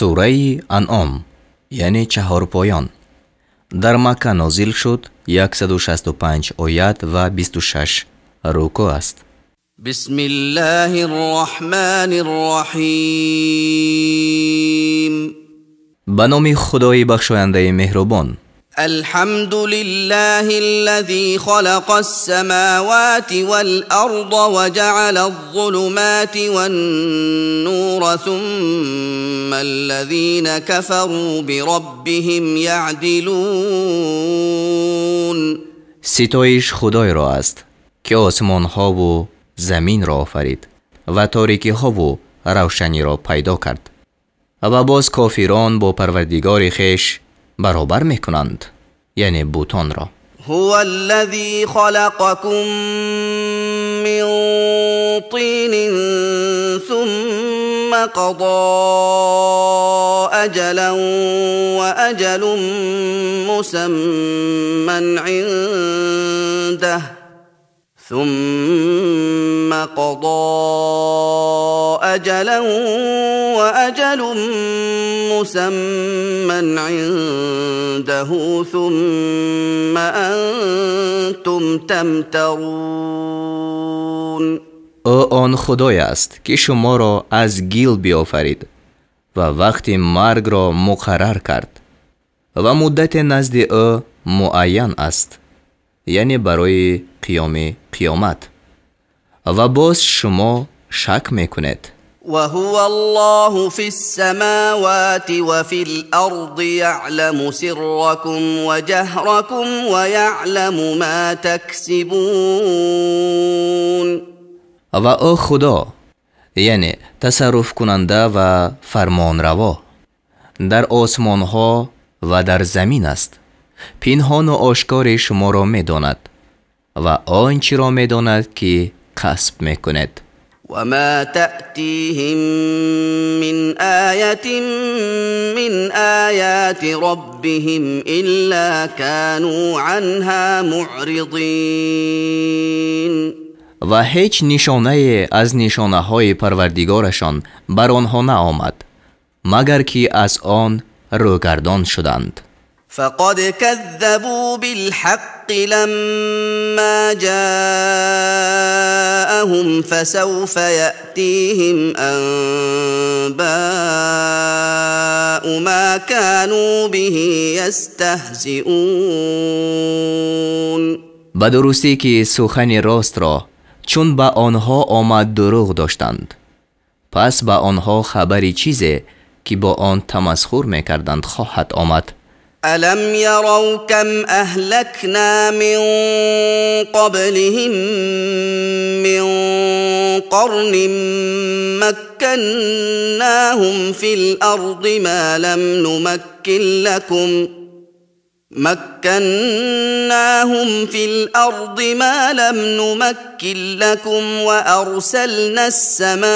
Сураи Анъом, яъне чаҳорпоён, дар Макка нозил шуд, 165 оят ва 26 рукӯъ аст. Бисмиллаҳир Роҳманир Роҳим. Ба номи Худои бахшояндаи меҳрубон. الحمد لله الذي خلق السماوات والأرض وجعل الظلمات والنور ثم الذين كفروا بربهم يعدلون. Ситоиш Худойро аст, ки осмонҳову заминро офарид ва торикиҳову равшаниро пайдо кард, ва боз кофирон бо Парвардигори хеш баробар мекунанд, яъне бутонро. هو الذي خلقكم من طين ثم قضى أجلا وأجل مسمى عنده ثم قضى أجلا وأجل مسمى عنده ثم أنتم تمترون. Ӯ он Худое аст, ки шуморо аз гил биёфарид ва вақти маргро муқаррар кард ва муддате назди ӯ муайян аст, яъне барои қиёми қиёмат, ва боз шумо шак мекунед. وهو الله في السماوات وفي الأرض يعلم سركم وجهركم ويعلم ما تكسبون. Ва ӯ Худо, яъне тасарруфкунанда ва фармонраво, дар осмонҳо ва дар замин аст, пинҳону ошкори шуморо медонад ва он чиро медонад, ки касб мекунед. وما تأتيهم من آية من آيات ربهم إلا كانوا عنها معرضين. Ва ҳеҷ нишонае аз нишонаҳои Парвардигорашон бар онҳо наомад, магар ки аз он рӯгардон шуданд. فقد كذبوا بالحق لما جاءهم فسوف يأتيهم أنباء ما كانوا به يستهزئون. Ба дурустӣ, ки сухани ростро, чун ба онҳо омад, дурӯғ доштанд, пас ба онҳо хабари чизе, ки бо он тамасхур мекарданд, хоҳад омад. ألم يروا كم أهلكنا من قبلهم من قرن مكناهم في الأرض ما لم نمكن لكم مكناهم في الأرض ما لم نمكن لكم وأرسلنا السماء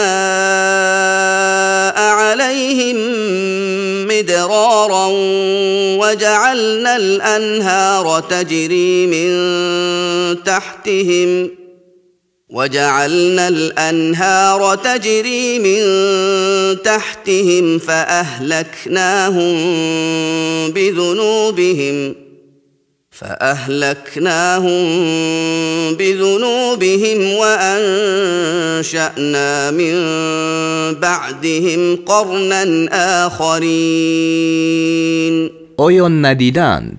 عليهم مدرارا وجعلنا الأنهار تجري من تحتهم وجعلنا الأنهار تجري من تحتهم فأهلكناهم بذنوبهم وأنشأنا من بعدهم قرنا آخرين. Оё надиданд,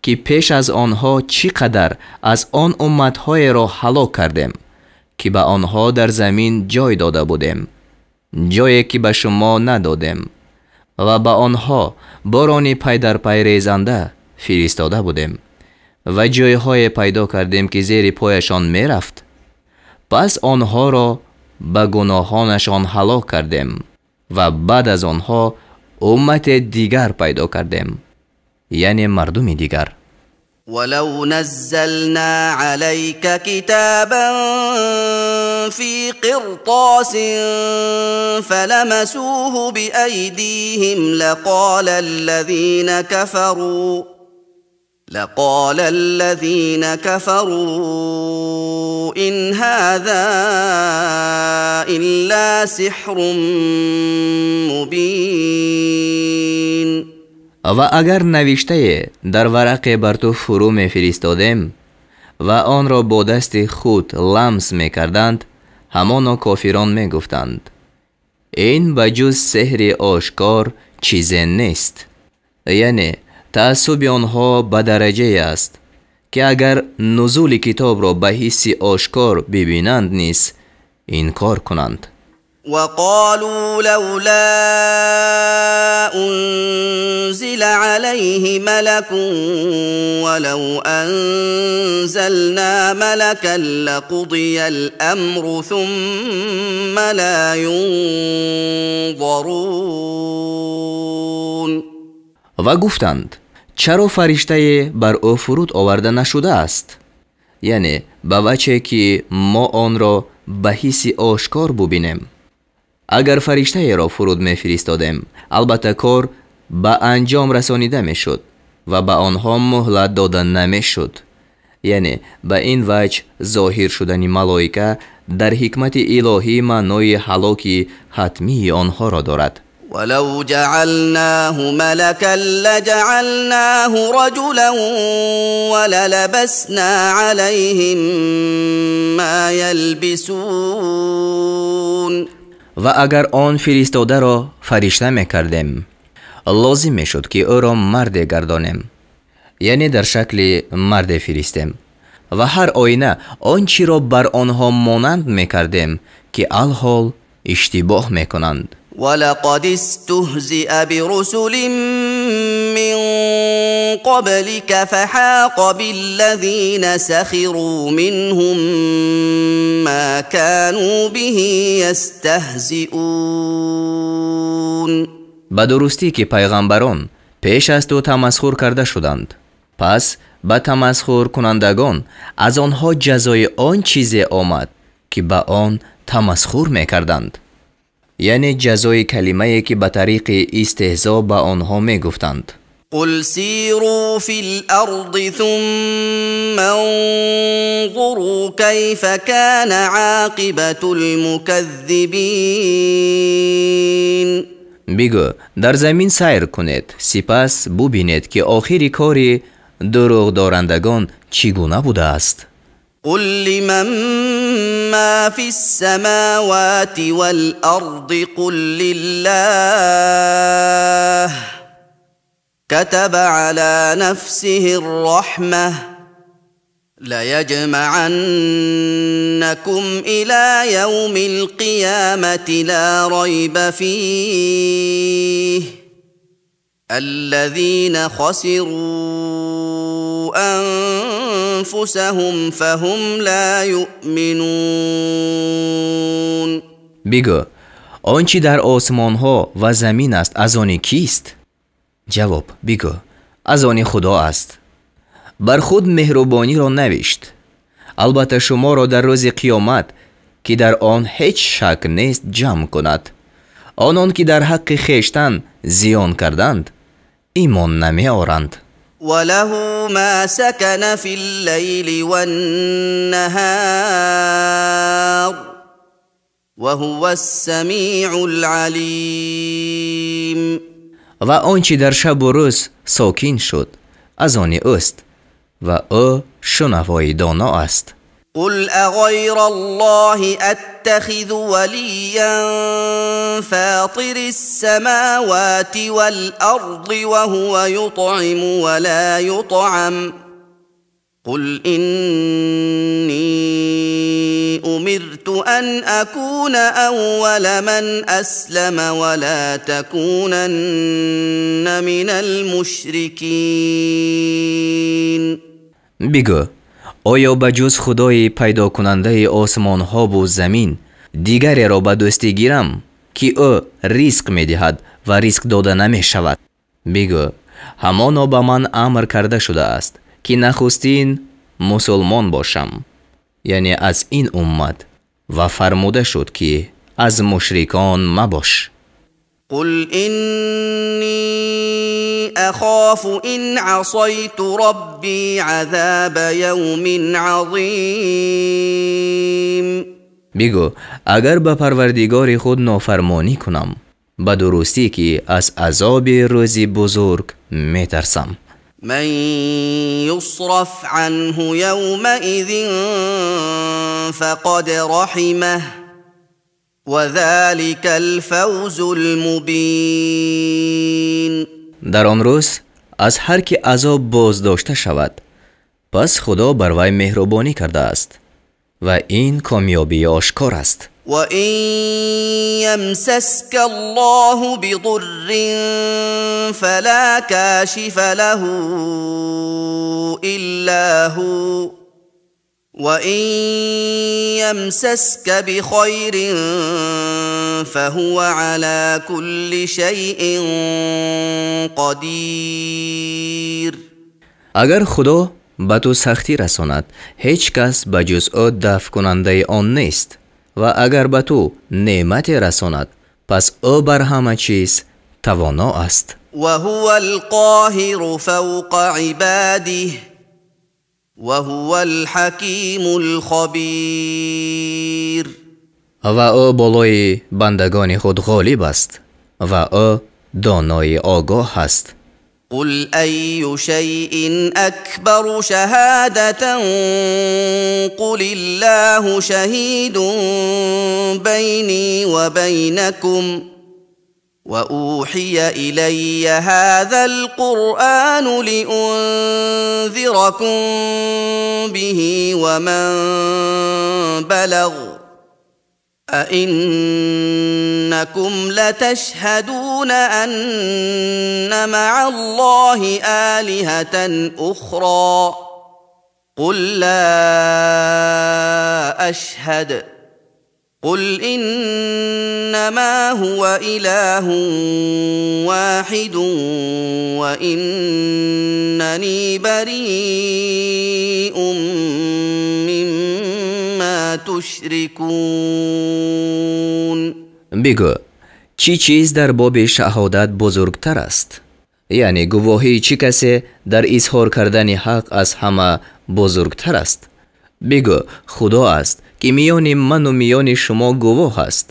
ки пеш аз онҳо чӣ қадар аз он умматҳоеро ҳалок кардем, ки ба онҳо дар замин ҷой дода будем, ҷое ки ба шумо надодем, ва ба онҳо борони пайдарпай резанда фиристода будем ва ҷойҳое пайдо кардем, ки зери пояшон мерафт? Пас онҳоро ба гуноҳонашон ҳалок кардем ва баъд аз онҳо уммате дигар пайдо кардем, яъне мардуми дигар. ولو نزلنا عليك كتابا في قرطاس فلمسوه بأيديهم لقال الذين كفروا إن هذا إلا سحر مبين. Ва агар навиштае дар варақе бар ту фурӯ мефиристодем ва онро бо дасти худ ламс мекарданд, ҳамоно кофирон мегуфтанд: ин ба ҷуз сеҳри ошкор чизе нест. Яъне таассуби онҳо ба дараҷае аст, ки агар нузули китобро ба ҳисси ошкор бибинанд низ инкор кунанд. وقالوا لولا أنزل عليه ملك ولو أنزلنا ملكا لقضي الأمر ثم لا ينظرون. Ва гуфтанд: чаро фариштае бар ӯ фуруд оварда нашудааст? Яъне ба ваче ки мо онро ба ҳисси ошкор бубинем. Агар фариштаеро фуруд мефиристодем, албатта кор ба анҷом расонида мешуд ва ба онҳо муҳлат дода намешуд. Яъне ба ин ваҷ зоҳир шудани малоика дар ҳикмати илоҳӣ маънои ҳалоки ҳатмии онҳоро дорад. ولو جعلناه ملكا لجعلناه رجلا وللبسنا عليهم ما يلبسون. Ва агар он фиристодаро фаришта мекардем, лозим мешуд, ки ӯро марде гардонем, яъне дар шакли марде фиристем, ва ҳар оина он чиро бар онҳо монанд мекардем, ки алҳол иштибоҳ мекунанд. ولقد استهزئ برسل من قبلك فحاق بالذين سخروا منهم ما كانوا به يستهزئون. Ба дурустӣ ки пайғамбарон пеш аз ту тамасхур карда шуданд, пас ба тамасхуркунандагон аз онҳо ҷазои он чизе омад, ки ба он тамасхур мекарданд, яъне ҷазои калимае ки ба тариқи истеҳзо ба онҳо мегуфтанд. قل سيروا في الأرض ثم انظروا كيف كان عاقبة المكذبين. Бигӯ: дар замин сайр кунед, сипас бубинед, ки охири кори дурӯғдорандагон чӣ гуна будааст. قل لمن ما في السماوات والأرض قل لله كتب على نفسه الرحمة ليجمعنكم إلى يوم القيامة لا ريب فيه الذين خسروا أنفسهم فهم لا يؤمنون. Бигӯ: он чӣ дар осмонҳо ва замин аст, аз они кист? Ҷавоб: бигӯ: аз они Худо аст. Бар худ меҳрубониро навишт. Албатта шуморо дар рӯзи қиёмат, ки дар он ҳеҷ шак нест, ҷамъ кунад. Онон ки дар ҳаққи хештан зиён карданд, имон намеоранд. وله ما سكن في الليل والنهار وهو السميع العليم. Ва он чӣ дар шабу рӯз сокин шуд, аз они ӯст, ва ӯ шунавои доно аст. قل أغير الله أتخذ وليا فاطر السماوات والأرض وهو يطعم ولا يطعم قل إني أمرت أن أكون أول من أسلم ولا تكونن من المشركين. Бигӯ: оё ба ҷуз Худои пайдокунандаи осмонҳову замин дигареро ба дӯстӣ гирам, ки ӯ ризқ медиҳад ва ризқ дода намешавад? Бигӯ: ҳамоно ба ман амр карда шудааст, ки нахустин мусулмон бошам, яъне аз ин уммат, ва фармуда шуд, ки аз мушрикон мабош. قل إني أخاف إن عصيت ربي عذاب يوم عظيم. Бигӯ, агар ба Парвардигори худ нофармонӣ кунам, ба дурустӣ ки аз азоби рӯзи бузург метарсам. من يصرف عنه يومئذ فقد رحمه وذلك الفوز المبين. Дар он рӯз аз ҳар ки азоб боздошта шавад, пас Худо бар вай меҳрубонӣ кардааст ва ин комёбии ошкор аст. وإن يمسسك الله بضر فلا كاشف له إلا هو وإن يمسسك بخير فهو على كل شيء قدير. Агар Худо ба ту сахтӣ расонад, ҳеҷ кас ба ҷуз ӯ дафъкунандаи он нест, ва агар ба ту неъмате расонад, пас ӯ бар ҳама чиз тавоно аст. وهو القاهر فوق عباده وهو الحكيم الخبير. Ва ӯ болои бандагони худ ғолиб аст ва ӯ донои огоҳ аст. قل أي شيء أكبر شهادة قل الله شهيد بيني وبينكم وأوحي إلي هذا القرآن لأنذركم به ومن بلغ أئنكم لتشهدون أن مع الله آلهة أخرى قل لا أشهد قل إنما هو إله واحد وإنني بريء مما تشركون. Бигӯ, чӣ чиз дар боби шаҳодат бузургтар аст? Яъне гувоҳии чӣ касе дар изҳор кардани ҳақ аз ҳама бузургтар аст? Бигӯ, Худо аст ки миёни ману миёни шумо гувоҳ аст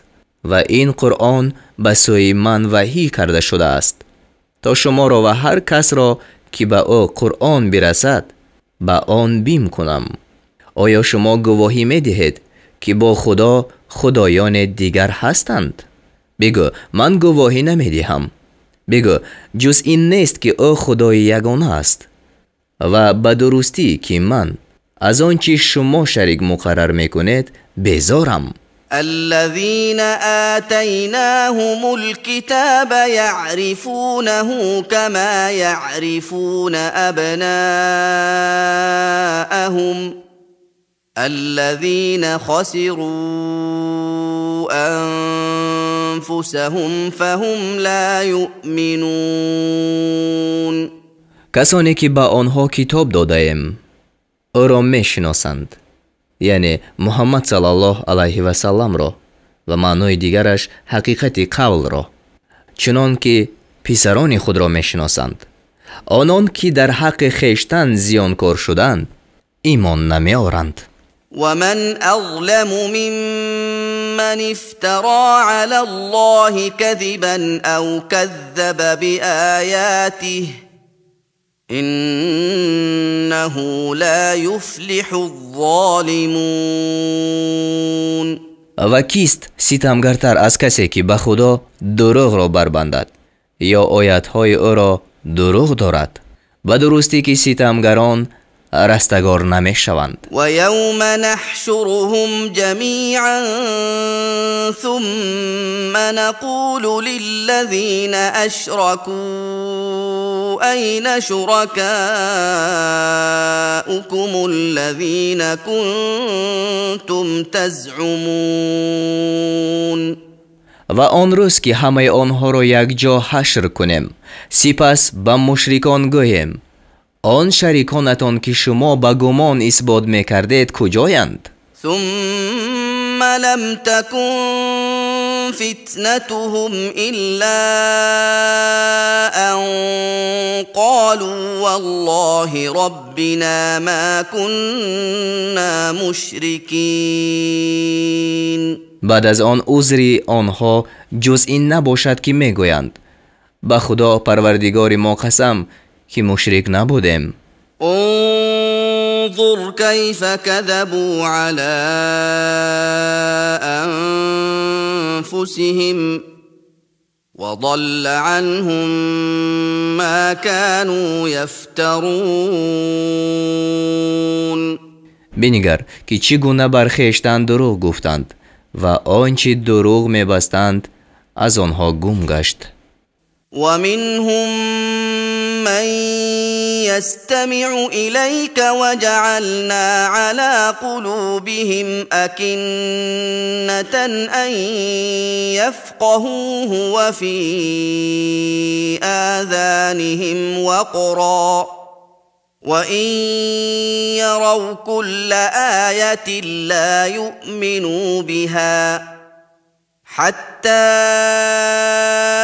ва ин Қуръон ба сӯи ман ваҳӣ карда шудааст, то шуморо ва ҳар касро ки ба ӯ Қуръон бирасад ба он бим кунам. Оё шумо гувоҳӣ медиҳед ки бо Худо худоёне дигар ҳастанд? Бигӯ, ман гувоҳӣ намедиҳам. Бигӯ, ҷуз ин нест ки ӯ Худои ягона аст ва ба дурустӣ ки ман аз он чи шумо шарик муқаррар мекунед безорам. الذين آتيناهم الكتاب يعرفونه كما يعرفون أبناءهم الذين خسروا أنفسهم فهم لا يؤمنون. Касоне ки ба онҳо китоб додаем ӯро мешиносанд, яъне Муҳаммад саллаллоҳ алайҳи васалламро, ва маънои дигараш ҳақиқати қавлро, чунон ки писарони худро мешиносанд. Онон ки дар ҳаққи хештан зиёнкор шуданд, имон намеоранд. ومن أظلم ممن افترى على الله كذبا أو كذب بآياته إنه لا يفلح الظالمون. Ва кист ситамгартар аз касе ки ба Худо дурӯғро барбандад ё оятҳои ӯро дурӯғ дорад? Ба дурустӣ ки ситамгарон растагор намешаванд. ويوم نحشرهم جميعا ثم نقول للذين أشركوا أين شركاؤكم الذين كنتم تزعمون. Ва он рӯз ки ҳамаи онҳоро якҷо ҳашр кунем, сипас ба мушрикон гӯем: он шариконатон ки шумо ба гумон исбот мекардед куҷоянд? ثم لم تكن فتنتهم إلا أن والله ربنا ما كنا مشركين. Баъд аз он узри онҳо ҷуз ин набошад, ки мегӯянд: ба Худо Парвардигори мо қасам, ки мушрик набудем. انظر كيف كذبوا على أنفسهم وضل عنهم ما كانوا يفترون. Бинигар, ки чӣ гуна бар хештан дурӯғ гуфтанд ва он чӣ дурӯғ мебастанд, аз онҳо гум гашт. ومنهم من يستمع إليك وجعلنا على قلوبهم أكنة أن يفقهوه وفي آذانهم وقرا وإن يروا كل آية لا يؤمنوا بها حتى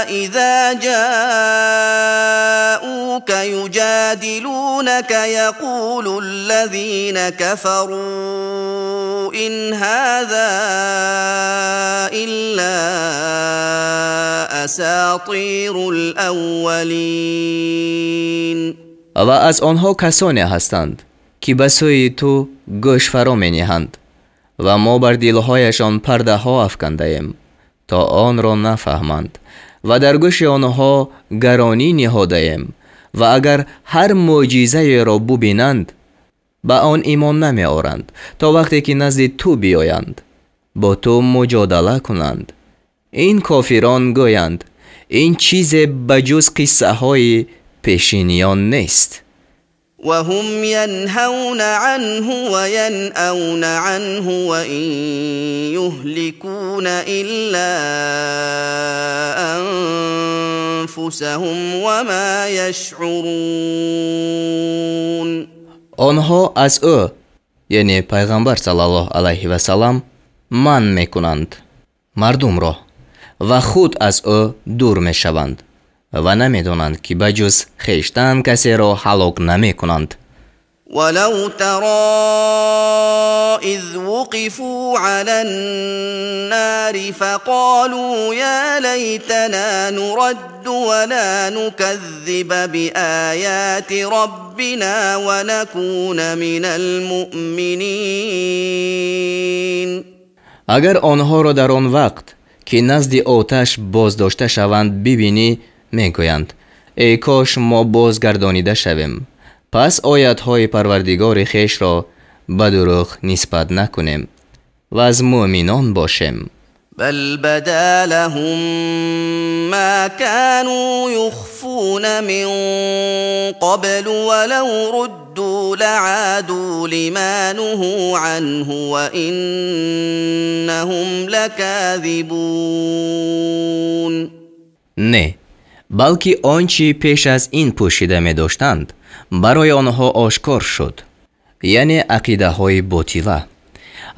إذا جاءوك يجادلونك يقول الذين كفروا إن هذا إلا أساطير الأولين. Ва аз онҳо касоне ҳастанд, ки ба сӯи ту гӯш фаро мениҳанд ва мо бар дилҳояшон пардаҳо афкандаем, то онро нафаҳманд, ва дар гӯши онҳо гаронӣ ниҳодаем, ва агар ҳар мӯъҷизаеро бубинанд, ба он имон намеоранд, то вақте ки назди ту биёянд, бо ту муҷодала кунанд. Ин кофирон гӯянд: ин чизе ба ҷуз қиссаҳои пешиниён нест. وهم ينهون عنه وينأون عنه وإن يهلكون إلا أنفسهم وما يشعرون. Онҳо аз ӯ, яъне Пайғамбар саллаллоҳу алайҳи васаллам, манъ мекунанд мардумро ва худ аз ӯ дур мешаванд ва намедонанд, ки ба ҷуз хештан касеро ҳалок намекунанд. ولو ترى إذ وقفوا على النار فقالوا يا ليتنا نرد ولا نكذب بآيات ربنا ونكون من المؤمنين. Агар онҳоро дар он вақт, ки назди оташ боздошта шаванд, бибинӣ, мегӯянд: эй кош мо бозгардонида шавем, пас оятҳои Парвардигори хешро ба дурӯғ нисбат накунем ва аз муъминон бошем. بل بدا لهم ما كانوا يخفون من قبل ولو ردوا لعادوا لما نهوا عنه وإنهم لكاذبون. Не, балки он чӣ пеш аз ин пӯшида медоштанд, барои онҳо ошкор шуд, яъне ақидаҳои ботила,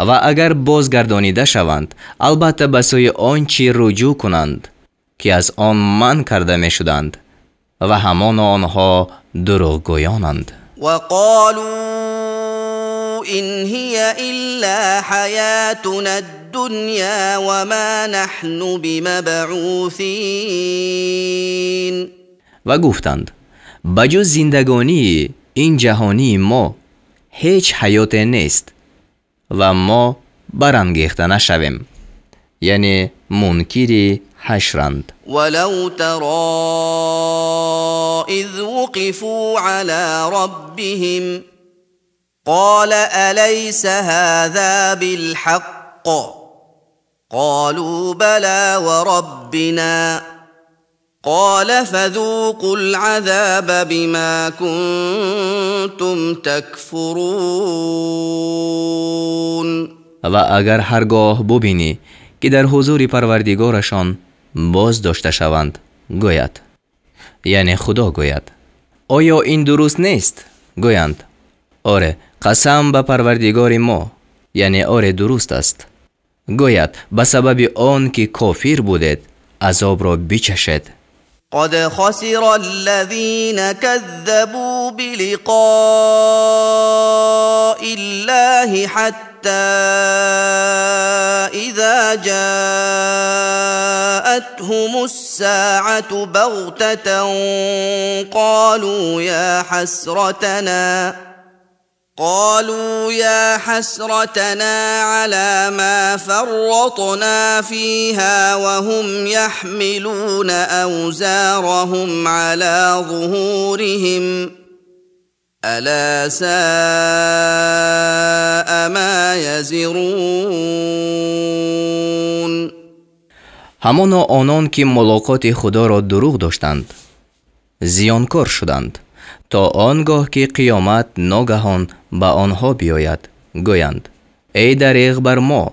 ва агар бозгардонида шаванд, албатта ба сӯи он чӣ руҷӯъ кунанд, ки аз он манъ карда мешуданд, ва ҳамоно онҳо дурӯғгӯёнанд. وقالوا إن هي إلا حياتنا الدنيا وما نحن بمبعوثين. Ва гуфтанд: ба ҷуз зиндагонии ин ҷаҳонии мо ҳеҷ ҳаёте нест ва мо барангехта нашавем, яъне мункири ҳашранд. ولو ترى إذ وقفوا على ربهم قال أليس هذا بالحق قالوا بلى وربنا قال فذوقوا العذاب بما كنتم تكفرون. Ва агар ҳаргоҳ бубинӣ, ки дар ҳузури Парвардигорашон боз дошта шаванд, гӯяд, яъне Худо гӯяд: оё ин дуруст нест? Гӯянд: оре, қасам ба Парвардигори мо, яъне оре, дуруст аст. Гӯяд: ба сабаби он ки кофир будед, азобро бичашед. قد خسر الذين كذبوا بلقاء الله حتى إذا جاءتهم الساعة بغتة قالوا يا حسرتنا على ما فرطنا فيها وهم يحملون أوزارهم على ظهورهم ألا ساء ما يزرون. Ҳамоно онон ки мулоқоти Худоро дурӯғ доштанд, зиёнкор шуданд, то он гоҳ ки қиёмат ногаҳон ба онҳо биёяд, гӯянд: эй дареғ бар мо,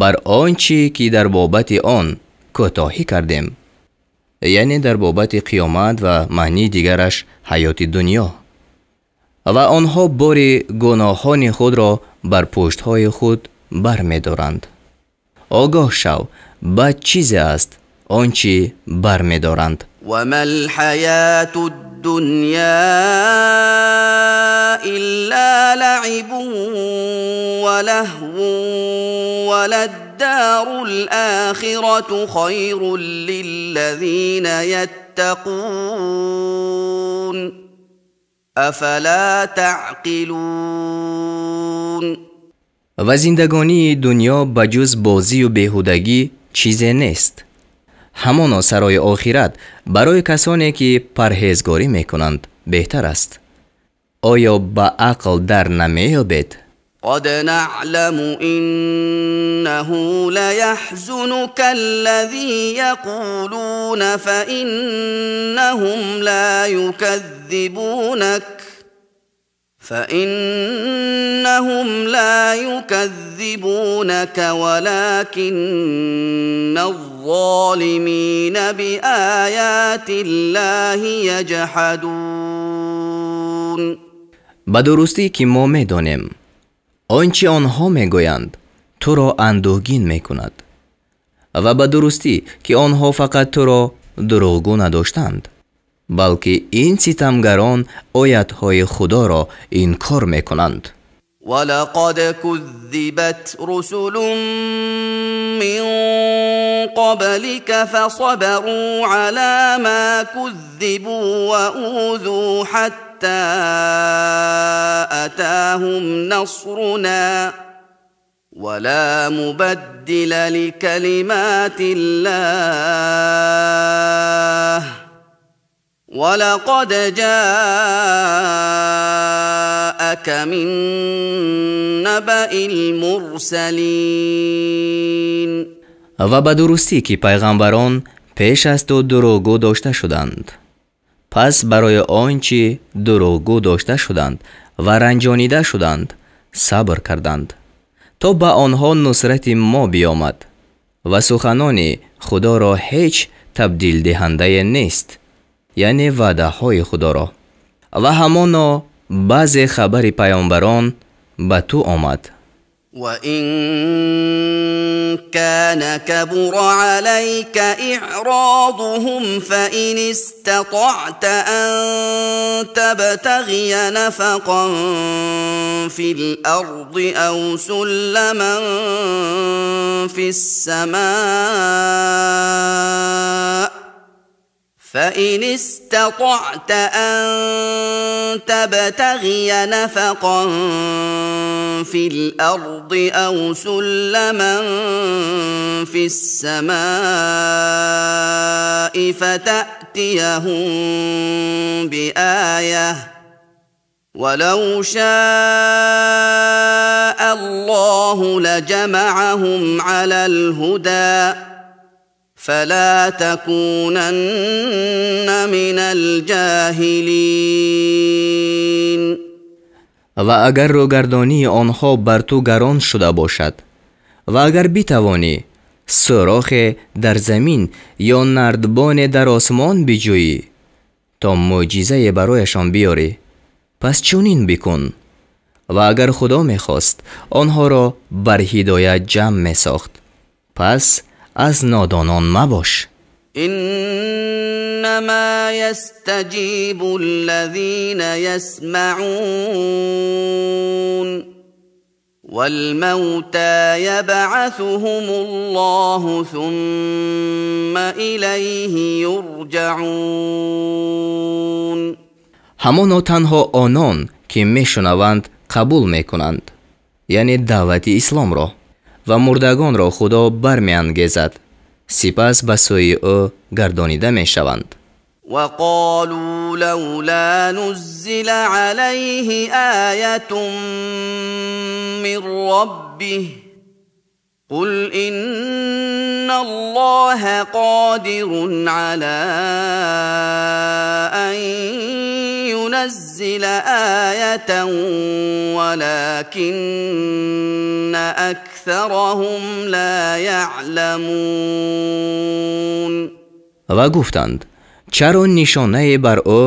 бар он чӣ ки дар бобати он кӯтоҳӣ кардем, яъне дар бобати қиёмат ва маънии дигараш ҳаёти дунё. Ва онҳо бори гуноҳони худро бар пуштҳои худ бармедоранд. Огоҳ шав, бад чизе аст он чӣ бармедоранд. وما الحياة الدنيا إلا لعب ولهو وللدار الآخرة خير للذين يتقون أفلا تعقلون. Ва зиндагонии дунё ба ҷуз бозию беҳудагӣ чизе нест. Ҳамоно сарои охират барои касоне ки парҳезгорӣ мекунанд беҳтар аст. Оё ба ақл дар намеёбед? قد نعلم إنه ليحزنك الذي يقولون فإنهم لا يكذبونك ولكن الظالمين بآيات الله يجحدون. Ба дурустӣ ки мо медонем, он чӣ онҳо мегӯянд туро андӯҳгин мекунад, ва ба дурустӣ ки онҳо фақат туро дурӯғгӯ надоштанд, балки ин ситамгарон оятҳои Худоро инкор мекунанд. ولقد كذبت رسل من قبلك فصبروا على ما كذبوا وأوذوا حتى أتاهم نصرنا ولا مبدل لكلمات الله ولقد جاءك من نبأ المرسلين. Ва ба дурустӣ ки пайғамбарон пеш аз ту дурӯғгӯ дошта шуданд, пас барои он чӣ дурӯғгӯ дошта шуданд ва ранҷонида шуданд сабр карданд, то ба онҳо нусрати мо биёмад, ва суханони Худоро ҳеҷ табдилдиҳандае нест, яъне ваъдаҳои Худоро. Ва ҳамоно баъзе хабари паёмбарон ба ту омад. وإن كان كبر عليك إعراضهم فإن استطعت أن تبتغي نفقا في الأرض أو سلما في السماء فإن استطعت أن تبتغي نفقا في الأرض أو سلما في السماء فتأتيهم بآية ولو شاء الله لجمعهم على الهدى فلا تكونن من الجاهلين. Ва агар рӯгардонии онҳо бар ту гарон шуда бошад, ва агар битавонӣ сӯрохе дар замин ё нардбоне дар осмон биҷӯӣ, то мӯъҷизае барояшон биёрӣ, пас чунин бикун. Ва агар Худо мехост, онҳоро бар ҳидоят ҷамъ месохт, пас аз нодонон мабош. إنما يستجيب الذين يسمعون والموتى يبعثهم الله ثم إليه يرجعون. Ҳамоно танҳо онон, ки мешунаванд, қабул мекунанд, яъне даъвати исломро, ва мурдагонро Худо бармеангезад, сипас ба сӯи ӯ гардонида мешаванд. وقالوا لولا نزل عليه آية من ربه قل إن الله قادر على أن ينزل آية ولكن أكثرهم لا يعلمون. Ва гуфтанд: чаро нишонае бар ӯ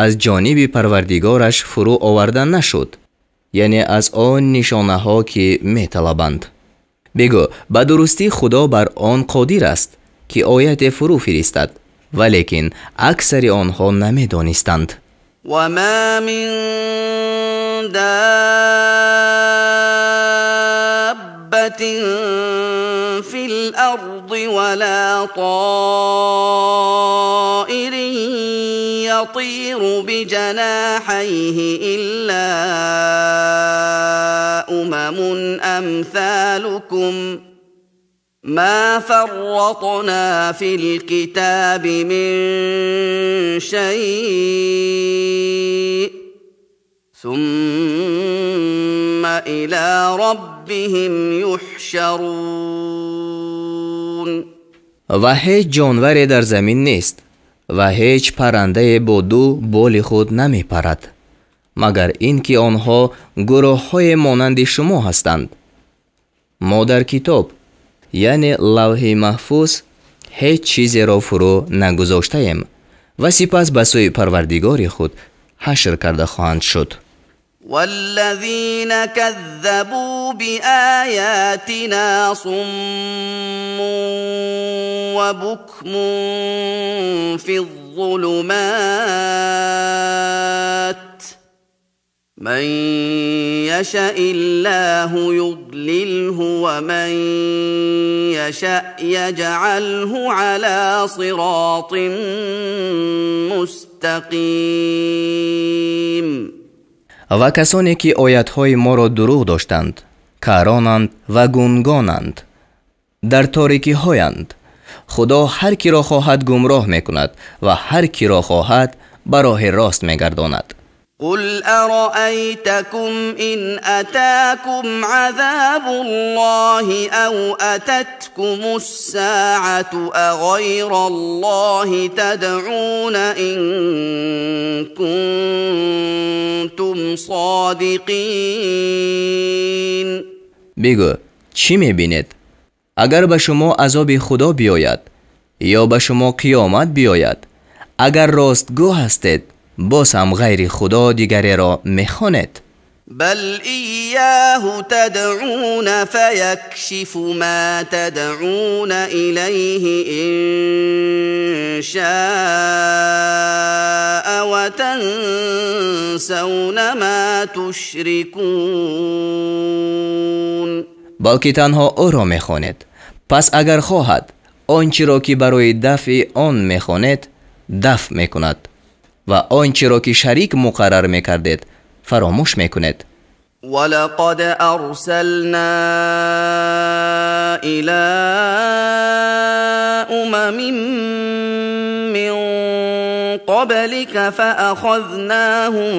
аз ҷониби Парвардигораш фурӯ оварда нашуд, яъне аз он нишонаҳо, ки металабанд? Бигӯ: ба дурустӣ Худо бар он қодир аст, ки ояте фурӯ фиристад, валекин аксари онҳо намедонистанд. وما من دابة في الأرض ولا طائر يطير بجناحيه إلا أمم أمثالكم ما فرطنا في الكتاب من شيء ثم إلى ربهم يحشرون. Ва ҳеҷ ҷонваре дар замин нест ва ҳеҷ паррандае бо ду боли худ намепарад, магар ин ки онҳо гурӯҳҳое монанди шумо ҳастанд. Мо дар китоб, яъне Лавҳи Маҳфуз, ҳеҷ чизеро фурӯ нагузоштаем, ва сипас ба сӯи Парвардигори худ ҳашр карда хоҳанд шуд. والذين كذبوا بآياتنا صم وبكم في الظلمات من يشأ الله يضلله ومن يشأ يجعله على صراط مستقيم. Ва касоне, ки оятҳои моро дурӯғ доштанд, каронанд ва гунгонанд, дар торикиҳоянд. Худо ҳар киро хоҳад гумроҳ мекунад ва ҳар киро хоҳад ба роҳи рост мегардонад. قل أرأيتكم إن أتاكم عذاب الله أو أتتكم الساعة أغير الله تدعون إن كنتم صادقين. Бигӯ: чӣ мебинед, агар ба шумо азоби Худо биёяд ё ба шумо қиёмат биёяд, агар ростгӯ ҳастед, боз ҳам ғайри Худо дигареро мехонед? بل إياه تدعون فيكشف ما تدعون إليه إن شاء وتنسون ما تشركون. Балки танҳо ӯро мехонед, пас агар хоҳад, он чиро, ки барои дафъи он мехонед, дафъ мекунад ва он чиро, ки шарик муқаррар мекардед, фаромӯш мекунед. ولقد أرسلنا إلى أمم من قبلك فأخذناهم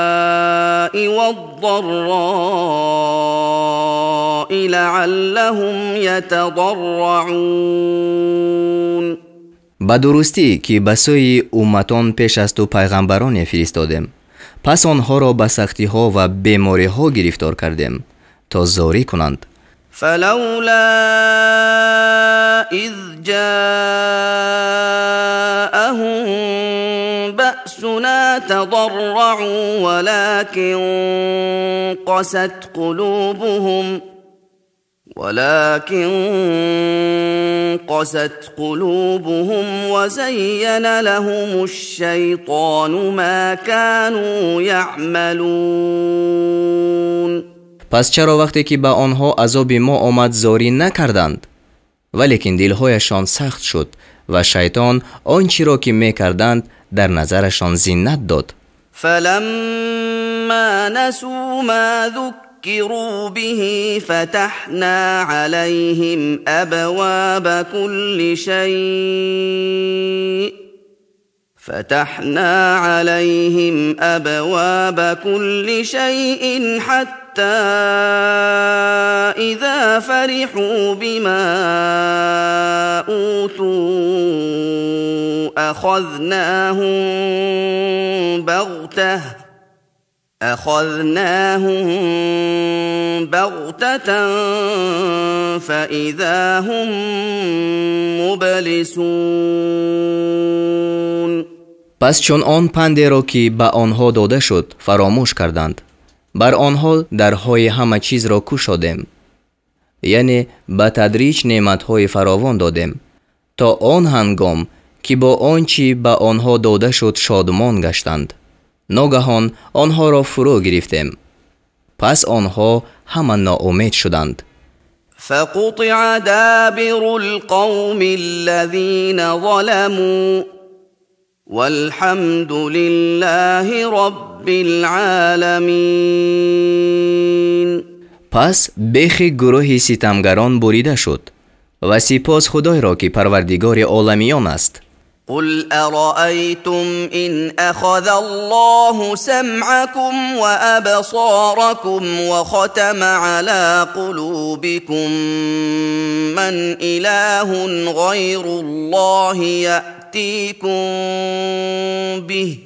بالبأساء والضراء لعلهم يتضرعون. Ба дурустӣ, ки ба сӯи умматон пеш аз ту пайғамбароне фиристодем, пас онҳоро ба сахтиҳо ва бемориҳо гирифтор кардем, то зорӣ кунанд. فلولا إذ جاءهم بأسنا تضرعوا ولكن قست قلوبهم وزين لهم الشيطان ما كانوا يعملون. Пас чаро вақте ки ба онҳо азоби мо омад зорӣ накарданд, валекин дилҳояшон сахт шуд ва шайтон он чиро ки мекарданд дар назарашон зинат дод. فلما نسوا ما ذكروا به فتحنا عليهم أبواب كل شيء حتى إذا فرحوا بما أوتوا أخذناهم بغتة فإذا هم مبلسون. Пас чун он пандеро ки ба онҳо дода шуд фаромӯш карданд, бар онҳо дарҳои ҳама чизро кушодем, яъне ба тадриҷ неъматҳои фаровон додем, то он ҳангом ки бо он чӣ ба онҳо дода шуд шодмон гаштанд. Ногаҳон онҳоро фурӯ гирифтем. Пас онҳо ҳама ноумед шуданд. فقطع دابر القوم الذين ظلموا والحمد لله رب العالمين. Пас бехи гурӯҳи ситамгарон бурида шуд ва сипос Худойро ки парвардигори оламиён аст. قل أرأيتم إن أخذ الله سمعكم وأبصاركم وختم على قلوبكم من إله غير الله يأتيكم به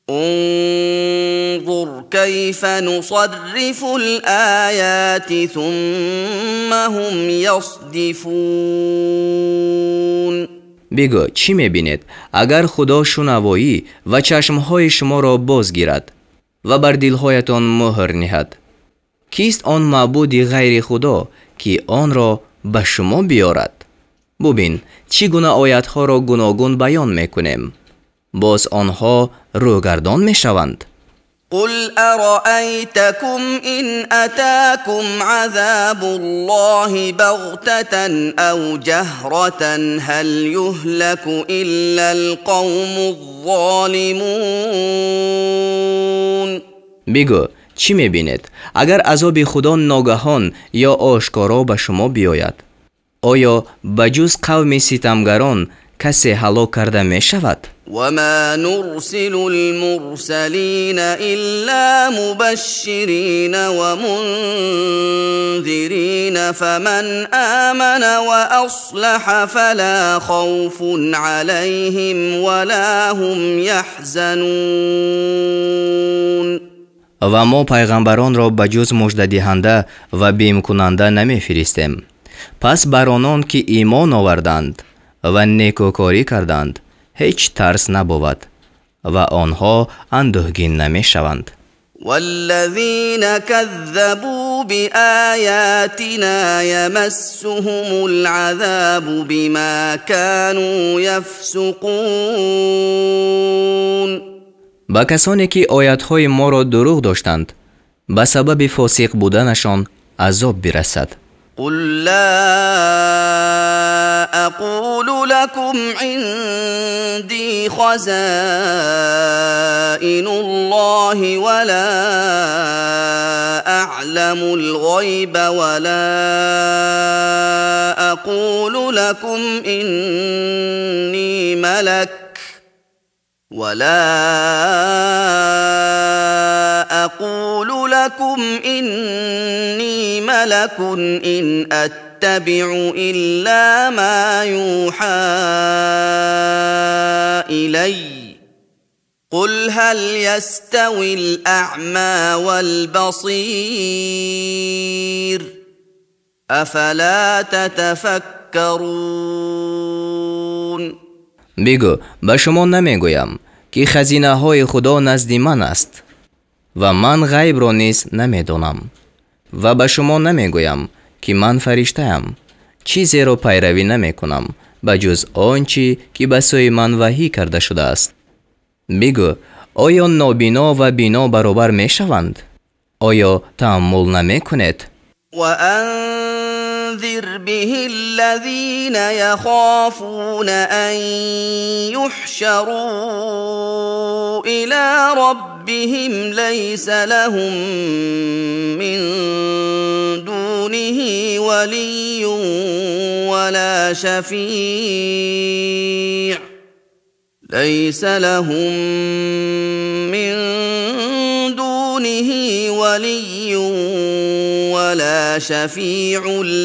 انظر كيف نصرف الآيات ثم هم يصدفون. Бигӯ, чӣ мебинед, агар Худо шунавоӣ ва чашмҳои шуморо боз гирад ва бар дилҳоятон муҳр ниҳад? Кист он маъбуди ғайри Худо, ки онро ба шумо биёрад? Бубин, чӣ гуна оятҳоро гуногун баён мекунем. Боз онҳо рӯгардон мешаванд. قل أرأيتكم إن أتاكم عذاب الله بغتة أو جهرة هل يهلك إلا القوم الظالمون. Бигӯ, чӣ мебинед, агар азоби Худо ногаҳон ё ошкоро ба шумо биёяд? Оё ба ҷуз қавми ситамгарон касе ҳалок карда мешавад? وما نرسل المرسلين إلا مبشرين ومنذرين فمن آمن وأصلح فلا خوف عليهم ولا هم يحزنون. Ва мо пайғамбаронро ба ҷуз муждадиҳанда ва бимкунанда намефиристем. Пас бар онон ки имон оварданд ва некӯкорӣ карданд, ҳеҷ тарс набовад ва онҳо андӯҳгин намешаванд. والذين كذبوا بآياتنا يمسهم العذاب بما كانوا يفسقون. Ба касоне ки оятҳои моро дурӯғ доштанд, ба сабаби фосиқ буданашон азоб бирасад. قل لا أقول لكم عندي خزائن الله ولا أعلم الغيب ولا أقول لكم إني ملك ولا أقول لكم إني ملك إن أتبع إلا ما يوحى إلي قل هل يستوي الأعمى والبصير أفلا تتفكرون. Бигӯ, ба шумо намегӯям, ки ки хазинаҳои Худо назди ман аст ва ман ғайбро низ намедонам ва ба шумо намегӯям ки ман фариштаам, чизеро пайравӣ намекунам ба ҷуз он чӣ ки ба сӯи ман ваҳӣ карда шудааст. Бигӯ, оё нобино ва бино баробар мешаванд? Оё тааммул намекунед? وأنذر به الذين يخافون أن يحشروا إلى ربهم ليس لهم من دونه ولي ولا شفيع ليس لهم من دونه ولي ولا شفيع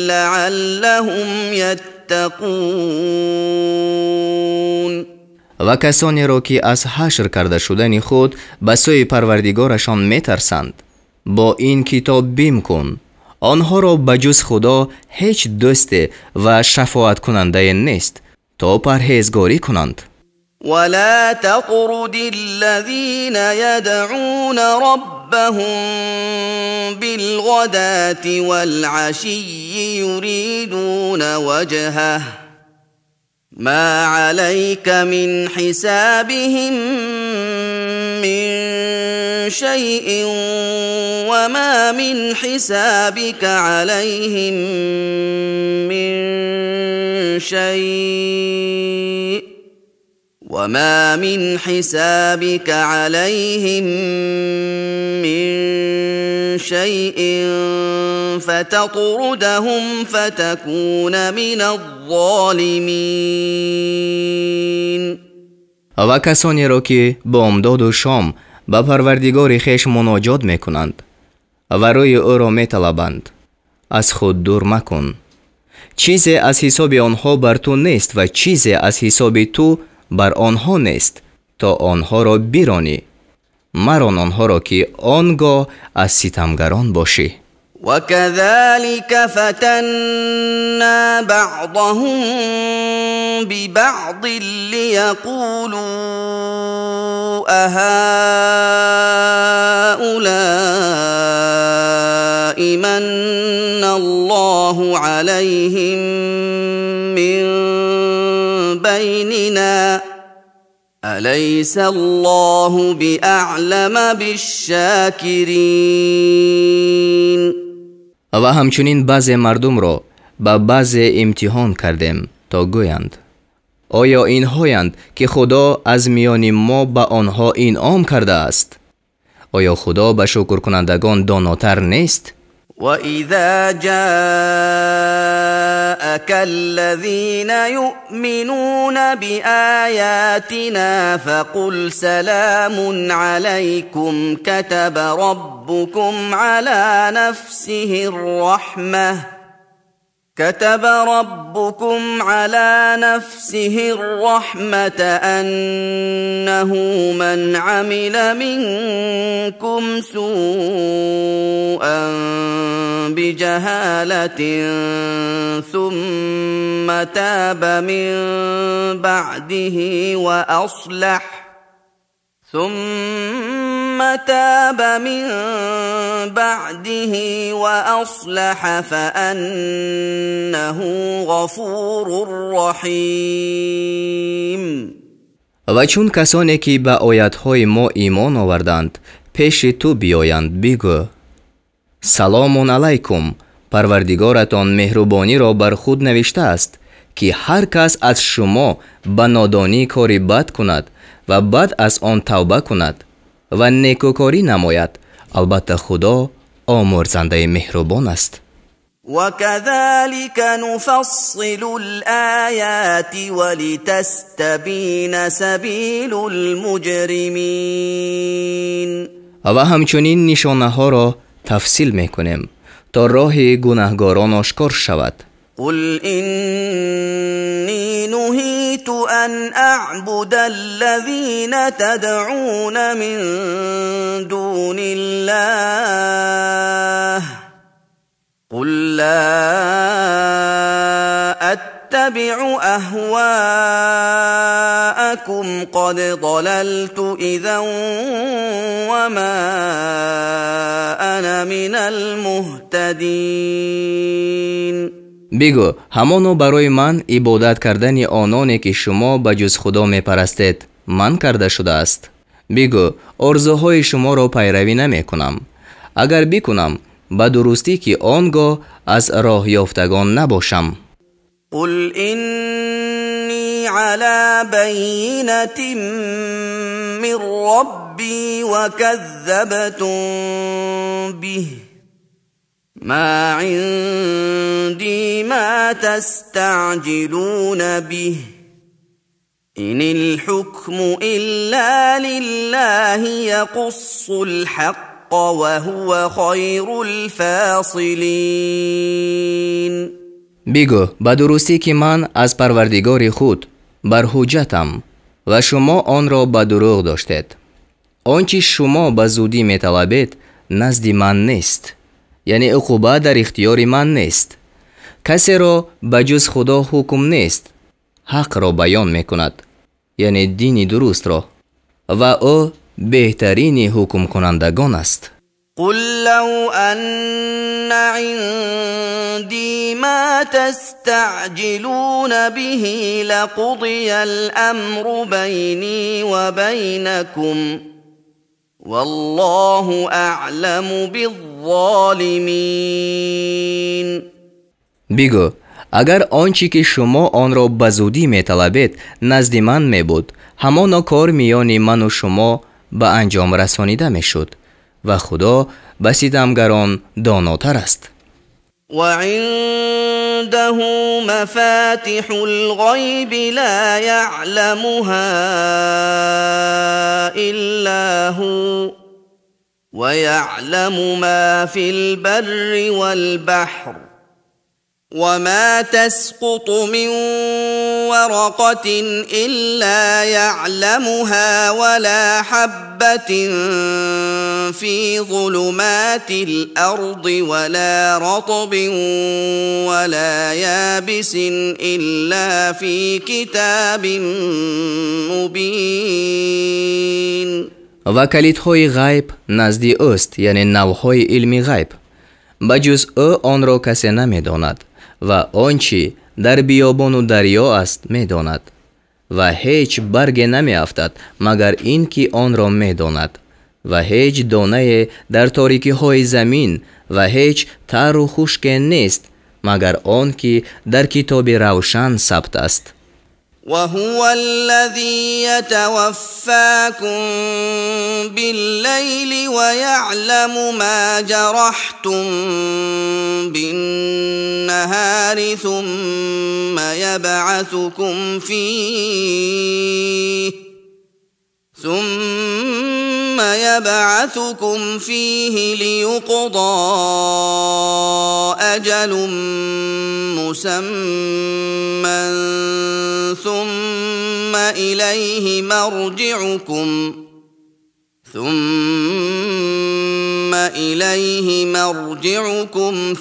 لعلهم يتقون. Ва касонеро ки аз ҳашр карда шудани худ ба сӯи Парвардигорашон метарсанд, бо ин китоб бим кун. Онҳоро ба ҷуз Худо ҳеҷ дӯсте ва шафоаткунандае нест, то парҳезгорӣ кунанд. ولا تطرد الذين يدعون ربهم بالغداة والعشي يريدون وجهه ما عليك من حسابهم من شيء وما من حسابك عليهم من شيء وما من حسابك عليهم من شيء فتطردهم فتكون من الظالمين. Ва касонеро ки бомдоду шом ба Парвардигори хеш муноҷот мекунанд ва рӯи ӯро металабанд, аз худ дур макун. Чизе аз ҳисоби онҳо бар ту нест ва чизе аз ҳисоби ту бар онҳо нест, то онҳоро биронӣ. Марон онҳоро ки он гоҳ аз ситамгарон бошӣ. وكذلك فتنا بعضهم ببعض ليقولوا أهؤلاء من الله عليهم من بيننا أليس الله بأعلم بالشاكرين. Ва ҳамчунин баъзе мардумро ба баъзе имтиҳон кардем, то гӯянд: оё инҳоянд ки Худо аз миёни мо ба онҳо инъом кардааст? Оё Худо ба шукркунандагон донотар нест? وإذا جاءك الذين يؤمنون بآياتنا فقل سلام عليكم كتب ربكم على نفسه الرحمة كتب ربكم على نفسه الرحمة أنه من عمل منكم سوءا بجهالة ثم تاب من بعده وأصلح ثم تاب من بعده وأصلح فأنه غفور رحيم. Ва чун касоне ки ба оятҳои мо имон оварданд пеши ту биёянд, бигӯ: саломун алайкум, Парвардигоратон меҳрубониро бар худ навиштааст ки ҳар кас аз шумо ба нодонӣ кори бад кунад ва баъд аз он тавба кунад ва некӯкорӣ намояд, албатта Худо омӯрзандаи меҳрубон аст. وكذلك نفصل الآيات ولتستبين سبيل المجرمين. Ва ҳамчунин нишонаҳоро тафсил мекунем, то роҳи гунаҳгорон ошкор шавад. قل إني نهيت أن أعبد الذين تدعون من دون الله قل لا أتبع أهواءكم لكم قد ضللت إذا وما أنا من المهتدين. Бигӯ, ҳамоно барои ман ибодат кардани ононе, ки шумо ба ҷуз Худо мепарастед, манъ карда шудааст. Бигӯ, орзуҳои шуморо пайравӣ намекунам. Агар бикунам, ба дурустӣ, ки он гоҳ аз роҳёфтагон набошам. قل إني على بينة من ربي وكذبتم به ما عندي ما تستعجلون به إن الحكم إلا لله يقص الحق وهو خير الفاصلين. Бигӯ, ба дурустӣ, ки ман аз Парвардигори худ бар ҳуҷҷатам ва шумо онро ба дурӯғ доштед. Он чи шумо ба зудӣ металабед, назди ман нест, яъне уқуба дар ихтиёри ман нест. Касеро ба ҷуз Худо ҳукм нест, ҳақро баён мекунад, яъне дини дурустро, ва ӯ беҳтарини ҳукмкунандагон аст. قل لو أن عندي ما تستعجلون به لقضي الأمر بيني وبينكم والله أعلم بالظالمين. Бигӯ, агар он чӣ ки шумо онро ба зудӣ металабед, назди ман мебуд, ҳамоно кор миёни ману шумо ба анҷом расонида мешуд ва Худо ба ситамгарон донотар аст. وعنده مفاتح الغيب لا يعلمها إلا هو ويعلم ما في البر والبحر وما تسقط من ورقة إلا يعلمها ولا حبة في ظلمات الأرض ولا رطب ولا يابس إلا في كتاب مبين. Ва калидҳои ғайб назди ӯст, яъне навъҳои илми ғайб. Ба ҷуз ӯ онро касе намедонад ва он чӣ дар биёбону дарё аст, медонад. Ва ҳеҷ барге намеафтад, магар ин ки онро медонад. Ва ҳеҷ донае дар торикиҳои замин ва ҳеҷ тару хушке нест, магар он ки дар китоби равшан сабт аст. وهو الذي يتوفاكم بالليل ويعلم ما جرحتم بالنهار ثم يبعثكم فيه ليقضى أجل مسمى ثم إليه مرجعكم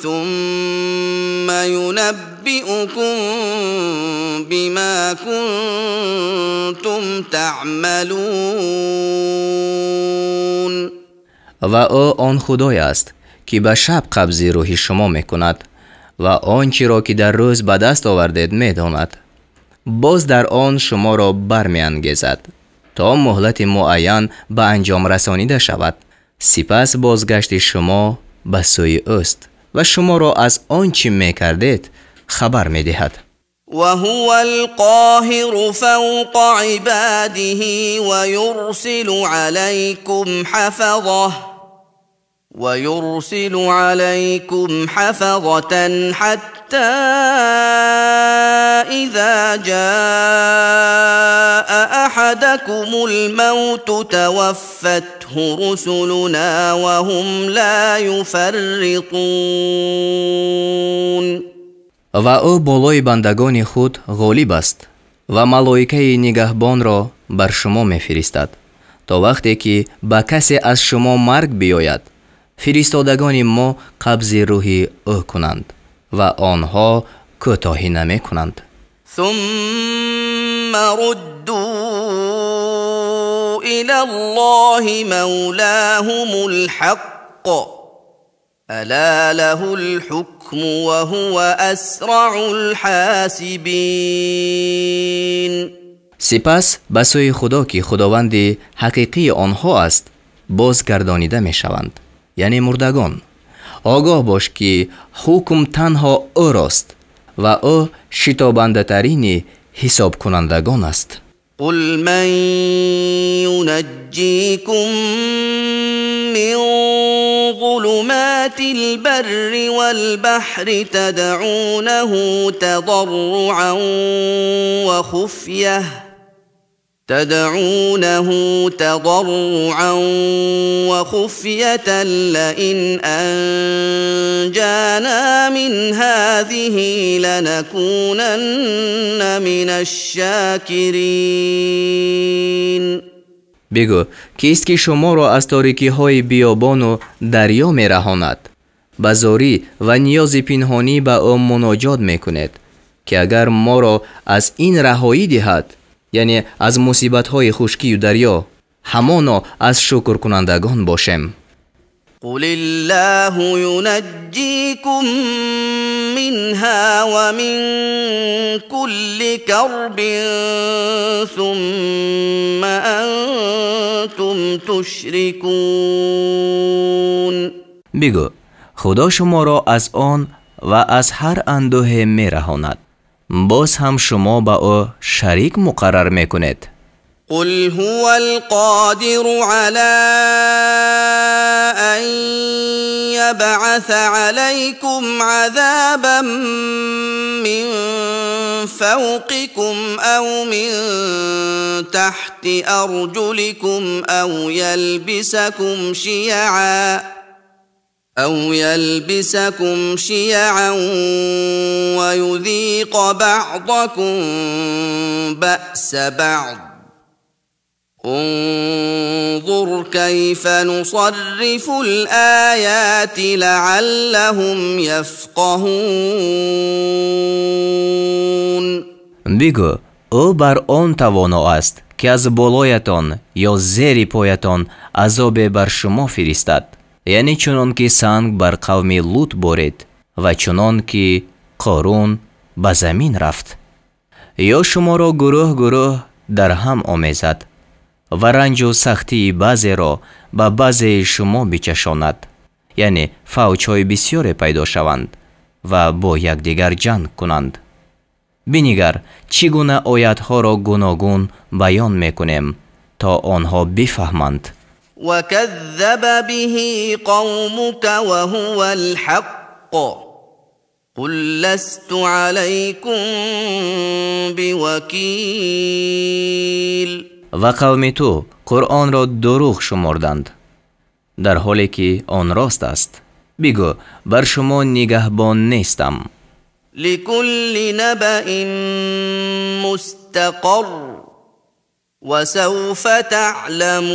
ثم ينبئكم بما كنتم تعملون. Ва ӯ он Худое аст, ки ба шаб қабзи рӯҳи шумо мекунад ва он чиро, ки дар рӯз ба даст овардед, медонад. Боз дар он шуморо бармеангезад, то муҳлати муайян ба анҷом расонида шавад. Сипас бозгашти шумо ба сӯи ӯст ва шуморо аз он чӣ мекардед хабар медиҳад. وهو القاهر فوق عباده ويرسل عليكم حفظة حتى إذا جاء أحدكم الموت توفته رسلنا وهم لا يفرطون. Ва ӯ болои бандагони худ ғолиб аст ва малоикаи нигаҳбонро бар шумо мефиристад, то вақте ки ба касе аз шумо марг биёяд, фиристодагони мо қабзи рӯҳи ӯ кунанд ва онҳо кӯтоҳӣ намекунанд. ثم ردوا إلى الله مولاهم الحق ألا له الحكم وهو أسرع الحاسبين. Сипас ба сӯи Худо, ки Худованди ҳақиқии онҳо аст, бозгардонида мешаванд, яъне мурдагон. Огоҳ бош, ки ҳукм танҳо ӯрост ва ӯ шитобандатарини ҳисобкунандагон аст. قل من ينجيكم من ظلمات البر والبحر تدعونه تضرعا وخفية لئن أنجانا من هذه لنكونن من الشاكرين. Бигӯ, кист ки шуморо аз торикиҳои биёбону дарё мераҳонад? Ба зорӣ ва ниёзи пинҳонӣ ба ӯ муноҷот мекунед, ки агар моро аз ин раҳоӣ диҳад, яъне аз мусибатҳои хушкию дарё, ҳамоно аз шукркунандагон бошем. قل الله ينجيكم منها ومن كل كرب ثم أنتم تشركون. Бигӯ, Худо шуморо аз он ва аз ҳар андӯҳе мераҳонад, боз ҳам шумо ба ӯ шарик муқаррар мекунед. قل هو القادر على أن يبعث عليكم عذابا من فوقكم أو من تحت أرجلكم أو يلبسكم شيعا ويذيق بعضكم بأس بعض انظر كيف نصرف الآيات لعلهم يفقهون. Бигӯ, ӯ бар он тавоно аст, ки аз болоятон ё зери поятон азобе бар шумо фиристад, яъне чунон ки санг бар қавми Лут борид ва чунон ки Қорун ба замин рафт, ё шуморо гурӯҳ гурӯҳ дар ҳам омезад ва ранҷу сахтии баъзеро ба баъзеи шумо бичашонад, яъне фавҷҳои бисёре пайдо шаванд ва бо якдигар ҷанг кунанд. Бинигар, чӣ гуна оятҳоро гуногун баён мекунем, то онҳо бифаҳманд. وكذب به قومك وهو الحق قل لست عليكم بوكيل. Ва қавми ту Қуръонро дурӯғ шуморданд, дар ҳоле ки он рост аст. Бигӯ, бар шумо нигаҳбон нестам. لكل نبأ مستقر وسوف تعلمون.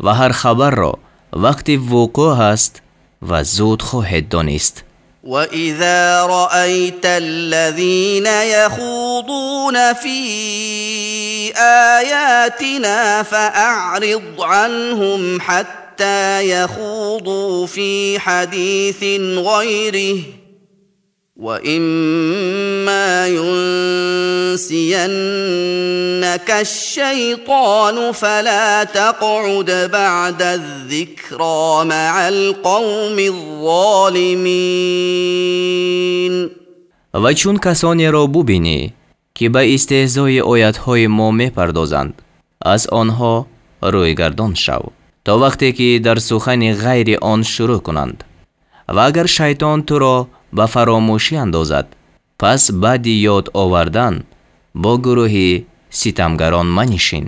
Ва ҳар хабарро вақти вуқӯъ аст ва зуд хоҳед донист. وإذا رأيت الذين يخوضون في آياتنا فأعرض عنهم حتى يخوضوا في حديث غيره وإما ينسينك الشيطان فلا تقعد بعد الذكرى مع القوم الظالمين. Ва чун касонеро бубинӣ, ки ба истеҳзои оятҳои мо мепардозанд, аз онҳо рӯйгардон шав, то вақте ки дар сухани ғайри он шурӯъ кунанд. Ва агар шайтон туро ба фаромӯшӣ андозад, пас баъди ёд овардан бо гурӯҳи ситамгарон манишин.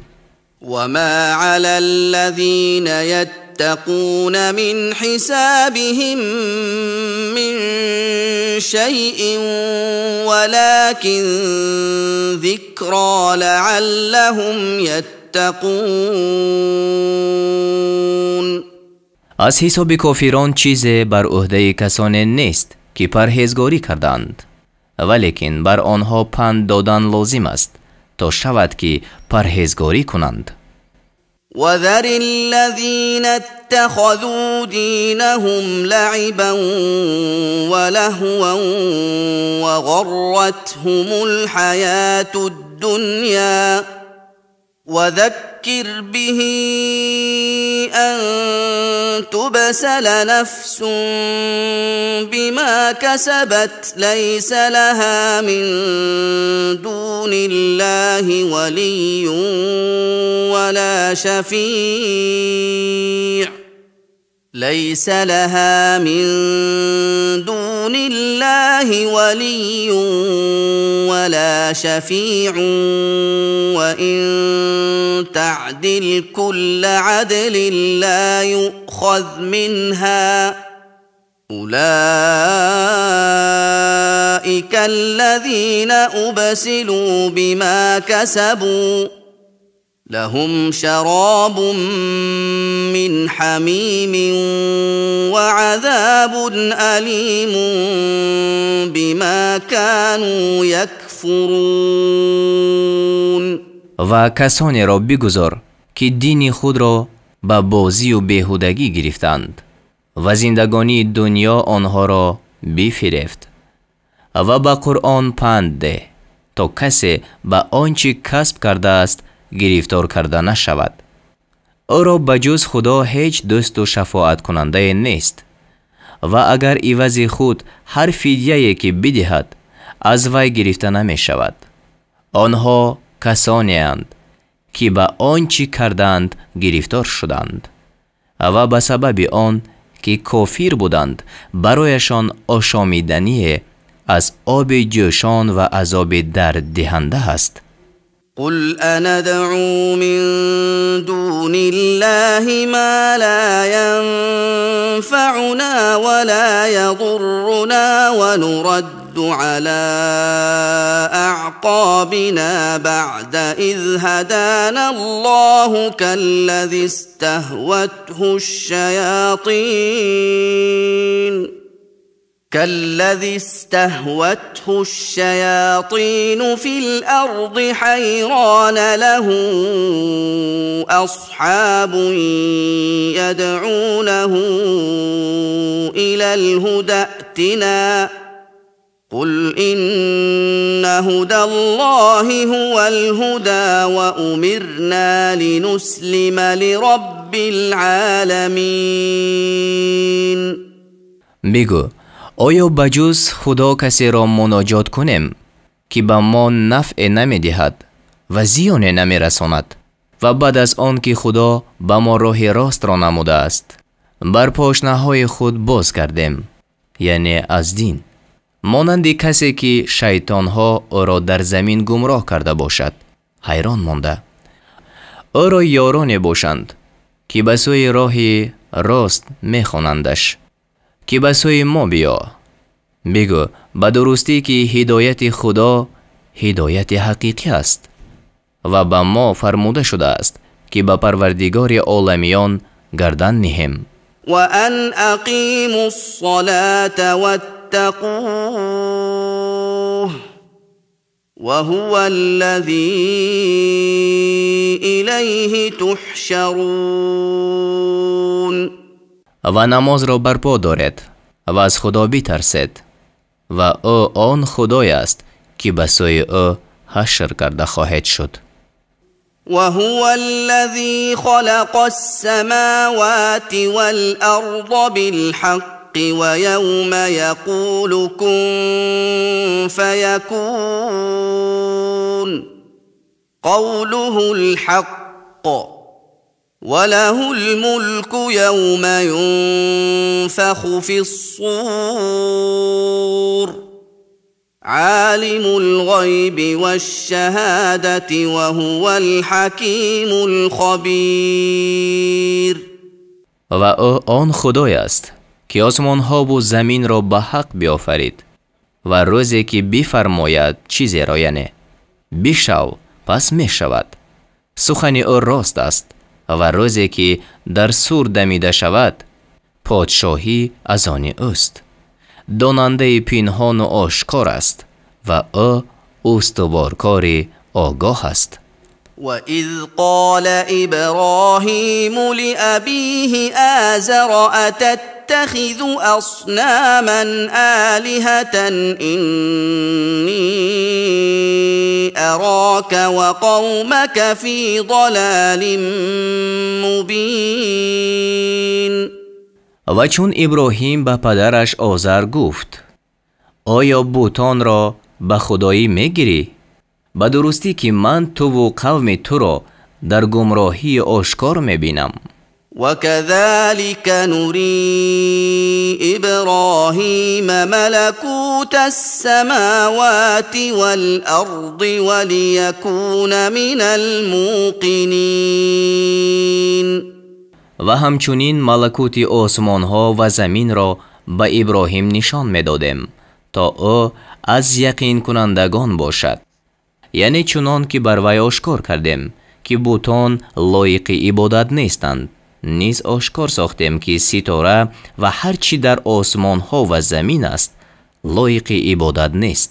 وما على الذين يتقون من حسابهم من شيء ولكن ذكرى لعلهم يتقون. Аз ҳисоби кофирон чизе бар ӯҳдаи касоне нест, ки парҳезгорӣ карданд, валекин бар онҳо панд додан лозим аст, То шавад ки парҳезгорӣ кунанд. وذر الذين اتخذوا دينهم لعبا ولهوا وغرتهم الحياة الدنيا وذكر به أن تبسل نفس بما كسبت ليس لها من دون الله ولي ولا شفيع ليس لها من دون الله ولي ولا شفيع وإن تعدل كل عدل لا يؤخذ منها أولئك الذين أبسلوا بما كسبوا لهم شراب من حميم وعذاب أليم بما كانوا يكفرون. Ва касонеро бигузор, ки дини худро ба бозию беҳудагӣ гирифтанд ва зиндагонии дунё онҳоро бифирефт, ва ба Қуръон панд деҳ, то касе ба он чӣ касб кардааст гирифтор карда нашавад. Ӯро ба ҷуз Худо ҳеҷ дӯсту шафоаткунандае нест, ва агар ивази худ ҳар фидяе ки бидиҳад, аз вай гирифта намешавад. Онҳо касонеанд, ки ба он чӣ карданд гирифтор шуданд ва ба сабаби он ки кофир буданд, барояшон ошомидание аз оби ҷӯшон ва азоби дарддиҳанда аст. قل أندعو من دون الله ما لا ينفعنا ولا يضرنا ونرد على أعقابنا بعد إذ هدانا الله كالذي استهوته الشياطين في الأرض حيران له أصحاب يدعونه إلى الهدى ائتنا قل إن هدى الله هو الهدى وأمرنا لنسلم لرب العالمين. Бигӯ, оё ба ҷуз Худо касеро муноҷот кунем, ки ба мо нафъе намедиҳад ва зиёне намерасонад, ва баъд аз он ки Худо ба мо роҳи ростро намудааст, бар пошнаҳои худ боз кардем, яъне аз дин, монанди касе ки шайтонҳо ӯро дар замин гумроҳ карда бошад, ҳайрон монда. Ӯро ёроне бошанд, ки ба сӯи роҳи рост мехонандаш, ки ба сӯи мо биё. Бигӯ, ба дурустӣ ки ҳидояти Худо ҳидояти ҳақиқӣ аст ва ба мо фармуда шудааст, ки ба Парвардигори оламиён гардан ниҳем. وأن أقيموا الصلاة واتقوه وهو الذي إليه تحشرون. Ва намозро барпо доред ва аз Худо битарсед, ва ӯ он Худое аст, ки ба сӯи ӯ ҳашр карда хоҳед шуд. وهو الذي خلق السماوات والأرض بالحق ويوم يقول كن فيكون قوله الحق وله الملك يوم ينفخ في الصور عالم الغيب والشهادة وهو الحكيم الخبير. Ва ӯ он Худой аст, ки осмонҳову заминро ба ҳақ биёфарид ва рӯзе ки бифармояд чизеро, яъне бишав, пас мешавад. Сухани ӯ рост аст ва рӯзе ки дар сур дамида шавад, подшоҳӣ аз они ӯст. Донандаи пинҳону ошкор аст ва ӯ устуворкори огоҳ аст. وَإِذْ قَالَ إِبْرَاهِيمُ لِأَبِيهِ آزَرَ أَتَتَّخِذُ أَصْنَامًا آلِهَةً إِنِّي أَرَاكَ وَقَوْمَكَ فِي ضَلَالٍ مُبِينٍ. Ва чун Иброҳим ба падараш Озар гуфт: оё бутонро ба худоӣ мегирӣ? Ба дурустӣ ки ман туву қавми туро дар гумроҳии ошкор мебинам. وَكَذَلِكَ نُرِي إِبْرَاهِيمَ مَلَكُوتَ السَّمَاوَاتِ وَالْأَرْضِ وَلِيَكُونَ مِنَ الْمُوقِنِينَ. Ва ҳамчунин малакути осмонҳо ва заминро ба Иброҳим нишон медодем, то ӯ аз яқинкунандагон бошад. Яъне чунон ки бар вай ошкор кардем, ки бутон лоиқи ибодат нестанд, низ ошкор сохтем, ки ситора ва ҳар чӣ дар осмонҳо ва замин аст лоиқи ибодат нест.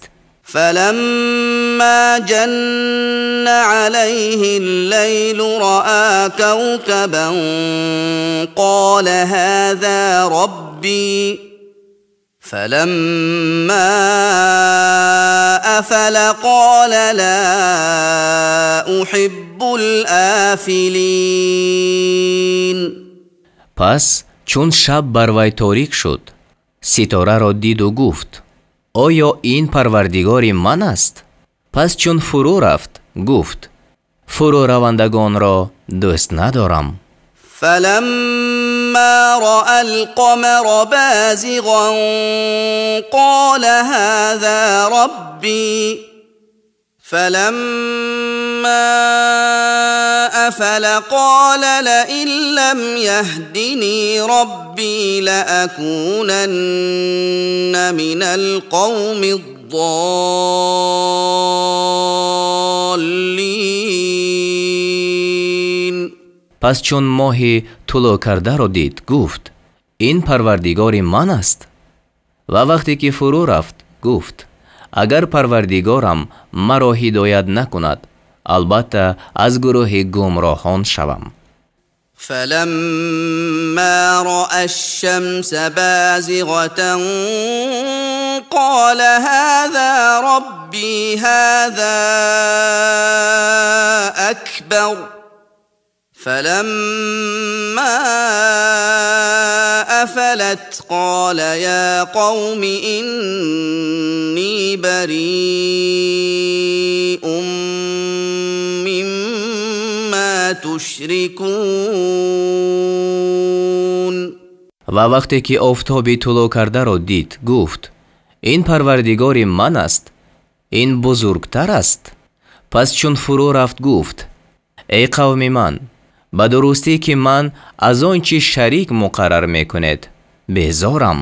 فَلَمَّا جَنَّ عَلَيْهِ اللَّيْلُ رَأَى كَوْكَبًا قَالَ هَذَا رَبِّي فَلَمَّا أَفَلَ قَالَ لَا أُحِبُّ الْآفِلِينَ. Пас чун шаб бар вай торик шуд, ситораро диду гуфт: оё ин парвардигори ман аст? Пас чун фурӯ рафт, гуфт: фурӯравандагонро дӯст надорам. فَلَمَّا رَأَى الْقَمَرَ بَازِغًا قَالَ هَذَا رَبِّي فَلَمَّا أَفَلَ قَالَ لَئِن لَّمْ يَهْدِنِي رَبِّي لَأَكُونَنَّ مِنَ الْقَوْمِ الضَّالِّينَ. Пас чун моҳи тулӯъ кардаро дид, гуфт: ин парвардигори ман аст. Ва вақте ки фурӯ рафт, гуфт: агар парвардигорам маро ҳидоят накунад, албатта аз гурӯҳи гумроҳон шавам. فَلَمَّا رَأَى الشَّمْسَ بَازِغَةً قَالَ هَذَا رَبِّي هَذَا أَكْبَرُ فَلَمَّا أَفَلَتْ قَالَ يَا قَوْمِ إِنِّي بَرِيءٌ مِّمَّا تُشْرِكُونَ. Ва вақте ки офтоби тулӯъ кардаро дид, гуфт: ин парвардигори ман аст, ин бузургтар аст. Пас чун фурӯ рафт, гуфт: эй қавми ман, ба дурустӣ ки ман аз он чӣ шарик муқаррар мекунед безорам.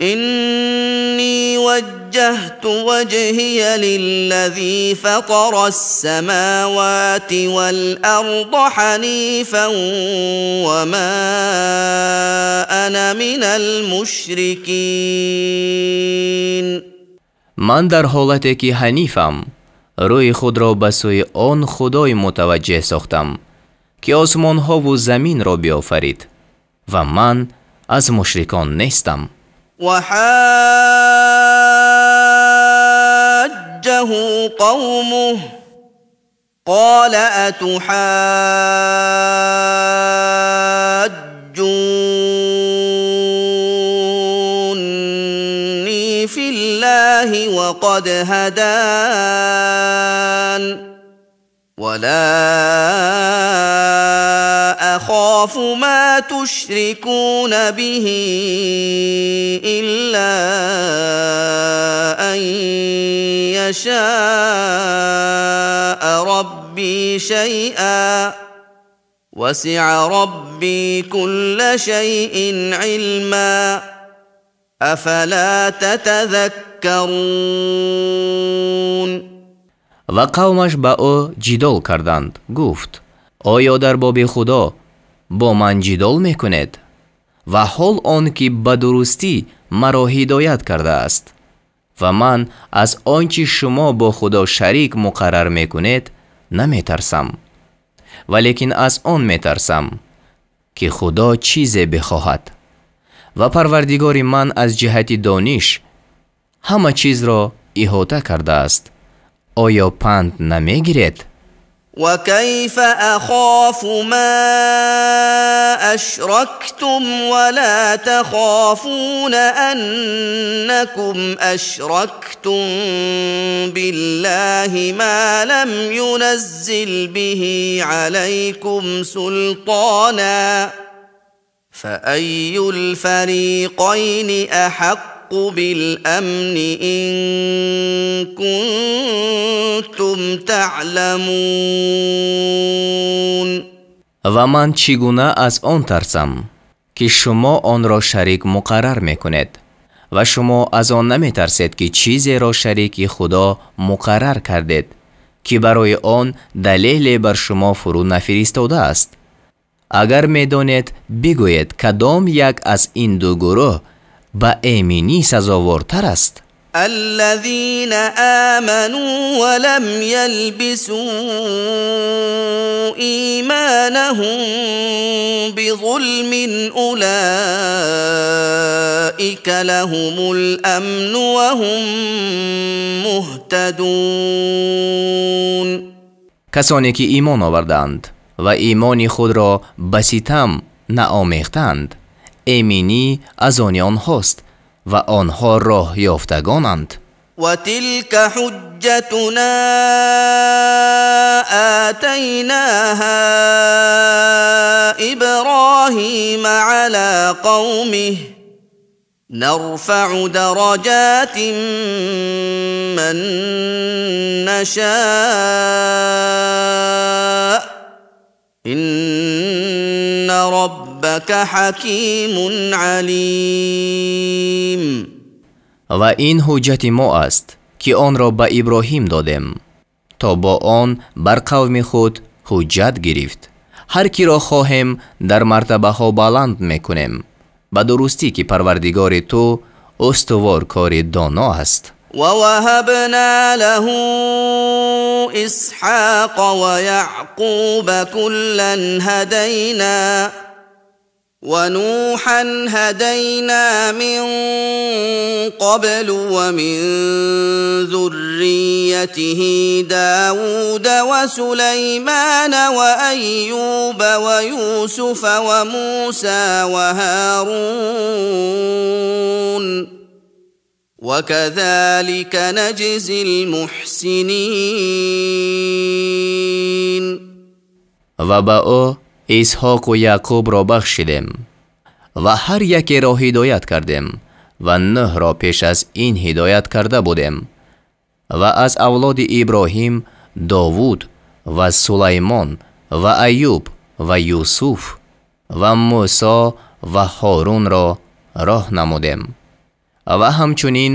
إِنِّي وَجَّهْتُ وَجْهِيَ لِلَّذِي فَطَرَ السَّمَاوَاتِ وَالْأَرْضَ حَنِيفًا وَمَا أَنَا مِنَ الْمُشْرِكِينَ. Ман дар ҳолате ки ҳанифам, рӯи худро ба сӯи он худой мутаваҷҷеҳ сохтам, ки осмонҳову заминро биёфарид, ва ман аз мушрикон нестам. وَحَاجَّهُ قَوْمُهُ قَالَ أَتُحَاجُّونِّي فِي اللَّهِ وَقَدْ هَدَانِ وَلَا أَخَافُ مَا تُشْرِكُونَ بِهِ إِلَّا أَن يَشَاءَ رَبِّي شَيْئًا وَسِعَ رَبِّي كُلَّ شَيْءٍ عِلْمًا أَفَلَا تَتَذَكَّرُونَ. Ва қавмаш ба ӯ ҷидол карданд. Гуфт: оё дар боби Худо бо ман ҷидол мекунед? Ва ҳол он ки ба дурустӣ маро ҳидоят кардааст ва ман аз он чӣ шумо бо Худо шарик муқаррар мекунед наметарсам, валекин аз он метарсам, ки Худо чизе бихоҳад. Ва Парвардигори ман аз ҷиҳати дониш ҳама чизро иҳота кардааст. Оё панд намегиред? وكيف أخاف ما أشركتم ولا تخافون أنكم أشركتم بالله ما لم ينزل به عليكم سلطانا فأي الفريقين أحق بالأمن إن كنتم تعلمون. Ва ман чӣ гуна аз он тарсам, ки шумо онро шарик муқаррар мекунед, ва шумо аз он наметарсед, ки чизеро шарики Худо муқаррар кардед, ки барои он далеле бар шумо фурӯ нафиристодааст. Агар медонед, бигӯед, кадом як аз ин ду гурӯҳ ба эминӣ сазовортар аст? الذين آمنوا ولم يلبسوا إيمانهم بظلم أولئك لهم الأمن وهم مهتدون. Касоне ки имон оварданд ва имони худро ба ситам наомехтанд, эминӣ аз они онҳост ва онҳо роҳёфтагонанд. وتلك حجتنا آتيناها إبراهيم على قومه نرفع درجات من نشاء إن ربك حكيم عليم. Ва ин ҳуҷҷати мо аст, ки онро ба Иброҳим додем, то бо он бар қавми худ ҳуҷҷат гирифт. Ҳар киро хоҳем дар мартабаҳо баланд мекунем, ба дурустӣ ки Парвардигори ту устуворкори доно аст. ووهبنا له إسحاق ويعقوب كلا هدينا ونوحا هدينا من قبل ومن ذريته داود وسليمان وأيوب ويوسف وموسى وهارون وكذلك نجزي المحسنين. Ва ба ӯ Исҳоқу Яъқубро бахшидем ва ҳар якеро ҳидоят кардем ва Нӯҳро пеш аз ин ҳидоят карда будем ва аз авлоди Иброҳим Довуд ва Сулаймон ва Аюб ва Юсуф ва Мусо ва Ҳорунро роҳ намудем ва ҳамчунин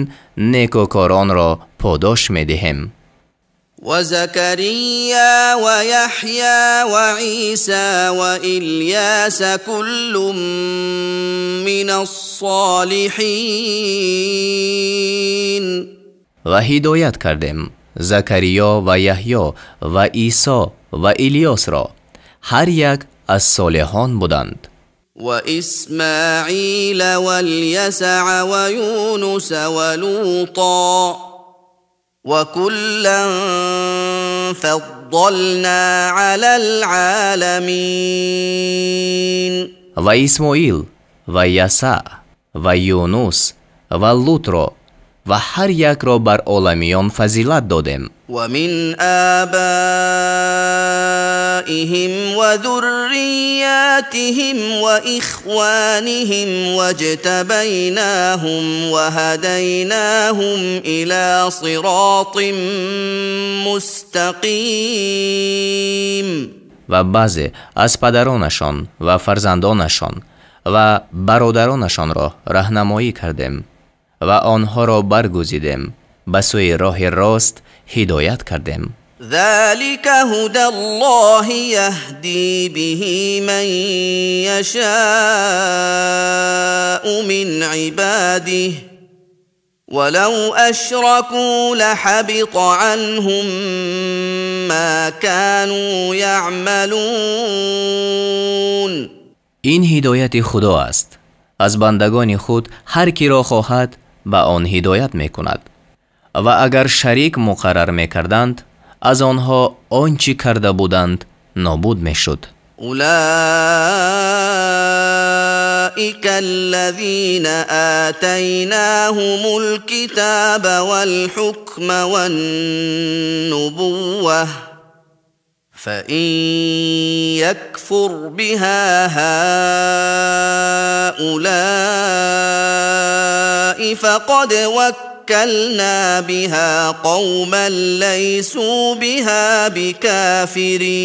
некӯкоронро подош медиҳем. وزكريا ويحيى وعيسى وإلياس كل من الصالحين. Ва ҳидоят кардем Закариё ва Яҳё ва Исо ва Илёсро, ҳар як аз солиҳон буданд. وإسماعيل واليسع ويونس ولوطا وكلا فضلنا على العالمين. Ва Исмоил ва Ясаъ ва Юнус ва Лутро ва ҳар якро бар оламиён фазилат додем. ومن آبائهم وذرياتهم وإخوانهم واجتبيناهم وهديناهم إلى صراط مستقيم. Ва баъзе аз падаронашон ва фарзандонашон ва бародаронашонро раҳнамоӣ кардем ва онҳоро баргузидем, ба сӯи роҳи рост ҳидоят кардем. ذلك هدى الله يهدي به من يشاء من عباده ولو أشركوا لحبط عنهم ما كانوا يعملون. Ин ҳидояти Худо аст. Аз бандагони худ ҳар киро хоҳад ба он ҳидоят мекунад. Ва агар шарик муқаррар мекарданд, аз онҳо он чӣ карда буданд нобуд мешуд. أولئك الذين آتيناهم الكتاب والحكم والنبوة فإن يكفر بها هؤلاء فقد وكلنا بها قوما ليسوا بها بكافرين.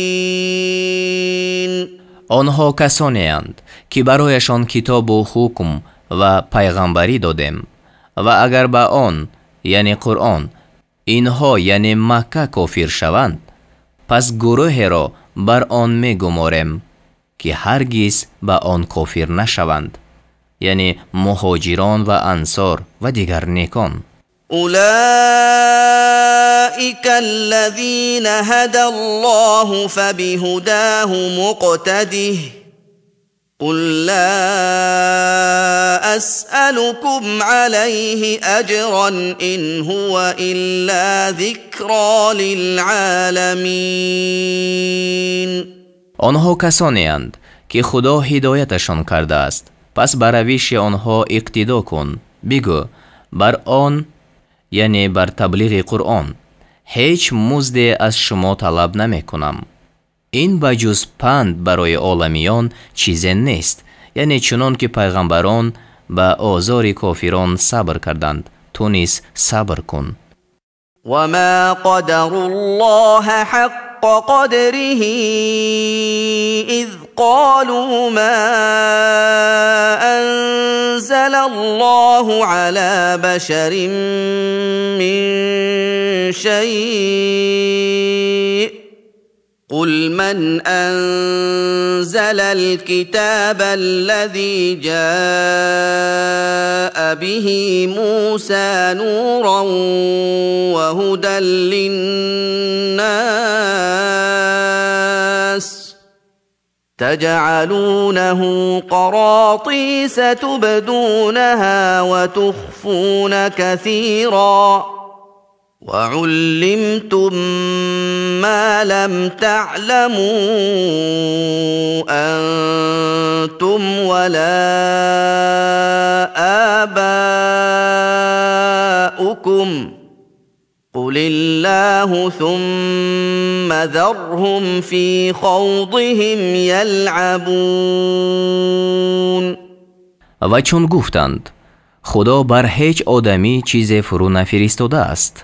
Онҳо касонеанд, ки барояшон китобу ҳукм ва пайғамбарӣ додем, ва агар ба он, яъне Қуръон, инҳо, яъне Макка, кофир шаванд, пас гурӯҳеро бар он мегуморем, ки ҳаргиз ба он кофир нашаванд, яъне муҳоҷирон ва ансор ва дигар некон. أولئك الذين هدى الله فبهداه مقتده قل لا أسألكم عليه أجرا إن هو إلا ذكرى للعالمين. Онҳо касонеанд, ки Худо ҳидояташон кардааст, пас ба равиши онҳо иқтидо кун. Бигӯ, бар он, яъне бар таблиғи Қуръон, ҳеҷ музде аз шумо талаб намекунам. Ин ба ҷуз панд барои оламиён чизе нест, яъне чунон ки пайғамбарон ба озори кофирон сабр карданд, ту низ сабр кун. وما قدروا الله حق قدره إذ قالوا ما أنزل الله على بشر من شيء قل من أنزل الكتاب الذي جاء به موسى نورا وهدى للناس تجعلونه قراطيس تبدونها وتخفون كثيرا وعلمتم ما لم تعلموا أنتم ولا آباؤكم قل الله ثم ذرهم في خوضهم يلعبون. Ва чун гуфтанд, Худо бар ҳеҷ одамӣ чизе фурӯ нафиристодааст,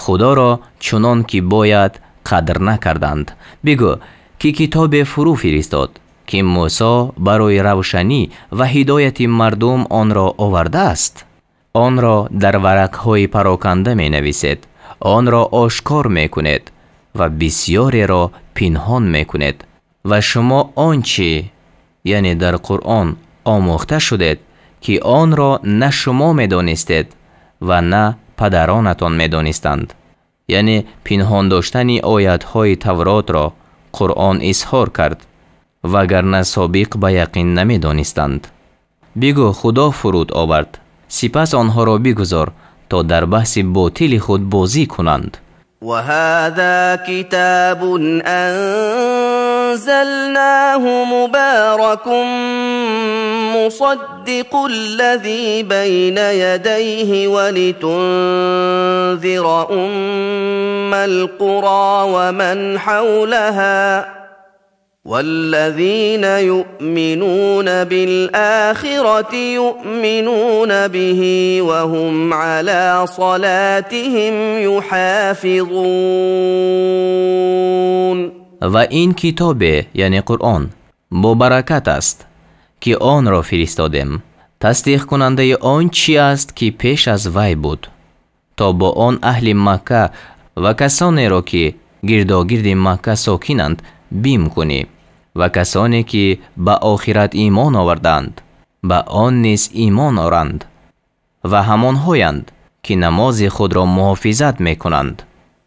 Худоро чунон ки бояд қадр накарданд. Бигӯ, ки китобе фурӯ фиристод, ки Мусо барои равшанӣ ва ҳидояти мардум онро овардааст? Онро дар варақҳои пароканда менависед, онро ошкор мекунед ва бисёреро пинҳон мекунед. Ва шумо он чӣ, яъне дар Қуръон омӯхта шудед, ки онро на шумо медонистед ва на падаронатон медонистанд. Яъне пинҳон доштани оятҳои Тавротро Қуръон изҳор кард, вагарна собиқ ба яқин намедонистанд. Бигӯ, Худо фуруд овард, сипас онҳоро бигузор, то дар баҳси ботили худ бозӣ кунанд. وهذا كتاب أنزلناه مبارك مصدق الذي بين يديه ولتنذر أم القرى ومن حولها والذين يؤمنون بالآخرة يؤمنون به وهم على صلاتهم يحافظون. Ва ин китобе, яъне Қуръон, бо баракат аст, ки онро фиристодем, тасдиқкунандаи он чӣ аст, ки пеш аз вай буд, то бо он аҳли Макка ва касонеро, ки гирдогирди Макка сокинанд, бим кунӣ, ва касоне, ки ба охират имон оварданд, ба он низ имон оранд, ва ҳамонҳоянд, ки намози худро муҳофизат мекунанд.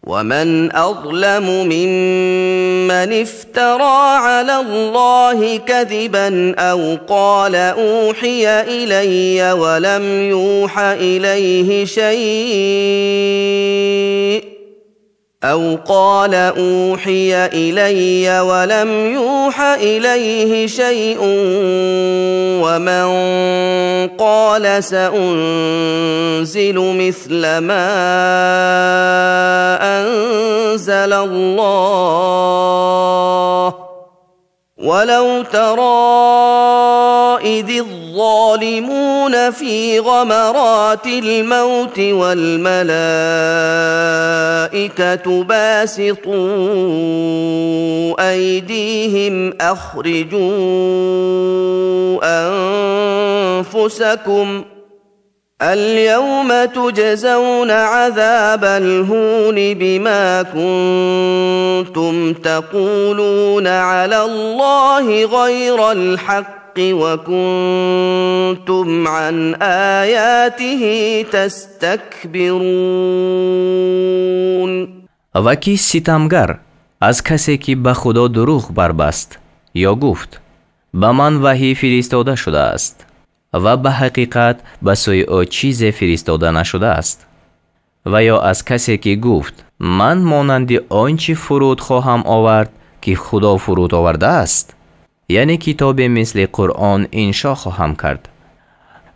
ومن أظلم ممن افترى على الله كذبا أو قال أوحي إلي ولم يوح إليه شيء أو قال أوحي إلي ولم يوح إليه شيء ومن قال سأنزل مثل ما أنزل الله ولو ترى إذ الظالمون في غمرات الموت والملائكة باسطوا أيديهم أخرجوا أنفسكم اليوم تجزون عذاب الهون بما كنتم تقولون على الله غير الحق وكنتم عن آياته تستكبرون. Ва ки ситамгар аз касе ки ба Худо дурӯғ барбаст ё гуфт: ба ман ваҳй фиристода шудааст ва ба ҳақиқат ба сӯи ӯ чизе фиристода нашудааст, ва ё аз касе ки гуфт: ман монанди он чӣ фуруд хоҳам овард ки Худо фуруд овардааст, яъне китобе мисли Қуръон иншо хоҳам кард.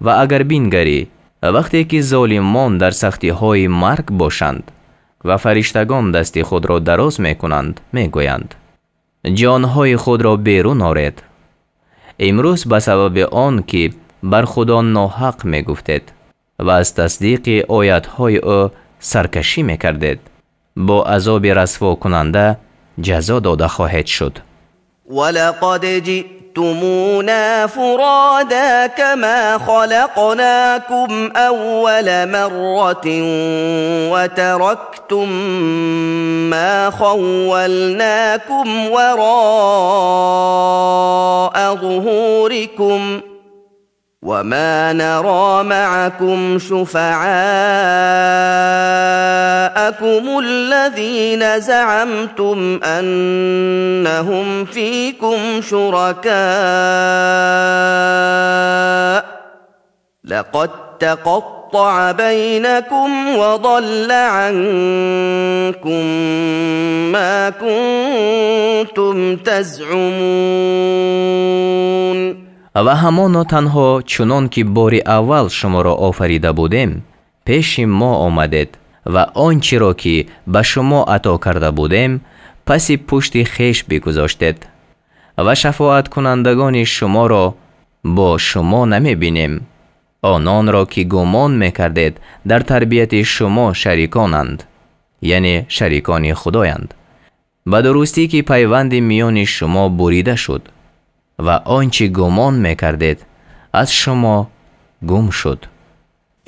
Ва агар бингарӣ вақте ки золимон дар сахтиҳои марг бошанд ва фариштагон дасти худро дароз мекунанд, мегӯянд: ҷонҳои худро берун оред. Имрӯз ба сабаби он ки бар Худо ноҳақ мегуфтед ва аз тасдиқи оятҳои ӯ саркашӣ мекардед, бо азоби расвокунанда ҷазо дода хоҳед шуд. ولقد جئتمونا فرادا كما خلقناكم أول مرة وتركتم ما خولناكم وراء ظهوركم وما نرى معكم شفعاءكم الذين زعمتم أنهم فيكم شركاء لقد تقطع بينكم وضل عنكم ما كنتم تزعمون. Ва ҳамоно танҳо чунон ки бори аввал шуморо офарида будем, пеши мо омадед ва он чиро ки ба шумо ато карда будем, паси пушти хеш бигузоштед ва шафоаткунандагони шуморо бо шумо намебинем. Ононро ки гумон мекардед дар тарбияти шумо шариконанд, яъне шарикони Худоянд. Ба дурустӣ ки пайванди миёни шумо бурида шуд ва он чӣ гумон мекардед аз шумо гум шуд.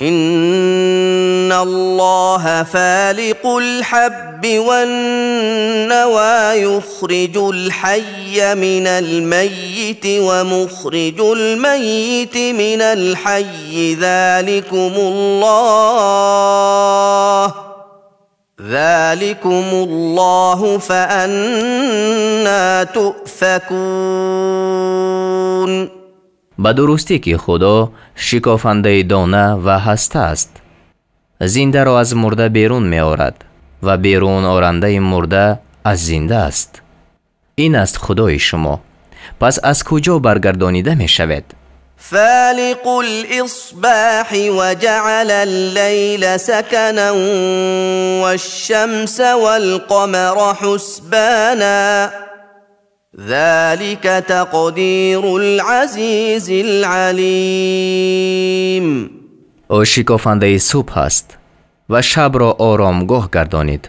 إن الله فالق الحب والنوى يخرج الحي من الميت ومخرج الميت من الحي ذلكم الله فأنا تؤفكون. Ба дурустӣ ки Худо шикофандаи дона ва ҳаста аст. Зиндаро аз мурда берун меорад ва берун орандаи мурда аз зинда аст. Ин аст Худои шумо. Пас аз куҷо баргардонида мешавед? فالق الإصباح وجعل الليل سكنا والشمس والقمر حسبانا ذلك تقدير العزيز العليم. Ӯ шикофандаи субҳ аст ва шабро оромгоҳ гардонид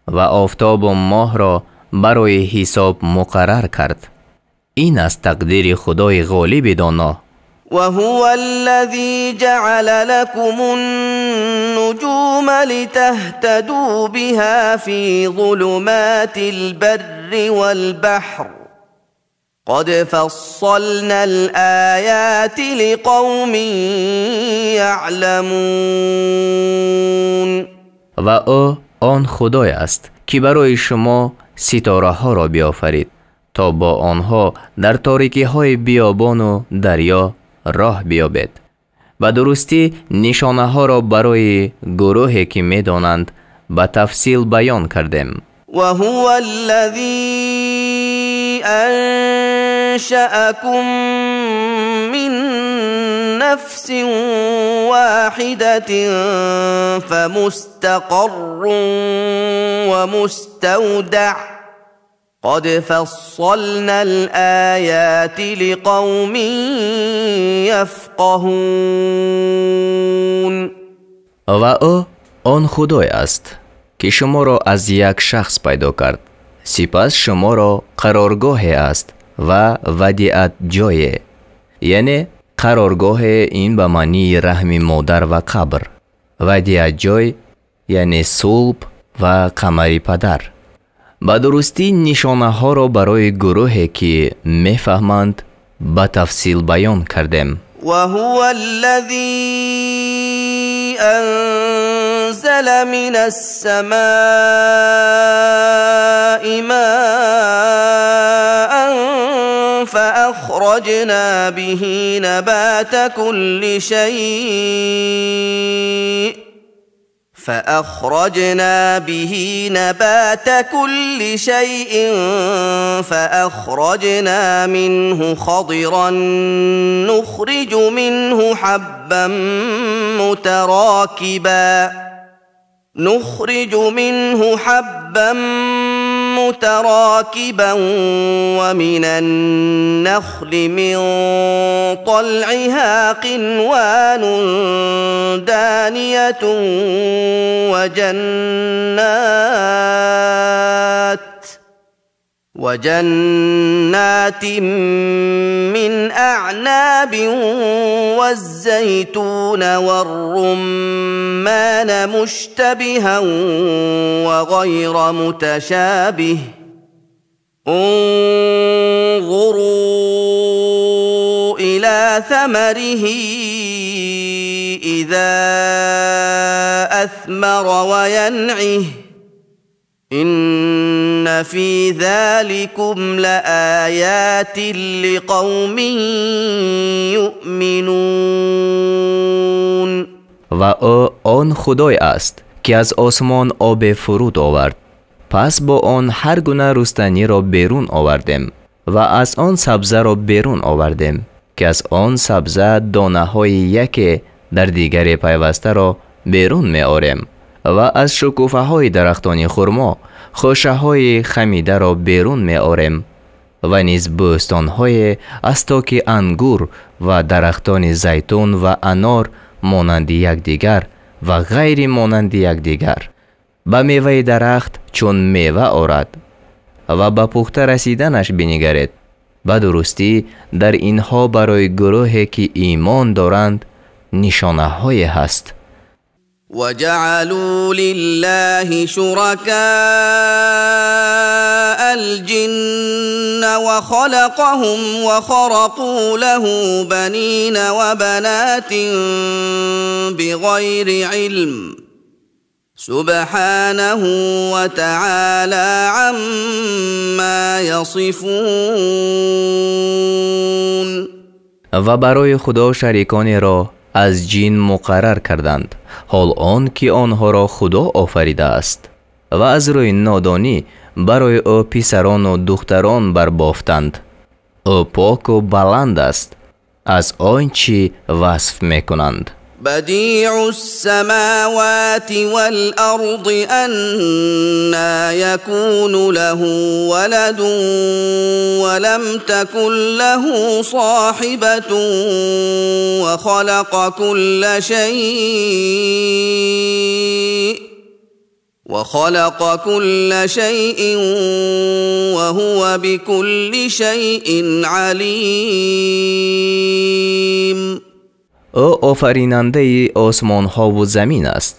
ва офтобу моҳро барои ҳисоб муқаррар кард. Ин аст тақдири Худои ғолиби доно. وهو الذي جعل لكم النجوم لتهتدوا بها في ظلمات البر والبحر قد فصلنا الآيات لقوم يعلمون. Ва ӯ он Худой аст, ки барои шумо ситораҳоро биёфарид, то бо онҳо дар торикиҳои биёбону дарё роҳ биёбед. Ба дурустӣ нишонаҳоро барои гурӯҳе, ки медонанд, ба тафсил баён кардем. وهو الذي أنشأكم من نفس واحدة فمستقر ومستودع قد فصلنا الآيات لقوم يفقهون. Ва ӯ он Худой аст, ки шуморо аз як шахс пайдо кард, сипас шуморо қароргоҳе аст ва вадиат ҷое, яъне қароргоҳе ин ба маънии раҳми модар ва қабр, вадиат ҷой яъне сулб ва қамари падар. Ба дурустӣ нишонаҳоро барои гурӯҳе, ки мефаҳманд, ба тафсил баён кардем. وهو الذي أنزل من السماء ماء فأخرجنا به نبات كل شيء فأخرجنا به نبات كل شيء فأخرجنا منه خضرا نخرج منه حبا متراكبا نخرج منه حبا متراكبا ومن النخل من طلعها قنوان دانية وجنات من أعناب والزيتون والرمان مشتبها وغير متشابه انظروا إلى ثمره إذا أثمر وينعه إن في ذلكم لآيات لقوم يؤمنون. Ва ӯ он Худой аст, ки аз осмон обе фуруд овард, пас бо он ҳар гуна рустаниро берун овардем ва аз он сабзаро берун овардем, ки аз он сабза донаҳои яке дар дигаре пайвастаро берун меорем ва аз шукуфаҳои дарахтони хурмо хӯшаҳои хамидаро берун меорем ва низ бӯстонҳое аз токи ангур ва дарахтони зайтун ва анор монанди якдигар ва ғайри монанди якдигар. Ба меваи дарахт чун мева орад ва ба пухта расиданаш бинигаред. Ба дурустӣ дар инҳо барои гурӯҳе, ки имон доранд, нишонаҳое ҳаст. وجعلوا لله شركاء الجن وخلقهم وخرقوا له بنين وبنات بغير علم سبحانه وتعالى عما يصفون. Ва барои Худо шариконеро аз ҷин муқаррар карданд, ҳол он ки онҳоро Худо офаридааст, ва аз рӯи нодонӣ барои ӯ писарону духтарон барбофтанд. Ӯ поку баланд аст аз он чӣ васф мекунанд. بديع السماوات والأرض أنى يكون له ولد ولم تكن له صاحبة وخلق كل شيء وخلق كل شيء وهو بكل شيء عليم. Ӯ офаринандаи осмонҳову замин аст.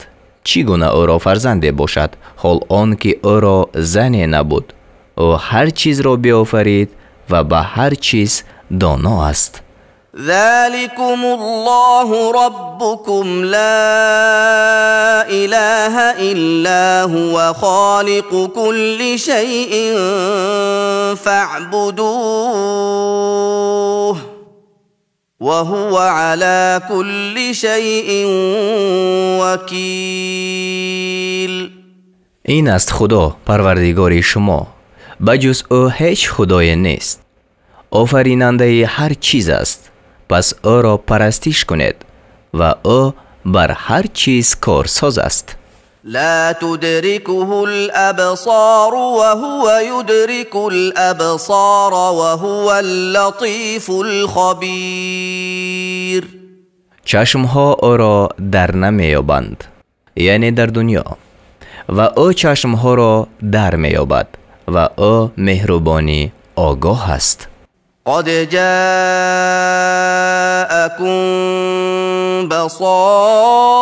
Чӣ гуна ӯро фарзанде бошад, ҳол он ки ӯро зане набуд? Ӯ ҳар чизро биофарид ва ба ҳар чиз доно аст. ذلكم الله ربكم لا إله إلا هو خالق كل شيء فاعبدوه وهو على كل شيء وكيل. Ин аст Худо, Парвардигори шумо, ба ҷуз ӯ ҳеҷ худое нест, офаринандаи ҳар чиз аст, пас ӯро парастиш кунед ва ӯ бар ҳар чиз корсоз аст. لا تدركه الأبصار وهو يدرك الأبصار وهو اللطيف الخبير. Чашмҳо ӯро дар намеёбанд, яъне дар дунё, ва ӯ чашмҳоро дар меёбад ва ӯ меҳрубонӣ огоҳ аст. قد جاءكم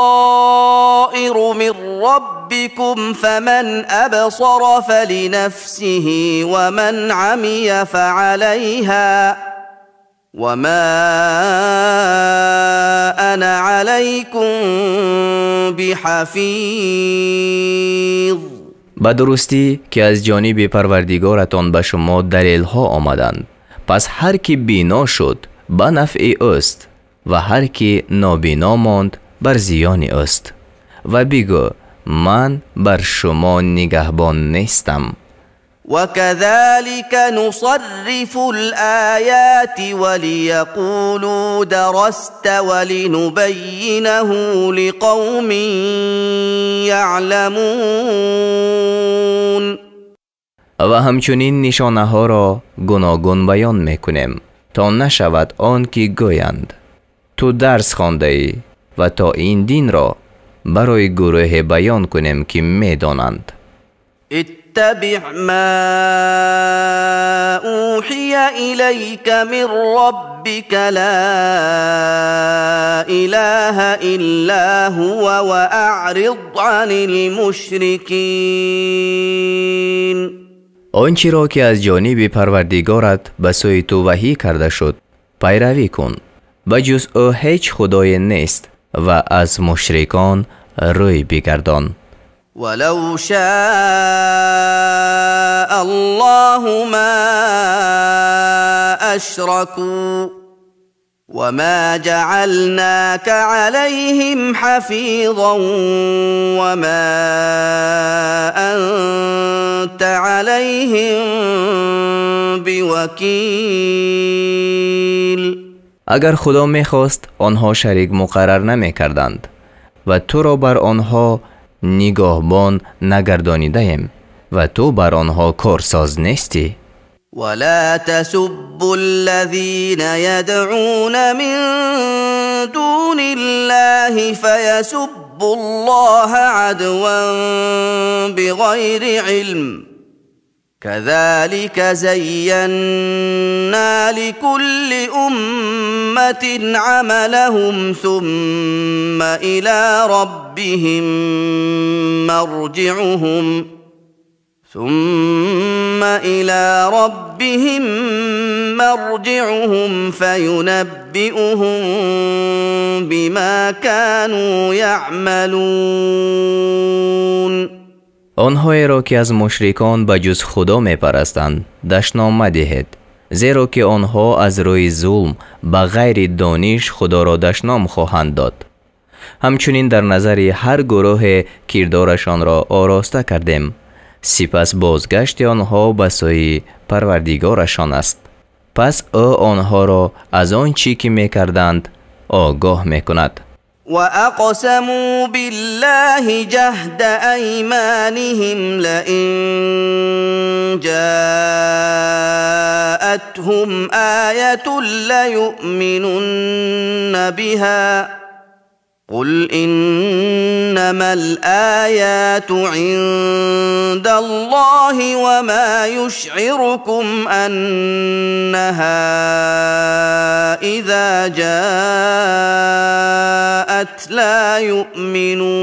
بصائر من ربكم فمن أبصر فلنفسه ومن عمي فعليها وما أنا عليكم بحفيظ. Ба дурустӣ, ки аз ҷониби Парвардигоратон ба шумо далелҳо омаданд, пас ҳар ки бино шуд, ба нафъи ӯст ва ҳар ки нобино монд, бар зиёни ӯст. Ва бигӯ: ман бар шумо нигаҳбон нестам. وكذلك نصرف الآيات وليقولوا درست ولنبينه لقوم يعلمون. Ва ҳамчунин нишонаҳоро гуногун баён мекунем, то нашавад он ки гӯянд: ту дарс хондаӣ, ва то ин динро барои гурӯҳе баён кунем, ки медонанд. اتبع ما أوحي إليك من ربك لا إله إلا هو وأعرض عن المشركين. Он чиро ки аз ҷониби Парвардигорат ба сӯи ту ваҳӣ карда шуд, пайравӣ кун. Ба ҷуз ӯ ҳеҷ худое нест ва аз мушрикон рӯй бигардон. ولو شاء الله ما أشركوا وما جعلناك عليهم حفيظا وما أنت عليهم بوكيل. Агар Худо мехост, онҳо шарик муқаррар намекарданд ва туро бар онҳо нигоҳбон нагардонидаем ва ту бар онҳо корсоз нестӣ. ولا تسبوا الذين يدعون من دون الله فيسبوا الله عدوا بغير علم كذلك زينا لكل أمة عملهم ثم إلى ربهم مرجعهم ثم إلى ربهم مرجعهم فينبئهم بما كانوا يعملون. Онҳоеро ки аз мушрикон ба ҷуз Худо мепарастанд, дашном мадиҳед, зеро ки онҳо аз рӯи зулм ба ғайри дониш Худоро дашном хоҳанд дод. Ҳамчунин дар назари ҳар гурӯҳе кирдорашонро ороста кардем, сипас бозгашти онҳо ба сӯи Парвардигорашон аст, пас ӯ онҳоро аз он чӣ ки мекарданд огоҳ мекунад. وأقسموا بالله جهد أيمانهم لئن جاءتهم آية ليؤمنن بها قل إنما الآيات عند الله وما يشعركم أنها إذا جاءت لا يؤمنون.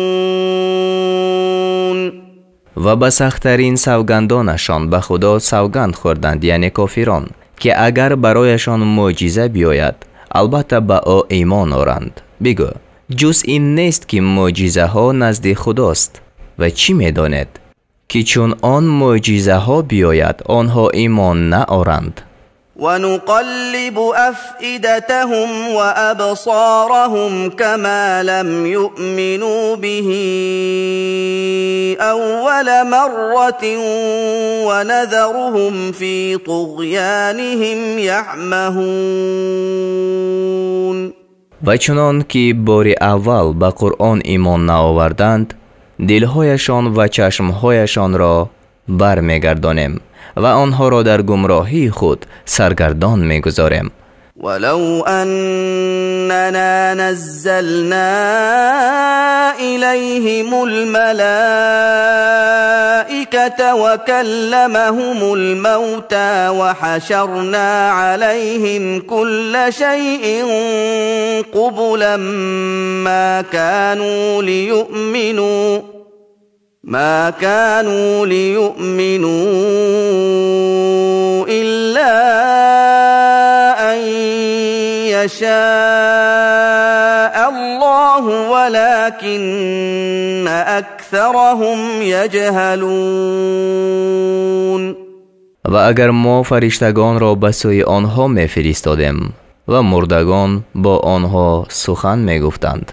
Ва ба сахттарин савгандонашон ба Худо савганд хӯрданд, яъне кофирон, ки агар барояшон мӯъҷиза биёяд, албатта ба ӯ имон оранд. Бигӯ, ҷуз ин нест, ки мӯъҷизаҳо назди Худост ва чӣ медонед, ки чун он мӯъҷизаҳо биёяд, онҳо имон наоранд. ونقلب أفئدتهم وأبصارهم كما لم يؤمنوا به أول مرة ونذرهم في طغيانهم يعمهون. Ва чунон ки бори аввал ба Қуръон имон наоварданд, дилҳояшон ва чашмҳояшонро бармегардонем ва онҳоро дар гумроҳии худ саргардон мегузорем. ولو أننا نزلنا إليهم الملائكة وكلمهم الموتى وحشرنا عليهم كل شيء قبلا ما كانوا ليؤمنوا إلا أن يشاء الله ولكن أكثرهم يجهلون. Ва агар мо фариштагонро ба сӯи онҳо мефиристодем ва мурдагон бо онҳо сухан мегуфтанд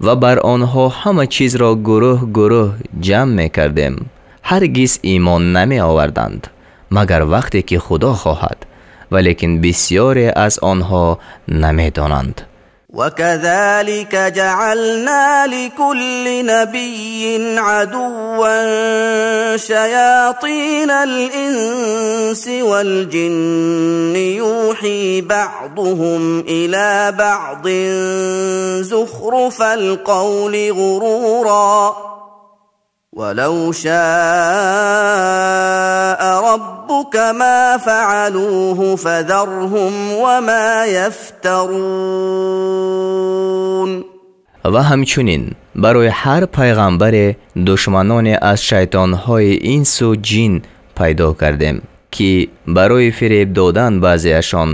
ва бар онҳо ҳама чизро гурӯҳ гурӯҳ ҷамъ мекардем, ҳаргиз имон намеоварданд, магар вақте ки Худо хоҳад, валекин бисёре аз онҳо намедонанд. وكذلك جعلنا لكل نبي عدوا شياطين الإنس والجن يوحي بعضهم إلى بعض زخرف القول غرورا ولو شاء ربك ما فعلوه فذرهم وما يفترون. Ва ҳамчунин барои ҳар пайғамбаре душманоне аз шайтонҳои инсу ҷин пайдо кардем, ки барои фиреб додан баъзеашон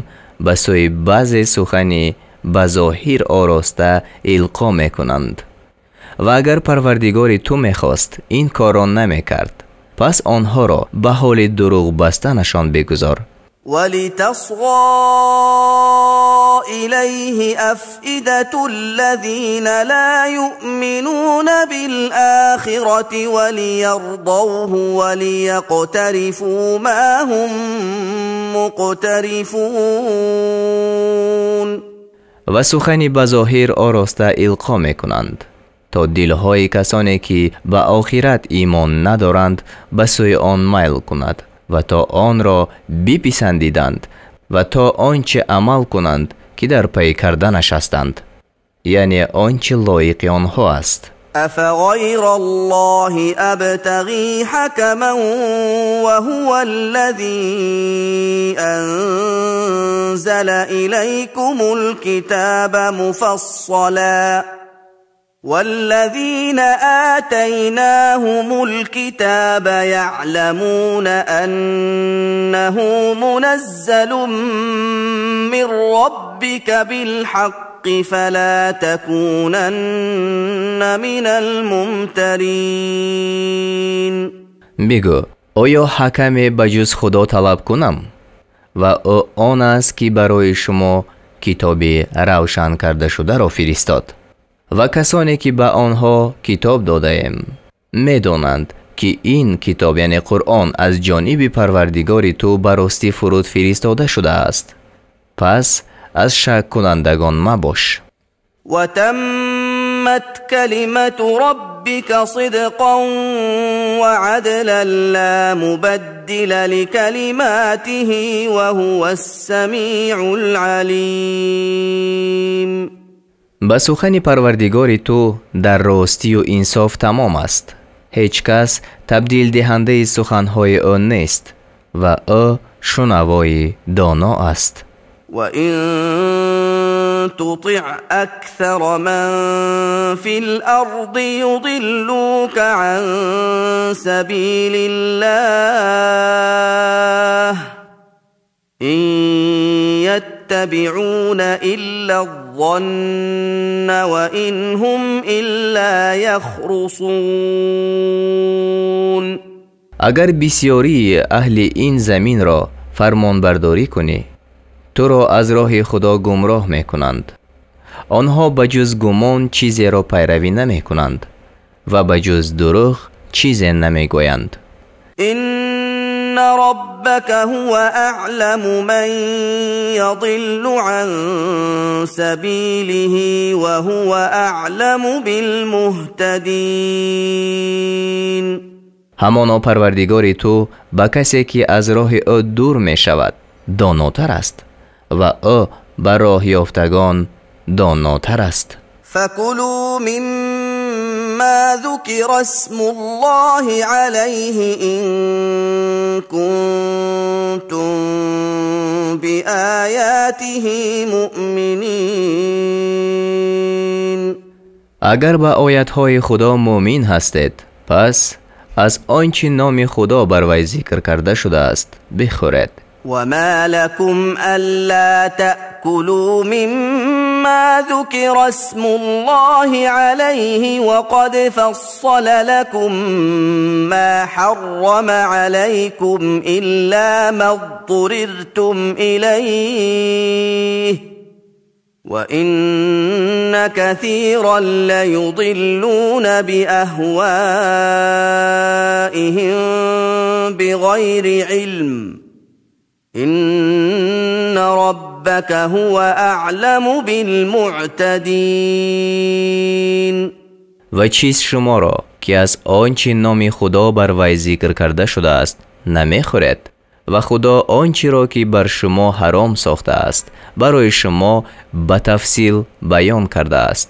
ба сӯи баъзе сухани ба зоҳир ороста илқо мекунанд. Ва агар Парвардигори ту мехост, ин корро намекард, пас онҳоро ба ҳоли дурӯғ бастанашон бигузор. ولتصغى إليه أفئدة الذين لا يؤمنون بالآخرة وليرضوه وليقترفوا ما هم مقترفون. Ва сухани ба зоҳир ороста илқо мекунанд, то дилҳои касоне ки ба охират имон надоранд ба сӯи он майл кунад ва то онро биписандиданд ва то он че амал кунанд, ки дар пай карданаш ҳастанд, яъне он чи лоиқи онҳо аст. أفغير الله أبتغي حكما وهو الذي أنزل إليكم الكتاب مفصلا والذين آتيناهم الكتاب يعلمون أنه منزل من ربك بالحق فلا تكونن من الممترين. Бигӯ, оё ҳакаме ба ҷуз Худо талаб кунам? Ва ӯ он аст, ки барои шумо китоби равшан кардашударо фиристод. Ва касоне ки ба онҳо китоб додаем, медонанд, ки ин китоб, яъне Қуръон, аз ҷониби Парвардигори ту ба ростӣ фуруд фиристода шудааст. Пас аз шаккунандагон мабош. وتمت كلمة ربك صدقا وعدلا لا مبدل لكلماته وهو السميع العليم. Ба сухани Парвардигори ту дар ростию инсоф тамом аст. Ҳеҷ кас табдилдиҳандаи суханҳои ӯ нест ва ӯ шунавои доно аст. وإن تطع أكثر من في الأرض يضلوك عن سبيل الله إن يتبعون إلا الظن وإن هم إلا يخرصون. Агар бисёрии аҳли ин заминро фармонбардорӣ кунӣ, туро аз роҳи Худо гумроҳ мекунанд. Онҳо ба ҷуз гумон чизеро пайравӣ намекунанд ва ба ҷуз дурӯғ чизе намегӯянд. إن ربك هو أعلم من يضل عن سبيله وهو أعلم بالمهتدين. Ҳамоно Парвардигори ту ба касе ки аз роҳи ӯ дур мешавад донотар аст ва ӯ ба роҳёфтагон донотар аст. فكلوا مما ذكر اسم الله عليه إن كنتم بآياته مؤمنين. Агар ба оятҳои Худо муъмин ҳастед, пас аз он чӣ номи Худо бар вай зикр карда шудааст бихӯред. وما لكم ألا تأكلوا مما ذكر اسم الله عليه وقد فصل لكم ما حرم عليكم إلا ما اضطررتم إليه وإن كثيرا ليضلون بأهوائهم بغير علم إن ربك هو أعلم بالمعتدين. Ва чиз шуморо ки аз он чӣ номи Худо бар вай зикр карда шудааст намехӯред ва Худо он чиро ки бар шумо ҳаром сохтааст барои шумо ба тафсил баён кардааст,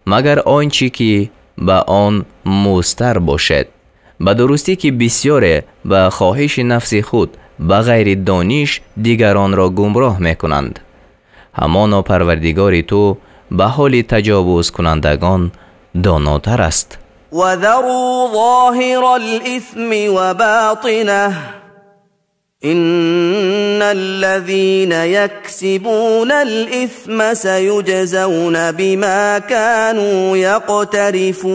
магар он чӣ ки ба он музтар бошед. Ба дурустӣ ки бисёре ба хоҳиши нафси худ ба ғайри дониш дигаронро гумроҳ мекунанд. Ҳамоно Парвардигори ту ба ҳоли таҷовузкунандагон донотар аст. وذروا ظاهر الإثم وباطنه إن الذين يكسبون الإثم سيجزون بما كانوا يقترفون.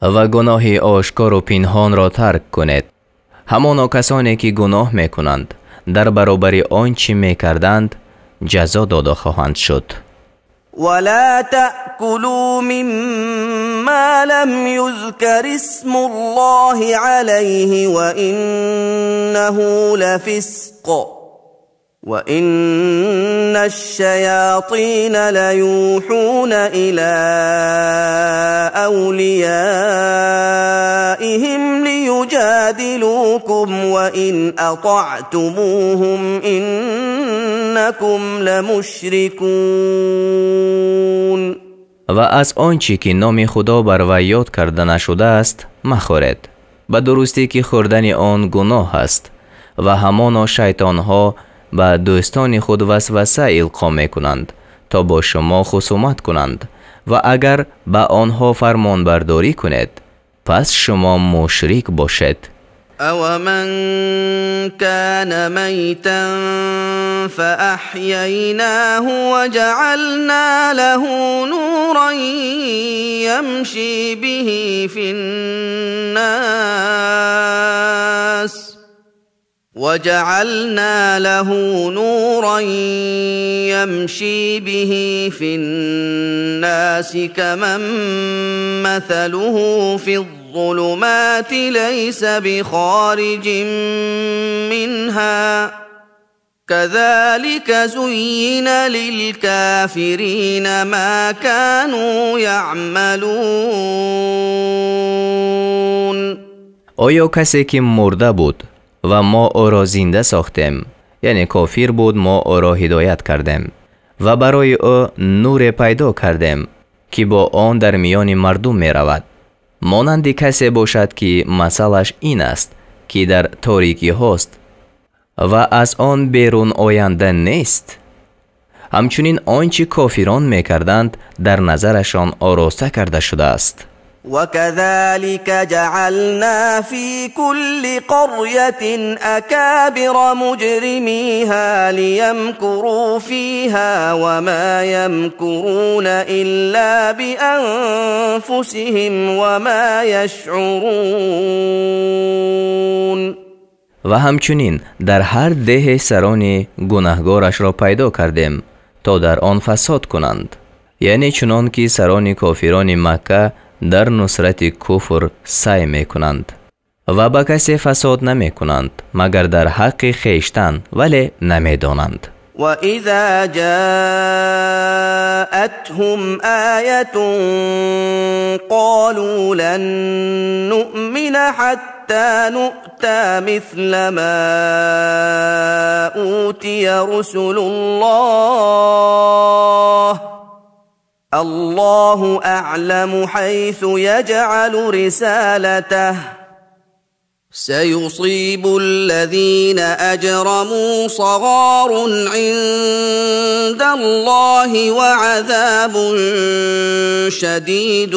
Ва гуноҳи ошкору пинҳонро тарк кунед. Ҳамоно касоне ки гуноҳ мекунанд дар баробари он чӣ мекарданд ҷазо дода хоҳанд шуд. ولا تأكلوا مما لم يذكر اسم الله عليه وإنه لفسق وإن الشياطين ليوحون إلى أوليائهم ليجادلوكم وإن أطعتموهم إنكم لمشركون. Ва аз он чӣ ки номи Худо бар вай ёд карда нашудааст махӯред. Ба дурустӣ ки хӯрдани он гуноҳ аст ва ҳамоно шайтонҳо ба дӯстони худ васваса илқо мекунанд то бо шумо хусумат кунанд ва агар ба онҳо фармонбардорӣ кунед, пас шумо мушрик бошед. أومن كان ميتا فأحييناه وجعلنا له نورا يمشي به في الناس وجعلنا له نورا يمشي به في الناس كمن مثله في الظلمات ليس بخارج منها كذلك زين للكافرين ما كانوا يعملون. Оё касе ки мурда буд ва мо ӯро зинда сохтем, яъне кофир буд, мо ӯро ҳидоят кардем ва барои ӯ нуре пайдо кардем ки бо он дар миёни мардум меравад, монанди касе бошад ки масъалаш ин аст ки дар торикиҳост ва аз он берун оянда нест. Ҳамчунин он чӣ кофирон мекарданд дар назарашон ороста карда шудааст. وكذلك جعلنا في كل قرية أكابر مجرميها ليمكروا فيها وما يمكرون إلا بأنفسهم وما يشعرون. Ва ҳамчунин дар ҳар деҳе сарони гунаҳгорашро пайдо кардем, то дар он фасод кунанд. Яъне чунон ки сарони кофирони Макка дар нусрати куфр сай мекунанд ва ба касе фасод намекунанд, магар дар ҳаққи хештан, вале намедонанд. وإذا جاءتهم آية قالوا لن نؤمن حتى نؤتى مثل ما أوتي رسل الله الله أعلم حيث يجعل رسالته سيصيب الذين أجرموا صغار عند الله وعذاب شديد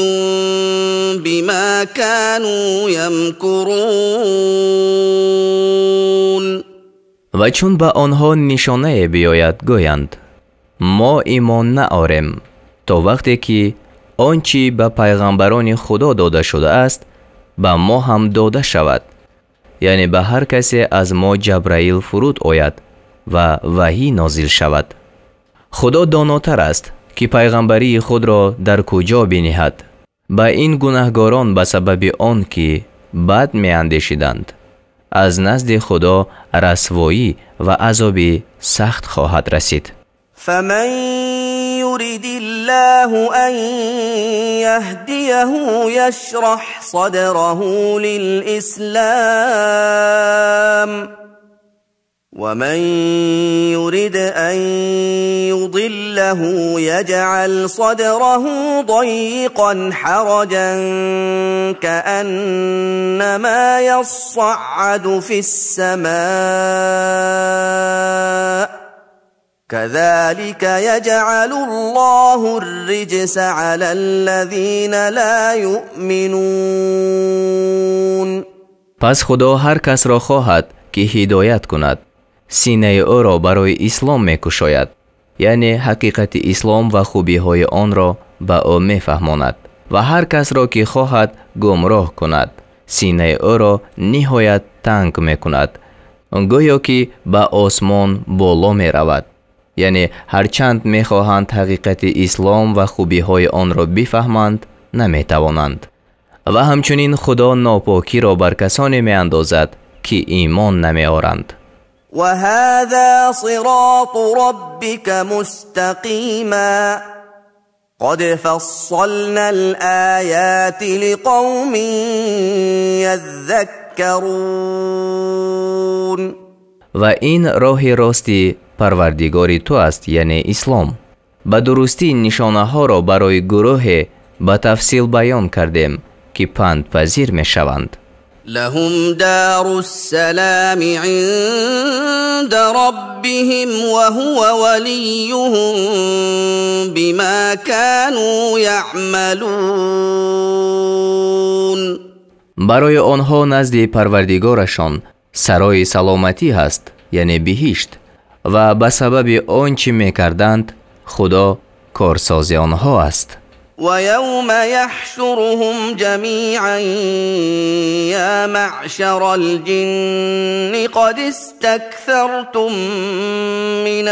بما كانوا يمكرون. Ва чун ба онҳо нишонае биёяд, гӯянд: мо имон наорем то вақте ки он чӣ ба пайғамбарони Худо дода шудааст, ба мо ҳам дода шавад. Яъне ба ҳар касе аз мо Ҷабраил фуруд ояд ва ваҳӣ нозил шавад. Худо донотар аст, ки пайғамбарии худро дар куҷо биниҳад. Ба ин гунаҳгорон ба сабаби он ки бад меандешиданд, аз назди Худо расвоӣ ва азоби сахт хоҳад расид. فمن يرد الله أن يهديه يشرح صدره للإسلام ومن يرد أن يضله يجعل صدره ضيقا حرجا كأنما يصعد في السماء كذلك يجعل الله الرجس على الذين لا يؤمنون. Пас Худо ҳар касро хоҳад, ки ҳидоят кунад, синаи ӯро барои ислом мекушояд, яъне ҳақиқати ислом ва хубиҳои онро ба ӯ мефаҳмонад, ва ҳар касро ки хоҳад гумроҳ кунад, синаи ӯро ниҳоят танг мекунад, гӯё ки ба осмон боло меравад. Яъне ҳарчанд мехоҳанд ҳақиқати ислом ва хубиҳои онро бифаҳманд, наметавонанд. Ва ҳамчунин Худо нопокиро бар касоне меандозад, ки имон намеоранд. وهذا صراط ربك مستقيما قد فصلنا الآيات لقوم يذكرون. Ва ин роҳи рости Парвардигори ту аст, яъне ислом. Ба дурустӣ нишонаҳоро барои гурӯҳе ба тафсил баён кардем, ки пандпазир мешаванд. لهم دار السلام عند ربهم وهو وليهم بما كانوا يعملون. Барои онҳо назди Парвардигорашон сарои саломатӣ ҳаст, яъне биҳишт, ва ба сабаби он чӣ мекарданд, Худо корсози онҳо аст. ويوم يحشرهم جميعا يا معشر الجن قد استكثرتم من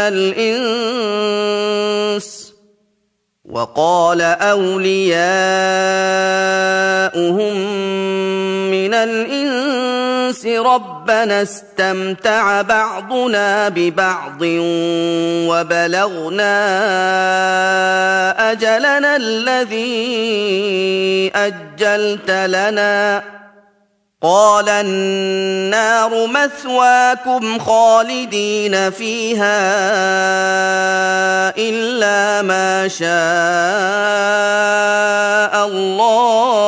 الإنس وقال أولياؤهم من الإنس ربنا استمتع بعضنا ببعض وبلغنا أجلنا الذي أجلت لنا قال النار مثواكم خالدين فيها إلا ما شاء الله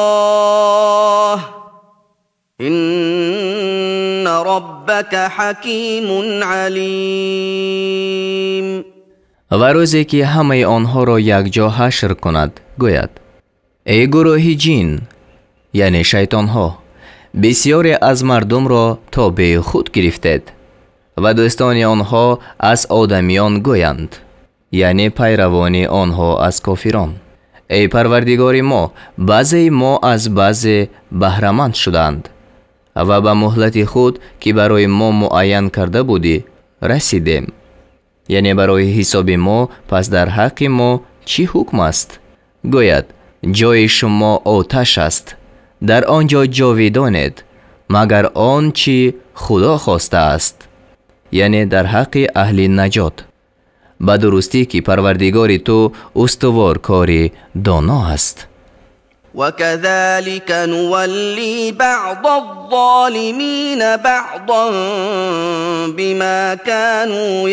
إن ربك حكيم عليم. Ва рӯзе ки ҳамаи онҳоро якҷо ҳашр кунад, гӯяд: эй гурӯҳи ҷин, Яъне шайтонҳо, бисёре аз мардумро тобеи худ гирифтед ва дӯстони онҳо аз одамиён гӯянд, яъне пайравони онҳо аз кофирон: эй Парвардигори мо, баъзеи мо аз баъзе баҳраманд шуданд ва ба муҳлати худ, ки барои мо муайян карда будӣ, расидем, яъне барои ҳисоби мо, пас дар ҳаққи мо чӣ ҳукм аст? Гӯяд: ҷои шумо оташ аст, дар он ҷо ҷовидонед, магар он чӣ Худо хостааст, яъне дар ҳаққи аҳли наҷот. Ба дурустӣ ки Парвардигори ту устувор кори доно аст. وكذلك نولي بعض الظالمين بعضا بما كانوا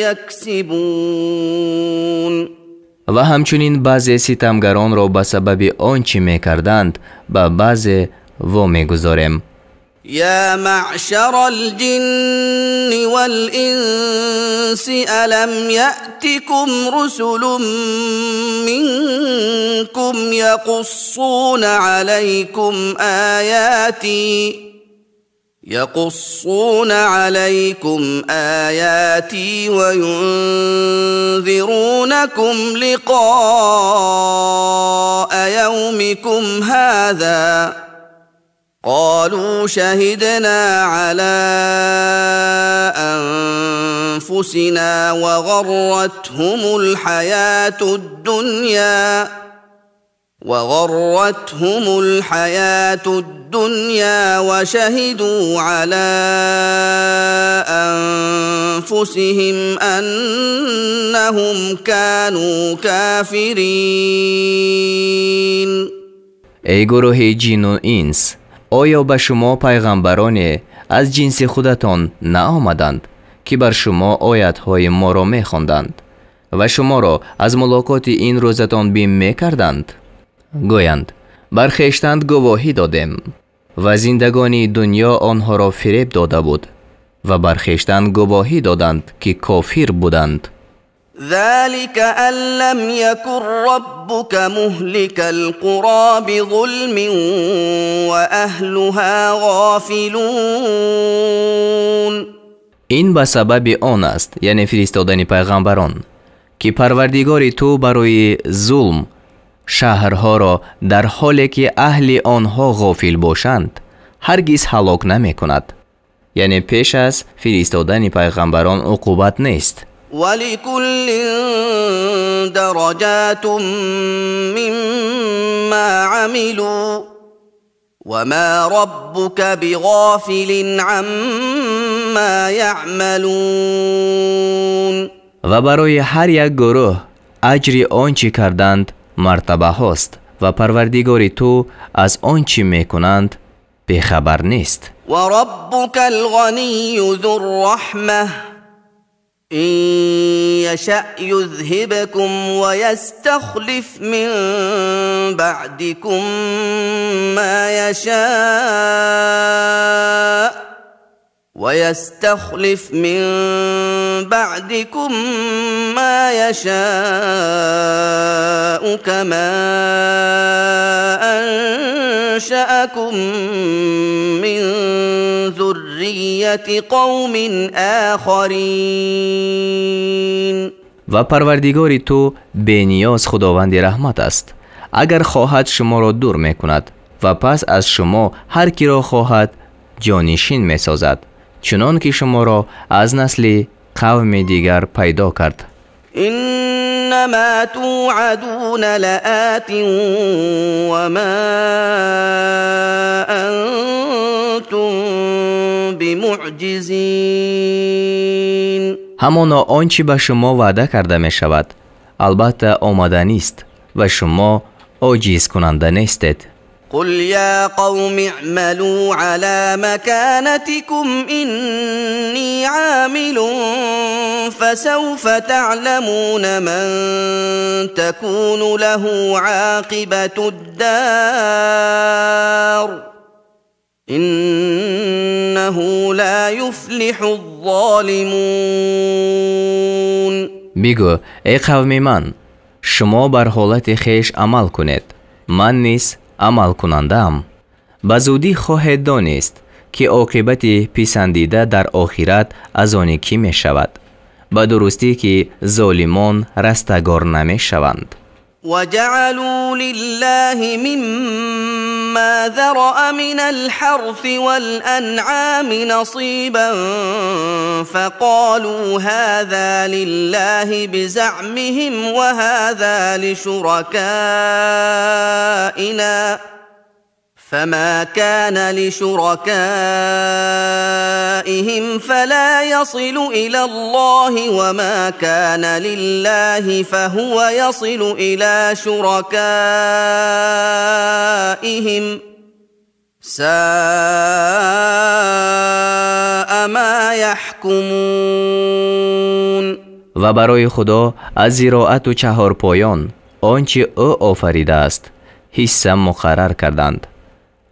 يكسبون. Ва ҳамчунин баъзе ситамгаронро ба сабаби он чӣ мекарданд ба баъзе вомегузорем. يا معشر الجن والإنس ألم يأتكم رسل منكم يقصون عليكم آياتي وينذرونكم لقاء يومكم هذا قالوا شهدنا على أنفسنا وغرتهم الحياة الدنيا وشهدوا على أنفسهم أنهم كانوا كافرين. Эй гурӯҳи ҷину инс, оё ба шумо пайғамбароне аз ҷинси худатон наомаданд, ки бар шумо оятҳои моро мехонданд ва шуморо аз мулоқоти ин рӯзатон бим мекарданд? Гӯянд: бар хештанд гувоҳӣ додем ва зиндагонии дунё онҳоро фиреб дода буд ва бар хештанд гувоҳӣ доданд, ки кофир буданд. ذلك أن لم يكن ربك مهلك القرى بظلم وأهلها غافلون. Ин ба сабаби он аст, яъне фиристодани пайғамбарон, ки Парвардигори ту барои зулм шаҳрҳоро дар ҳоле ки аҳли онҳо ғофил бошанд ҳаргиз ҳалок намекунад. Яъне пеш аз фиристодани пайғамбарон уқубат нест. ولكل درجات مما عملوا وما ربك بغافل عما يعملون. Ва барои ҳар як гурӯҳ аҷри он чӣ карданд мартабаҳост ва Парвардигори ту аз он чӣ мекунанд бехабар нест. وربك الغني ذو الرحمة إن يشأ يذهبكم ويستخلف من بعدكم ما يشاء ويستخلف من بعدكم ما يشاء كما أنشأكم من ذرية قوم آخرين. Ва Парвардигори ту бениёз Худованди раҳмат аст. Агар хоҳад шуморо дур мекунад ва пас аз шумо ҳар киро хоҳад ҷонишин месозад, чунон ки шуморо аз насли қавми дигар пайдо кард. إنما توعدون لآت وما أنتم بمعجزين. Ҳамоно он чӣ ба шумо ваъда карда мешавад, албатта омаданист ва шумо оҷизкунанда нестед. قل يا قوم اعملوا على مكانتكم إني عامل فسوف تعلمون من تكون له عاقبة الدار إنه لا يفلح الظالمون. Бигӯ: эй қавми ман, шумо бар ҳолати хеш амал кунед, ман низ амалкунандаам. Ба зудӣ хоҳед донист, ки оқибати писандида дар охират аз они кӣ мешавад. Ба дурустӣ, ки золимон растагор намешаванд. وجعلوا لله مما ذرأ من الحرث والأنعام نصيبا فقالوا هذا لله بزعمهم وهذا لشركائنا فما كان لشركائهم فلا يصل إلى الله وما كان لله فهو يصل إلى شركائهم ساء ما يحكمون. Ва барои Худо аз зироату чаҳорпоён он чи ӯ офаридааст ҳисса муқаррар карданд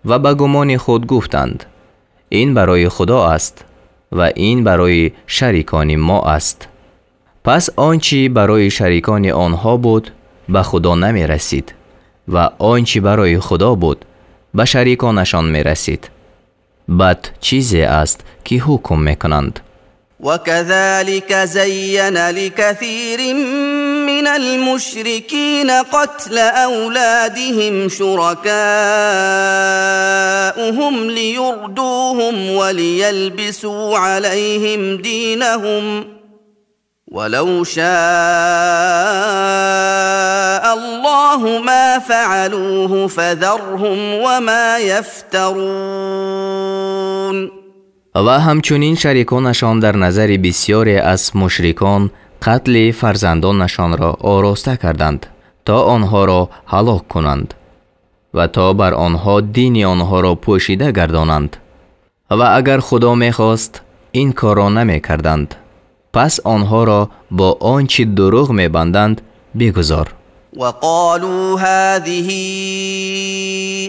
ва ба гумони худ гуфтанд: ин барои Худо аст ва ин барои шарикони мо аст. Пас он чи барои шарикони онҳо буд ба Худо намерасид ва он чи барои Худо буд ба шариконашон мерасид. Бад чизе аст, ки ҳукм мекунанд. وكذلك زين لكثير من المشركين قتل أولادهم شركاؤهم ليردوهم وليلبسوا عليهم دينهم ولو شاء الله ما فعلوه فذرهم وما يفترون. Ва ҳамчунин шариконашон дар назари бисёре аз мушрикон қатли фарзандонашонро ороста карданд, то онҳоро ҳалок кунанд ва то бар онҳо дини онҳоро пӯшида гардонанд. Ва агар Худо мехост, ин корро намекарданд. Пас онҳоро бо он чи дурӯғ мебанданд бигузор. وقالوا هذه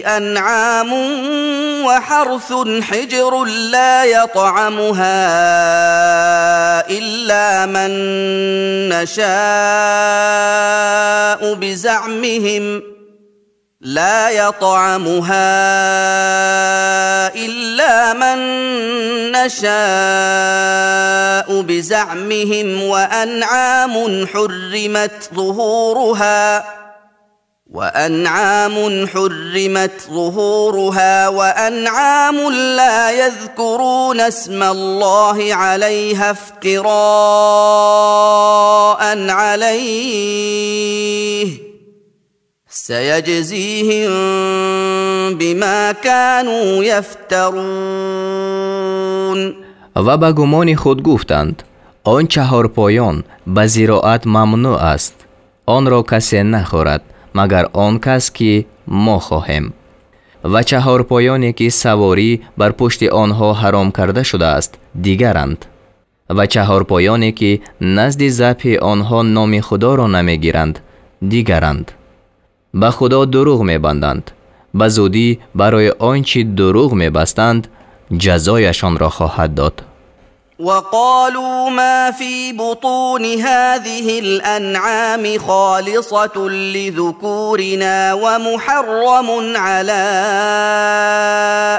أنعام وحرث حجر لا يطعمها إلا من نشاء بزعمهم لا يطعمها إلا من نشاء بزعمهم وأنعام حرمت ظهورها وأنعام لا يذكرون اسم الله عليها افتراء عليه سيجزيهم بما كانوا يفترون. Ва ба гумони худ гуфтанд: он чаҳорпоён ба зироат мамнӯъ аст, онро касе нахӯрад магар он кас, ки мо хоҳем. Ва чаҳорпоёне, ки саворӣ бар пушти онҳо ҳаром карда шудааст, дигаранд. Ва чаҳорпоёне, ки назди забҳи онҳо номи Худоро намегиранд, дигаранд. Ба Худо дурӯғ мебанданд. Ба зудӣ барои он чи дурӯғ мебастанд ҷазояшонро хоҳад дод. وقالوا ما في بطون هذه الأنعام خالصة لذكورنا ومحرم على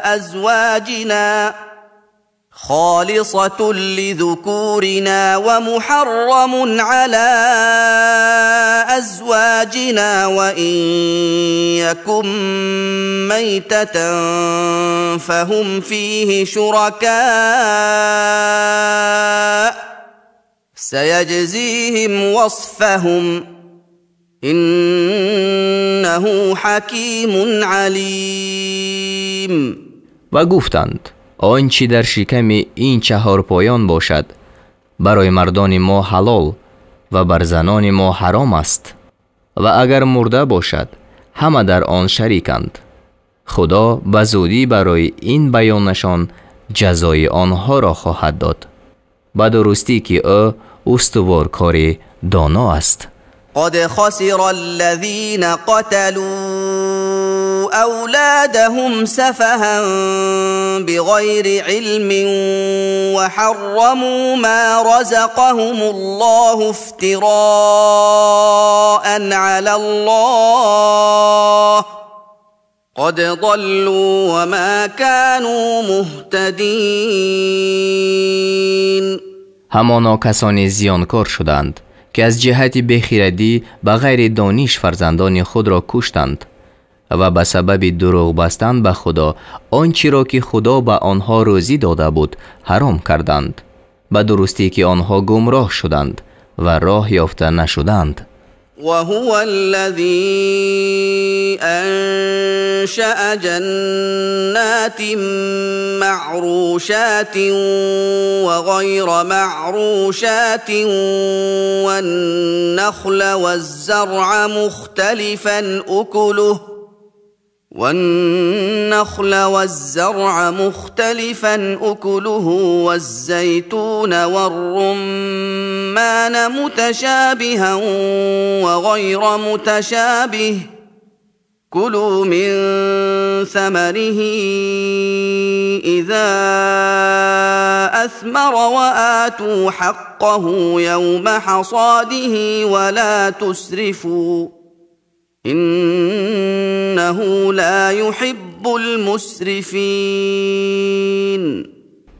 أزواجنا خالصة لذكورنا ومحرم على أزواجنا وإن يكن ميتة فهم فيه شركاء سيجزيهم وصفهم إنه حكيم عليم. Ва гуфтанд: он чи дар шиками ин чаҳорпоён бошад барои мардони мо ҳалол ва бар занони мо ҳаром аст, ва агар мурда бошад ҳама дар он шариканд. Худо ба зудӣ барои ин баёнашон ҷазои онҳоро хоҳад дод. Ба дурустӣ, ки ӯ устуворкори доно аст. قد خسر الذين قتلوا أولادهم سفها بغير علم وحرموا ما رزقهم الله افتراء على الله قد فقد ضلوا وما كانوا مهتدين. Ҳамоно касоне зиёнкор шуданд, ки аз ҷиҳати бехирадӣ ба ғайри дониш фарзандони худро куштанд ва ба сабаби дурӯғ бастан ба Худо он чиро ки Худо ба онҳо рӯзӣ дода буд ҳаром карданд. Ба дурустӣ ки онҳо гумроҳ шуданд ва роҳ ёфта нашуданд. وهو الذي أنشأ جنات معروشات وغير معروشات والنخل والزرع مختلفا أكله والنخل والزرع مختلفا أكله والزيتون والرمان متشابها وغير متشابه كلوا من ثمره إذا أثمر وآتوا حقه يوم حصاده ولا تسرفوا إنه لا يحب المسرفين.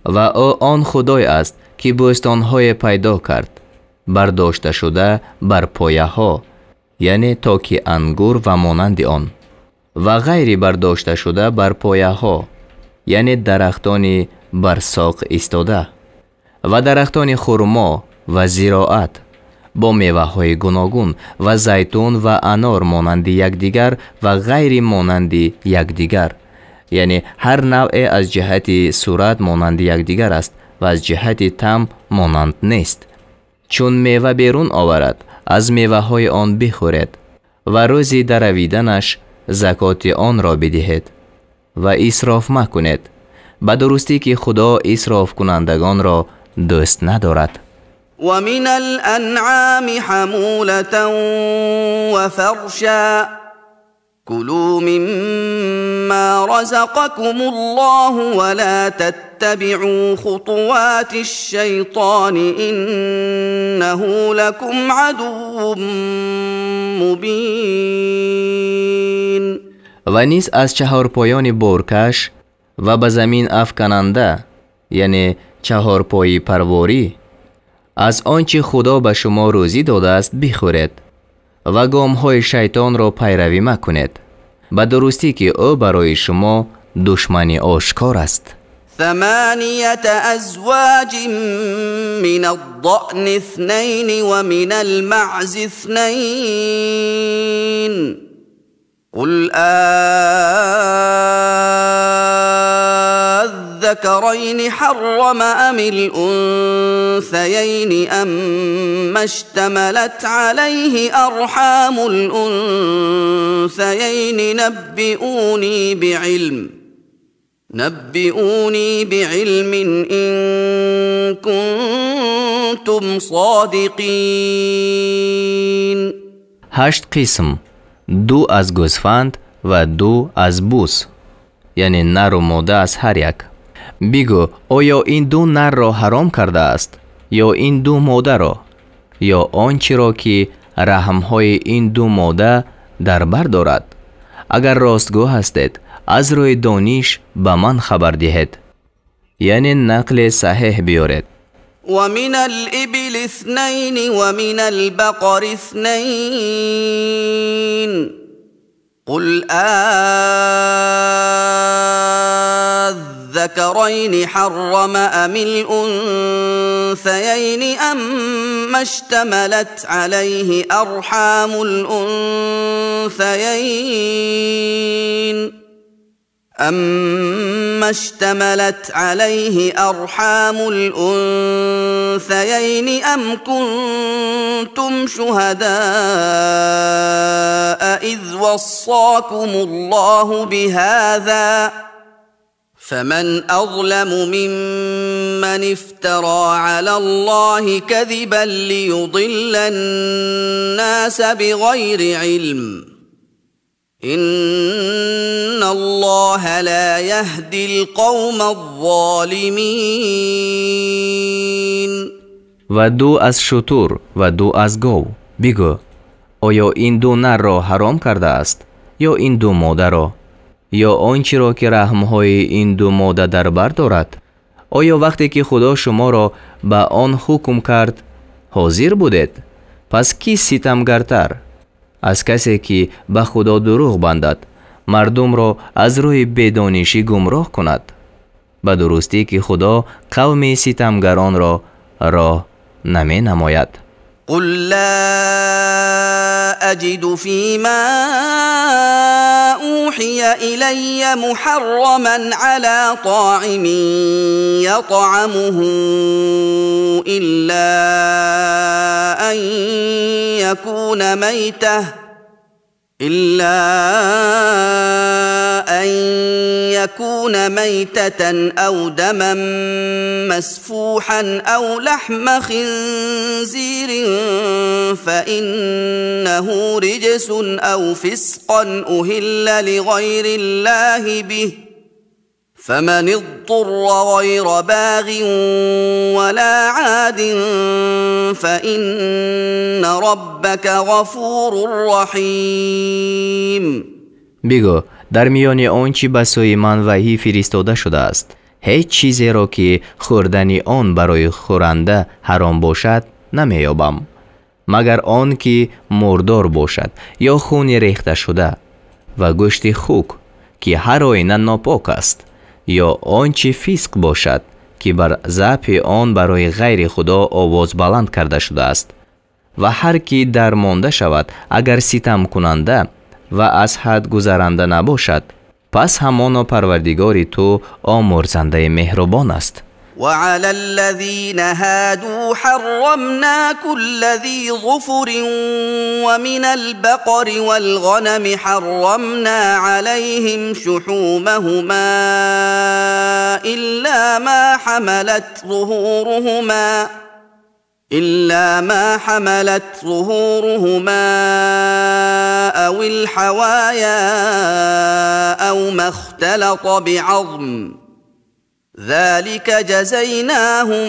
Ва ӯ он Худой аст, ки бӯстонҳое пайдо кард, бардошта шуда бар пояҳо, яъне токи ангур ва монанди он, ва ғайри бардошта шуда бар пояҳо, яъне дарахтони бар соқ истода, ва дарахтони хурмо ва зироат бо меваҳои гуногун ва зайтун ва анор монанди якдигар ва ғайри монанди якдигар, яъне ҳар навъе аз ҷиҳати сурат монанди якдигар аст ва аз ҷиҳати таъм монанд нест. Чун мева берун оварад, аз меваҳои он бихӯред ва рӯзи даравиданаш закоти онро бидиҳед ва исроф макунед. Ба дурустӣ ки Худо исрофкунандагонро дӯст надорад. ومن الأنعام حمولة وفرشا كلوا مما رزقكم الله ولا تتبعوا خطوات الشيطان إنه لكم عدو مبين. Ва низ аз чаҳорпоёни боркаш ва ба замин афкананда, яъне чаҳорпои парворӣ, аз он чи Худо ба шумо рӯзӣ додааст бихӯред ва гомҳои шайтонро пайравӣ макунед. Ба дурустӣ ки ӯ барои шумо душмани ошкор аст. ثمانية أزواج من الضأن اثنين ومن المعز اثنين قل أذكرين حرم أم الأنثيين أما اشتملت عليه أرحام الأنثيين نبئوني بعلم إن كنتم صادقين. 8 қисм, 2 аз гӯсфанд ва 2 аз буз, яъне нару мода аз ҳар як. Бигӯ, оё ин ду нарро ҳаром кардааст ё ин ду модаро, ё он чиро ки раҳмҳои ин ду мода дар бар дорад? Агар ростгӯ ҳастед, аз рӯи дониш ба ман хабар диҳед, яъне нақли саҳеҳ биёред. ومن الإبل اثنين ومن البقر اثنين قل أذكرين حرم أم الأنثيين أما اشتملت عليه أرحام الأنثيين أما اشتملت عليه أرحام الأنثيين أم كنتم شهداء إذ وصاكم الله بهذا فمن أظلم ممن افترى على الله كذبا ليضل الناس بغير علم إن الله لا يهدي القوم الظالمين. Ва 2 аз шутур ва 2 аз гов. Бигӯ, оё ин ду нарро ҳаром кардааст ё ин ду модаро, Ё он чиро ки раҳмҳои ин ду мода дар бар дорад? Оё вақте ки Худо шуморо ба он ҳукм кард, ҳозир будед? Пас ки ситамгартар аз касе ки ба Худо дурӯғ бандад, мардумро аз рӯи бедонишӣ гумроҳ кунад? Ба дурустӣ ки Худо қавми ситамгаронро роҳ наменамояд. قل لا أجد فيما أوحي إلي محرما على طاعم يطعمه إلا أن يكون ميتة أو دما مسفوحا أو لحم خنزير فإنه رجس أو فسقا أهل لغير الله به فمن اضطر غير باغ ولا عاد فإن ربك غفور رحيم. Бигӯ, дар миёни он чӣ ба сӯи ман ваҳй фиристода шудааст, ҳеҷ чизеро ки хӯрдани он барои хӯранда ҳаром бошад намеёбам, магар он ки мурдор бошад ё хуни рехташуда ва гӯшти хук, ки ҳар оина нопок аст, ё он чӣ фисқ бошад, ки бар забҳи он барои ғайри Худо овоз баланд карда шудааст. Ва ҳар ки дармонда шавад, агар ситамкунанда ва аз ҳад гузаранда набошад, пас ҳамоно Парвардигори ту омӯрзандаи меҳрубон аст. وعلى الذين هادوا حرمنا كل ذي ظفر ومن البقر والغنم حرمنا عليهم شحومهما إلا ما حملت ظهورهما أو الحوايا أو ما اختلط بعظم ذلك جزيناهم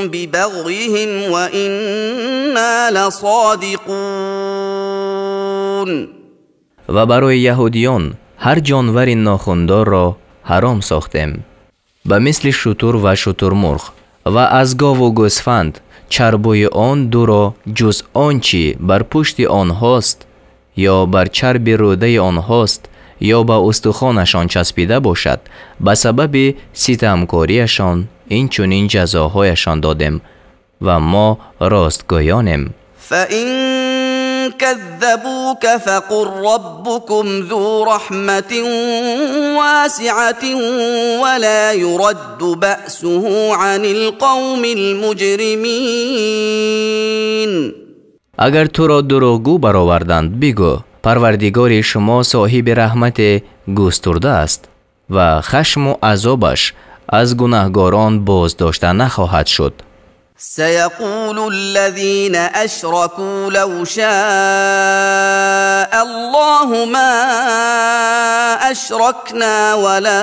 ببغيهم وإنا لصادقون. Ва барои яҳудиён ҳар ҷонвари нохундорро ҳаром сохтем, ба мисли шутур ва шутурмурғ, ва аз гову гӯсфанд чарбӯи он дуро ҷуз он чӣ бар пушти онҳост ё бар чарби рӯдаи онҳост ё ба устухонашон часпида бошад, ба сабаби ситамкориашон инчунин ҷазоҳояшон додем ва мо ростгӯёнем. فإن كذبوك فقل ربكم ذو رحمة واسعة ولا يرد بأسه عن القوم المجرمين. Агар туро дурӯғгӯ бароварданд, бигӯ: Парвардигори шумо соҳиби раҳмате густурда аст ва хашму азобаш аз гунаҳгорон боздошта нахоҳад шуд. سيقول الذين أشركوا لو شاء الله ما أشركنا ولا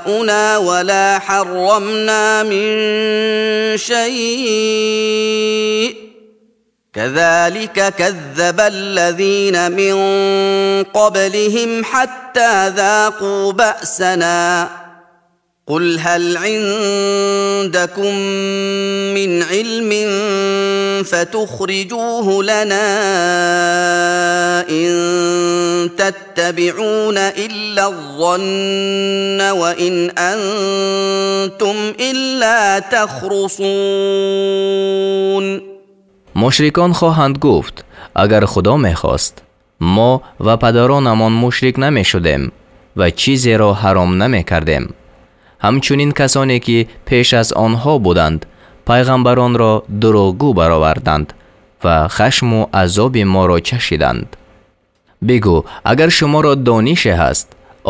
آباؤنا ولا حرمنا من شيء كذلك كذب الذين من قبلهم حتى ذاقوا بأسنا قل هل عندكم من علم فتخرجوه لنا إن تتبعون إلا الظن وإن أنتم إلا تخرصون. Мушрикон хоҳанд гуфт: агар Худо мехост, мо ва падаронамон мушрик намешудем ва чизеро ҳаром намекардем. Ҳамчунин касоне ки пеш аз онҳо буданд, пайғамбаронро дурӯғгӯ бароварданд ва хашму азоби моро чашиданд. Бигӯ, агар шуморо донише ҳаст,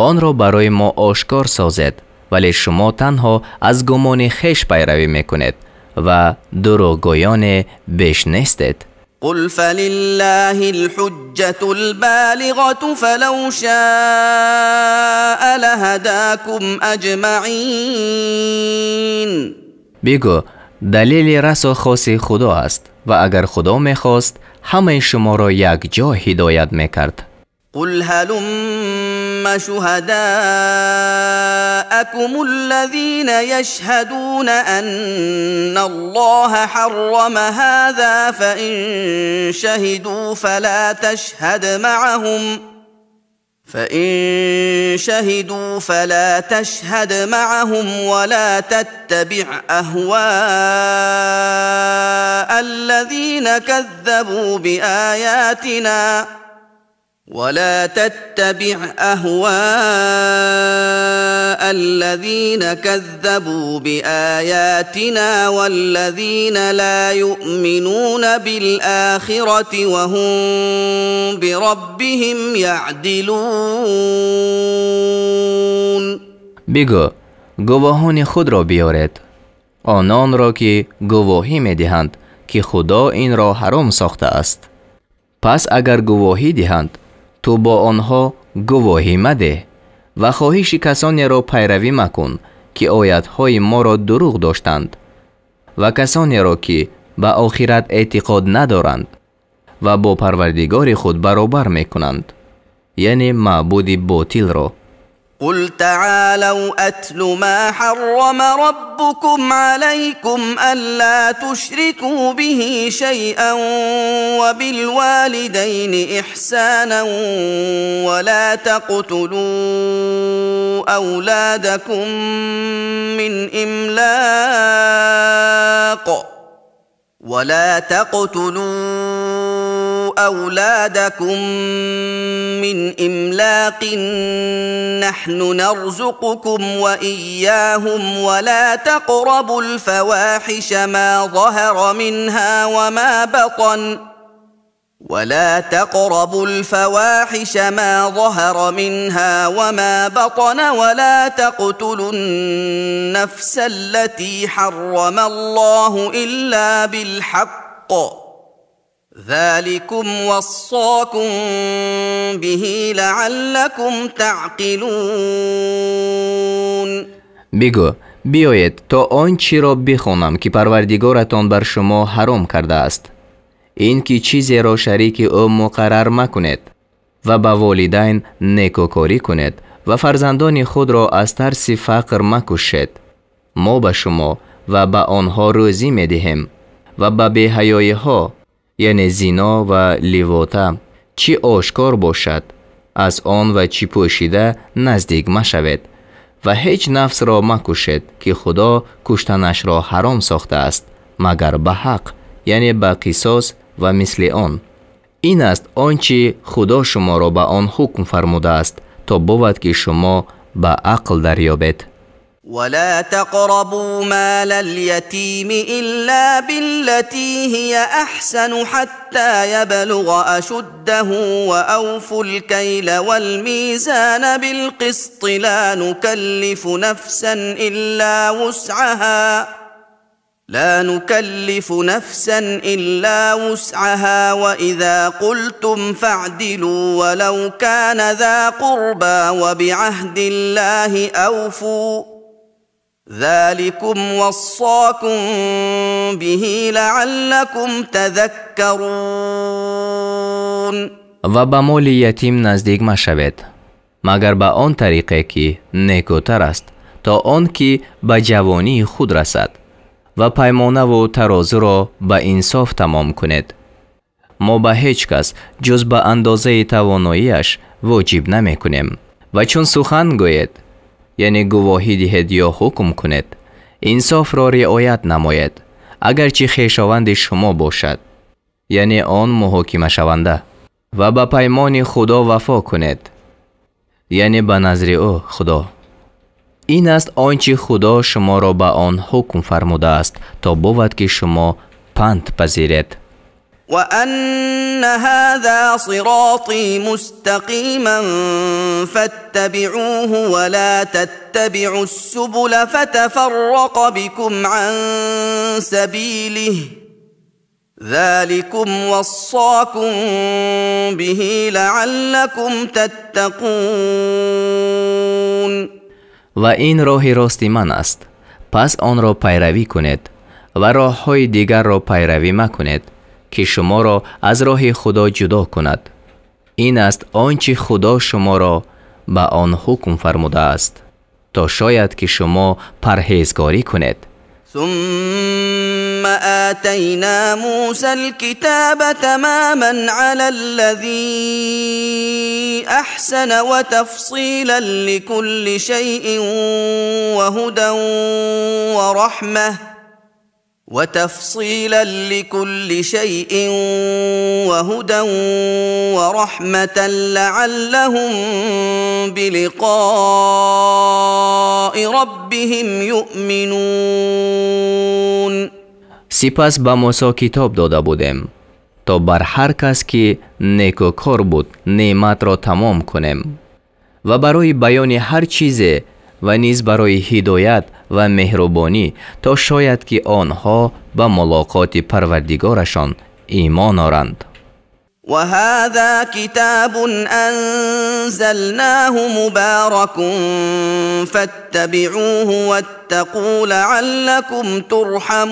онро барои мо ошкор созед, вале шумо танҳо аз гумони хеш пайравӣ мекунед ва дурӯғгӯёне беш нестед. قل فلله الحجة البالغة فلو شاء لهداكم أجمعين. Бигӯ, далели расо хоси Худо аст ва агар Худо мехост, ҳамаи шуморо якҷо ҳидоят мекард. قل هلم شهداءكم الذين يشهدون أن الله حرم هذا فإن شهدوا فلا تشهد معهم فإن شهدوا فلا تشهد معهم ولا تتبع أهواء الذين كذبوا بآياتنا ولا تتبع أهواء الذين كذبوا بآياتنا والذين لا يؤمنون بالآخرة وهم بربهم يعدلون. بگو گواهان خود را بیارید، آنان را که گواهی می‌دهند که خدا این را حرام ساخته است. پس اگر گواهی دهند تو با آنها گواهی مده و خواهش کسانی را پیروی مکن که آیت‌های ما را دروغ داشتند و کسانی را که به آخرت اعتقاد ندارند و با پروردگار خود برابر میکنند، یعنی معبود باطل را. قل تعالوا أتل ما حرم ربكم عليكم ألا تشركوا به شيئا وبالوالدين إحسانا ولا تقتلوا أولادكم من إملاق ولا تقتلوا أولادكم من إملاق نحن نرزقكم وإياهم ولا تقربوا الفواحش ما ظهر منها وما بطن ولا تقربوا الفواحش ما ظهر منها وما بطن ولا تقتلوا النفس التي حرم الله إلا بالحق ذلكم وصاكم به لعلكم تعقلون. بگو بیایید تا آنچه را بخوانم که پروردگارتان بر شما حرام کرده است، این که چیزی را شریک او مقرر مکنید و به والدین نیکوکاری کنید و فرزندان خود را از ترس فقر مکشید. ما به شما و به آنها روزی میدهیم و به بی‌حیایی ها، یعنی زنا و لواطه، چی آشکار باشد از آن و چی پوشیده نزدیک مشوید و هیچ نفس را مکشید که خدا کشتنش را حرام ساخته است مگر به حق، یعنی به قصاص و مثل آن. این است آنچه خدا شما را به آن حکم فرموده است تا بود که شما به عقل دریابید. ولا تقربوا مال اليتيم إلا بالتي هي أحسن حتى يبلغ أشده وأوفوا الكيل والميزان بالقسط لا نكلف نفسا إلا وسعها لا نكلف نفسا إلا وسعها وإذا قلتم فاعدلوا ولو كان ذا قربى وبعهد الله أوفوا ذلكم وصاكم به لعلكم تذكرون. و به مال یتیم نزدیک مشوید مگر به آن طریقه که نیکوتر است تا آن که به جوانی خود رسد و پیمانه و ترازو را به انصاف تمام کنید. ما به هیچ کس جز به اندازه تواناییش واجب نمی کنیم و چون سخن گوید، یعنی گواهی دهید یا حکم کنید، انصاف را رعایت نماید اگرچه خویشاوند شما باشد، یعنی آن محاکمه شونده، و به پیمان خدا وفا کنید، یعنی به نظر او خدا. این است آنچه خدا شما را به آن حکم فرموده است تا بود که شما پند پذیرید. وأن هذا صراطي مستقيما فاتبعوه ولا تتبعوا السبل فتفرق بكم عن سبيله ذلكم وصاكم به لعلكم تتقون. و این راه راست من است، پس آن را پیروی کنید و راه‌های دیگر را پیروی مکنید ки шуморо аз роҳи Худо ҷудо кунад. Ин аст он чи Худо шуморо ба он ҳукм фармудааст, то шояд ки шумо парҳезгорӣ кунед. ثم آتينا موسى الكتاب تماما على الذي أحسن وتفصيلا لكل شيء وهدى ورحمة وتفصيلا لكل شيء وهدى ورحمة لعلهم بلقاء ربهم يؤمنون. Сипас ба Мусо китоб дода будем, то бар ҳар кас ки некӯкор буд неъматро тамом кунем ва барои баёни ҳар чизе ва низ барои ҳидоят ва меҳрубонӣ, то шояд ки онҳо ба мулоқоти Парвардигорашон имон оранд. وهذا كتاب أنزلناه مبارك فاتبعوه واتقوا لعلكم ترحمون.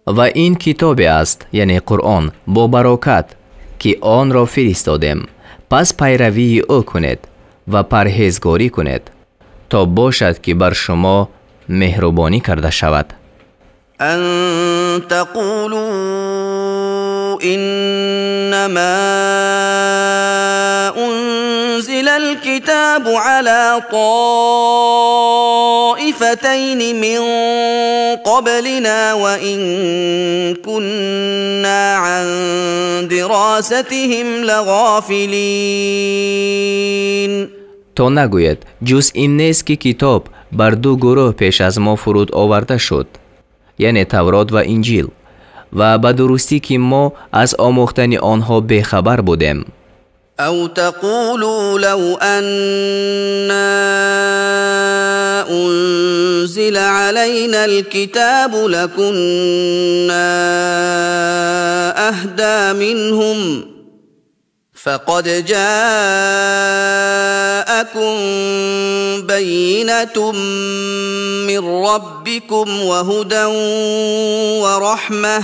Ва ин китобе аст, яъне Қуръон, бо барокат, ки онро фиристодем, пас пайравии ӯ кунед ва парҳезгорӣ кунед, то бошад ки бар шумо меҳрубонӣ карда шавад. أن تقولوا إنما أنزل الكتاب على طائفتين من قبلنا وإن كنا عن دراستهم لغافلين. То нагӯед, ҷуз ин нест ки китоб бар ду гурӯҳ пеш аз мо фуруд оварда шуд, яъне Таврот ва Инҷил, ва ба дурустӣ ки мо аз омӯхтани онҳо бехабар будем. أو تقولوا لو أنا أنزل علينا الكتاب لكنا أهدى منهم فقد جاءكم بينة من ربكم وهدى ورحمة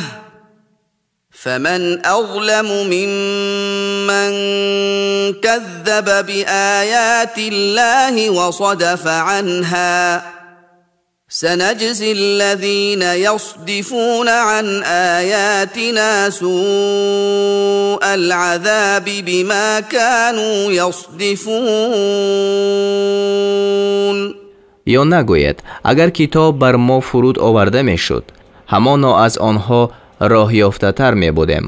فمن أظلم ممن كذب بآيات الله وصدف عنها سنجزي الذين يصدفون عن آياتنا سوء العذاب بما كانوا يصدفون. Ё нагӯед, агар китоб бар мо фуруд оварда мешуд, ҳамоно аз онҳо роҳ ёфтатар мебудем.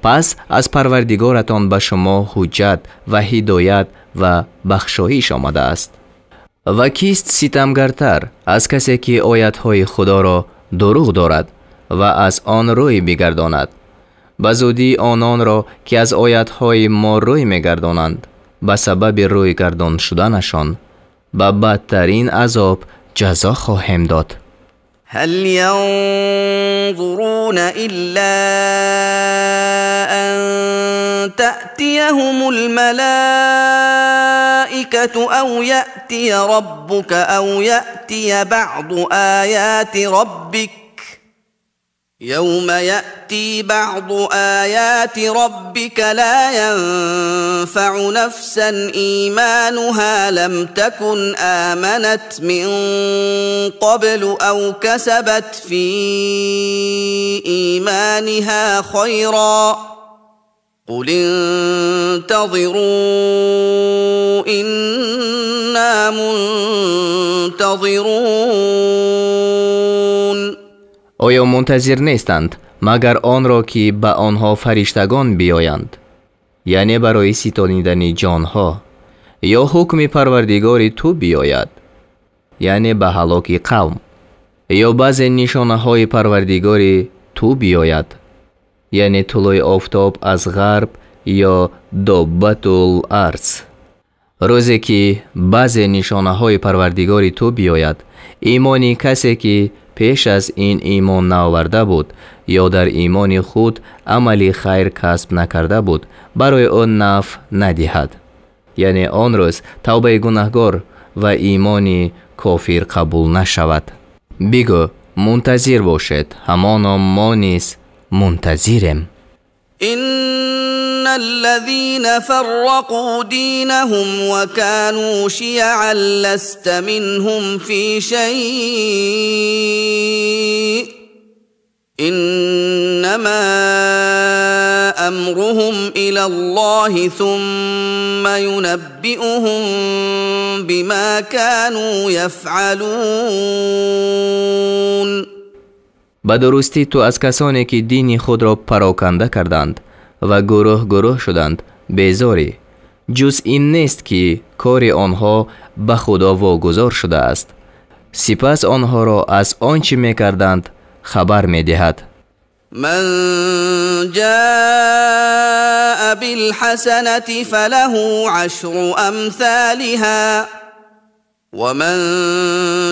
Пас аз Парвардигоратон ба шумо ҳуҷҷат ва ҳидоят ва бахшоиш омадааст. Ва кист ситамгартар аз касе ки оятҳои Худоро дурӯғ дорад ва аз он рӯй бигардонад? Ба зудӣ ононро ки аз оятҳои мо рӯй мегардонанд, ба сабаби рӯйгардон шуданашон ба бадтарин азоб ҷазо хоҳем дод. هل ينظرون إلا أن تأتيهم الملائكة أو يأتي ربك أو يأتي بعض آيات ربك يوم يأتي بعض آيات ربك لا ينفع نفسا إيمانها لم تكن آمنت من قبل أو كسبت في إيمانها خيرا قل انتظروا إنا منتظرون. Оё мунтазир нестанд, магар онро ки ба онҳо фариштагон биёянд, яъне барои ситонидани ҷонҳо, ё ҳукми Парвардигори ту биёяд, яъне ба ҳалоки қавм, ё баъзе нишонаҳои Парвардигори ту биёяд, яъне тулӯи офтоб аз ғарб ё доббатул арз. Рӯзе ки баъзе нишонаҳои Парвардигори ту биёяд, имони касе ки пеш аз ин имон наоварда буд ё дар имони худ амали хайр касб накарда буд, барои ӯ нафъ надиҳад. Яъне он рӯз тавбаи гунаҳгор ва имони кофир қабул нашавад. Бигӯ, Мунтазир бошед, ҳамоно мо низ мунтазирем. إن الذين فرقوا دينهم وكانوا شيعا لست منهم في شيء إنما أمرهم إلى الله ثم ينبئهم بما كانوا يفعلون. Ба дурустӣ ту аз касоне ки дини худро пароканда карданд ва гурӯҳ гурӯҳ шуданд безорӣ. Ҷуз ин нест ки кори онҳо ба Худо вогузор шудааст. Сипас онҳоро аз он чӣ мекарданд хабар медиҳад. من جاء بالحسنة فله 10 أمثالها ومن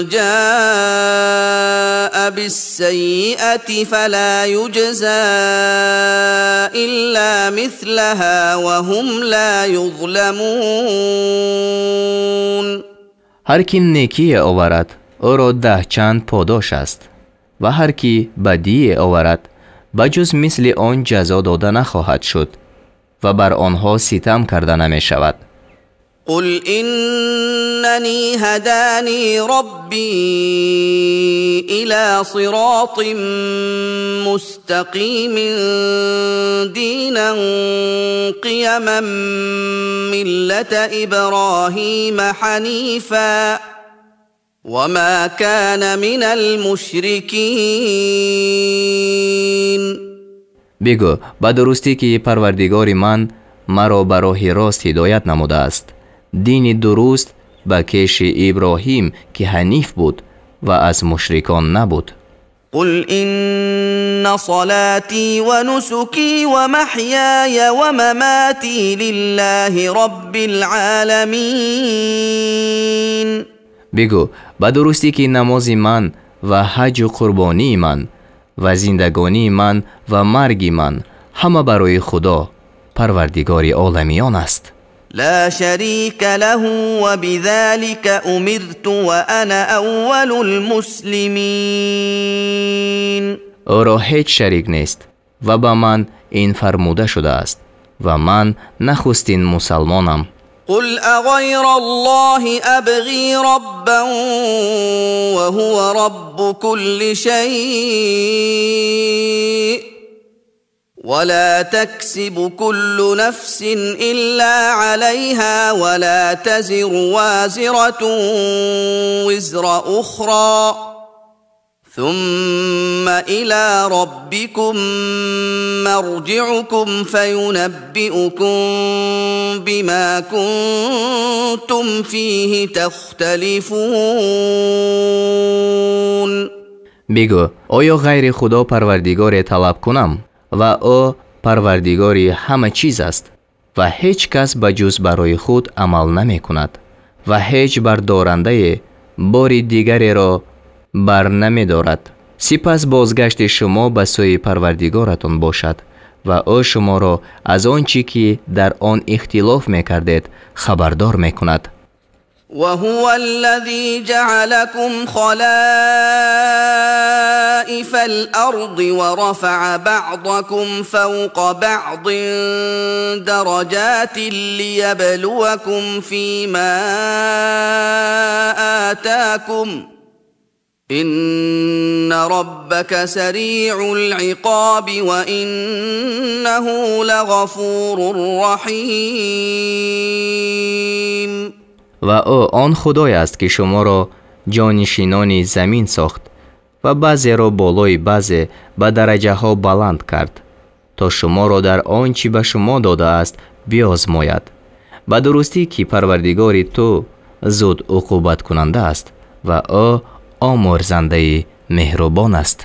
جاء بالسيئة فلا يجزى إلا مثلها وهم لا يظلمون. Ҳар ки некие оварад, ӯро 10 чанд подош аст, ва ҳар ки бадие оварад, ба ҷуз мисли он ҷазо дода нахоҳад шуд ва бар онҳо ситам карда намешавад. قل إنني هداني ربي إلى صراط مستقيم دينا قيما ملة إبراهيم حنيفا وما كان من المشركين. Бигӯ, ба дурустӣ ки Парвардигори ман маро ба роҳи рост ҳидоят намудааст, дини дуруст ба кеши Иброҳим ки ҳаниф буд ва аз мушрикон набуд. قل إن صلاتي ونسكي ومحياي ومماتي لله رب العالمين. Бигӯ, ба дурустӣ ки намози ман ва ҳаҷу қурбонии ман ва зиндагонии ман ва марги ман ҳама барои Худо, Парвардигори оламиён аст. لا شريك له وبذلك أمرت وأنا أول المسلمين. Ӯро ҳеҷ шарик нест ва ба ман ин фармуда шудааст ва ман нахустин мусалмонам. قل أغير الله أبغي ربا وهو رب كل شيء ولا تكسب كل نفس إلا عليها ولا تزر وازرة وزر أخرى ثم إلى ربكم مرجعكم فينبئكم بما كنتم فيه تختلفون. Бигӯ, оё ғайри Худо Парвардигоре талаб кунам ва ӯ Парвардигори ҳама чиз аст ва ҳеҷ кас ба ҷуз барои худ амал намекунад ва ҳеҷ бардорандае бори дигареро бар намедорад. Сипас бозгашти шумо ба сӯи Парвардигоратон бошад ва ӯ шуморо аз он чӣ ки дар он ихтилоф мекардед хабардор мекунад. وهو الذي جعلكم خلائف الأرض ورفع بعضكم فوق بعض درجات ليبلوكم فيما آتاكم إن ربك سريع العقاب وإنه لغفور رحيم. Ва ӯ он Худое аст ки шуморо ҷонишинони замин сохт ва баъзеро болои баъзе ба дараҷаҳо баланд кард, то шуморо дар он чӣ ба шумо додааст биозмояд. Ба дурустӣ ки Парвардигори ту зуд уқубаткунанда аст ва ӯ омӯрзандаи меҳрубон аст.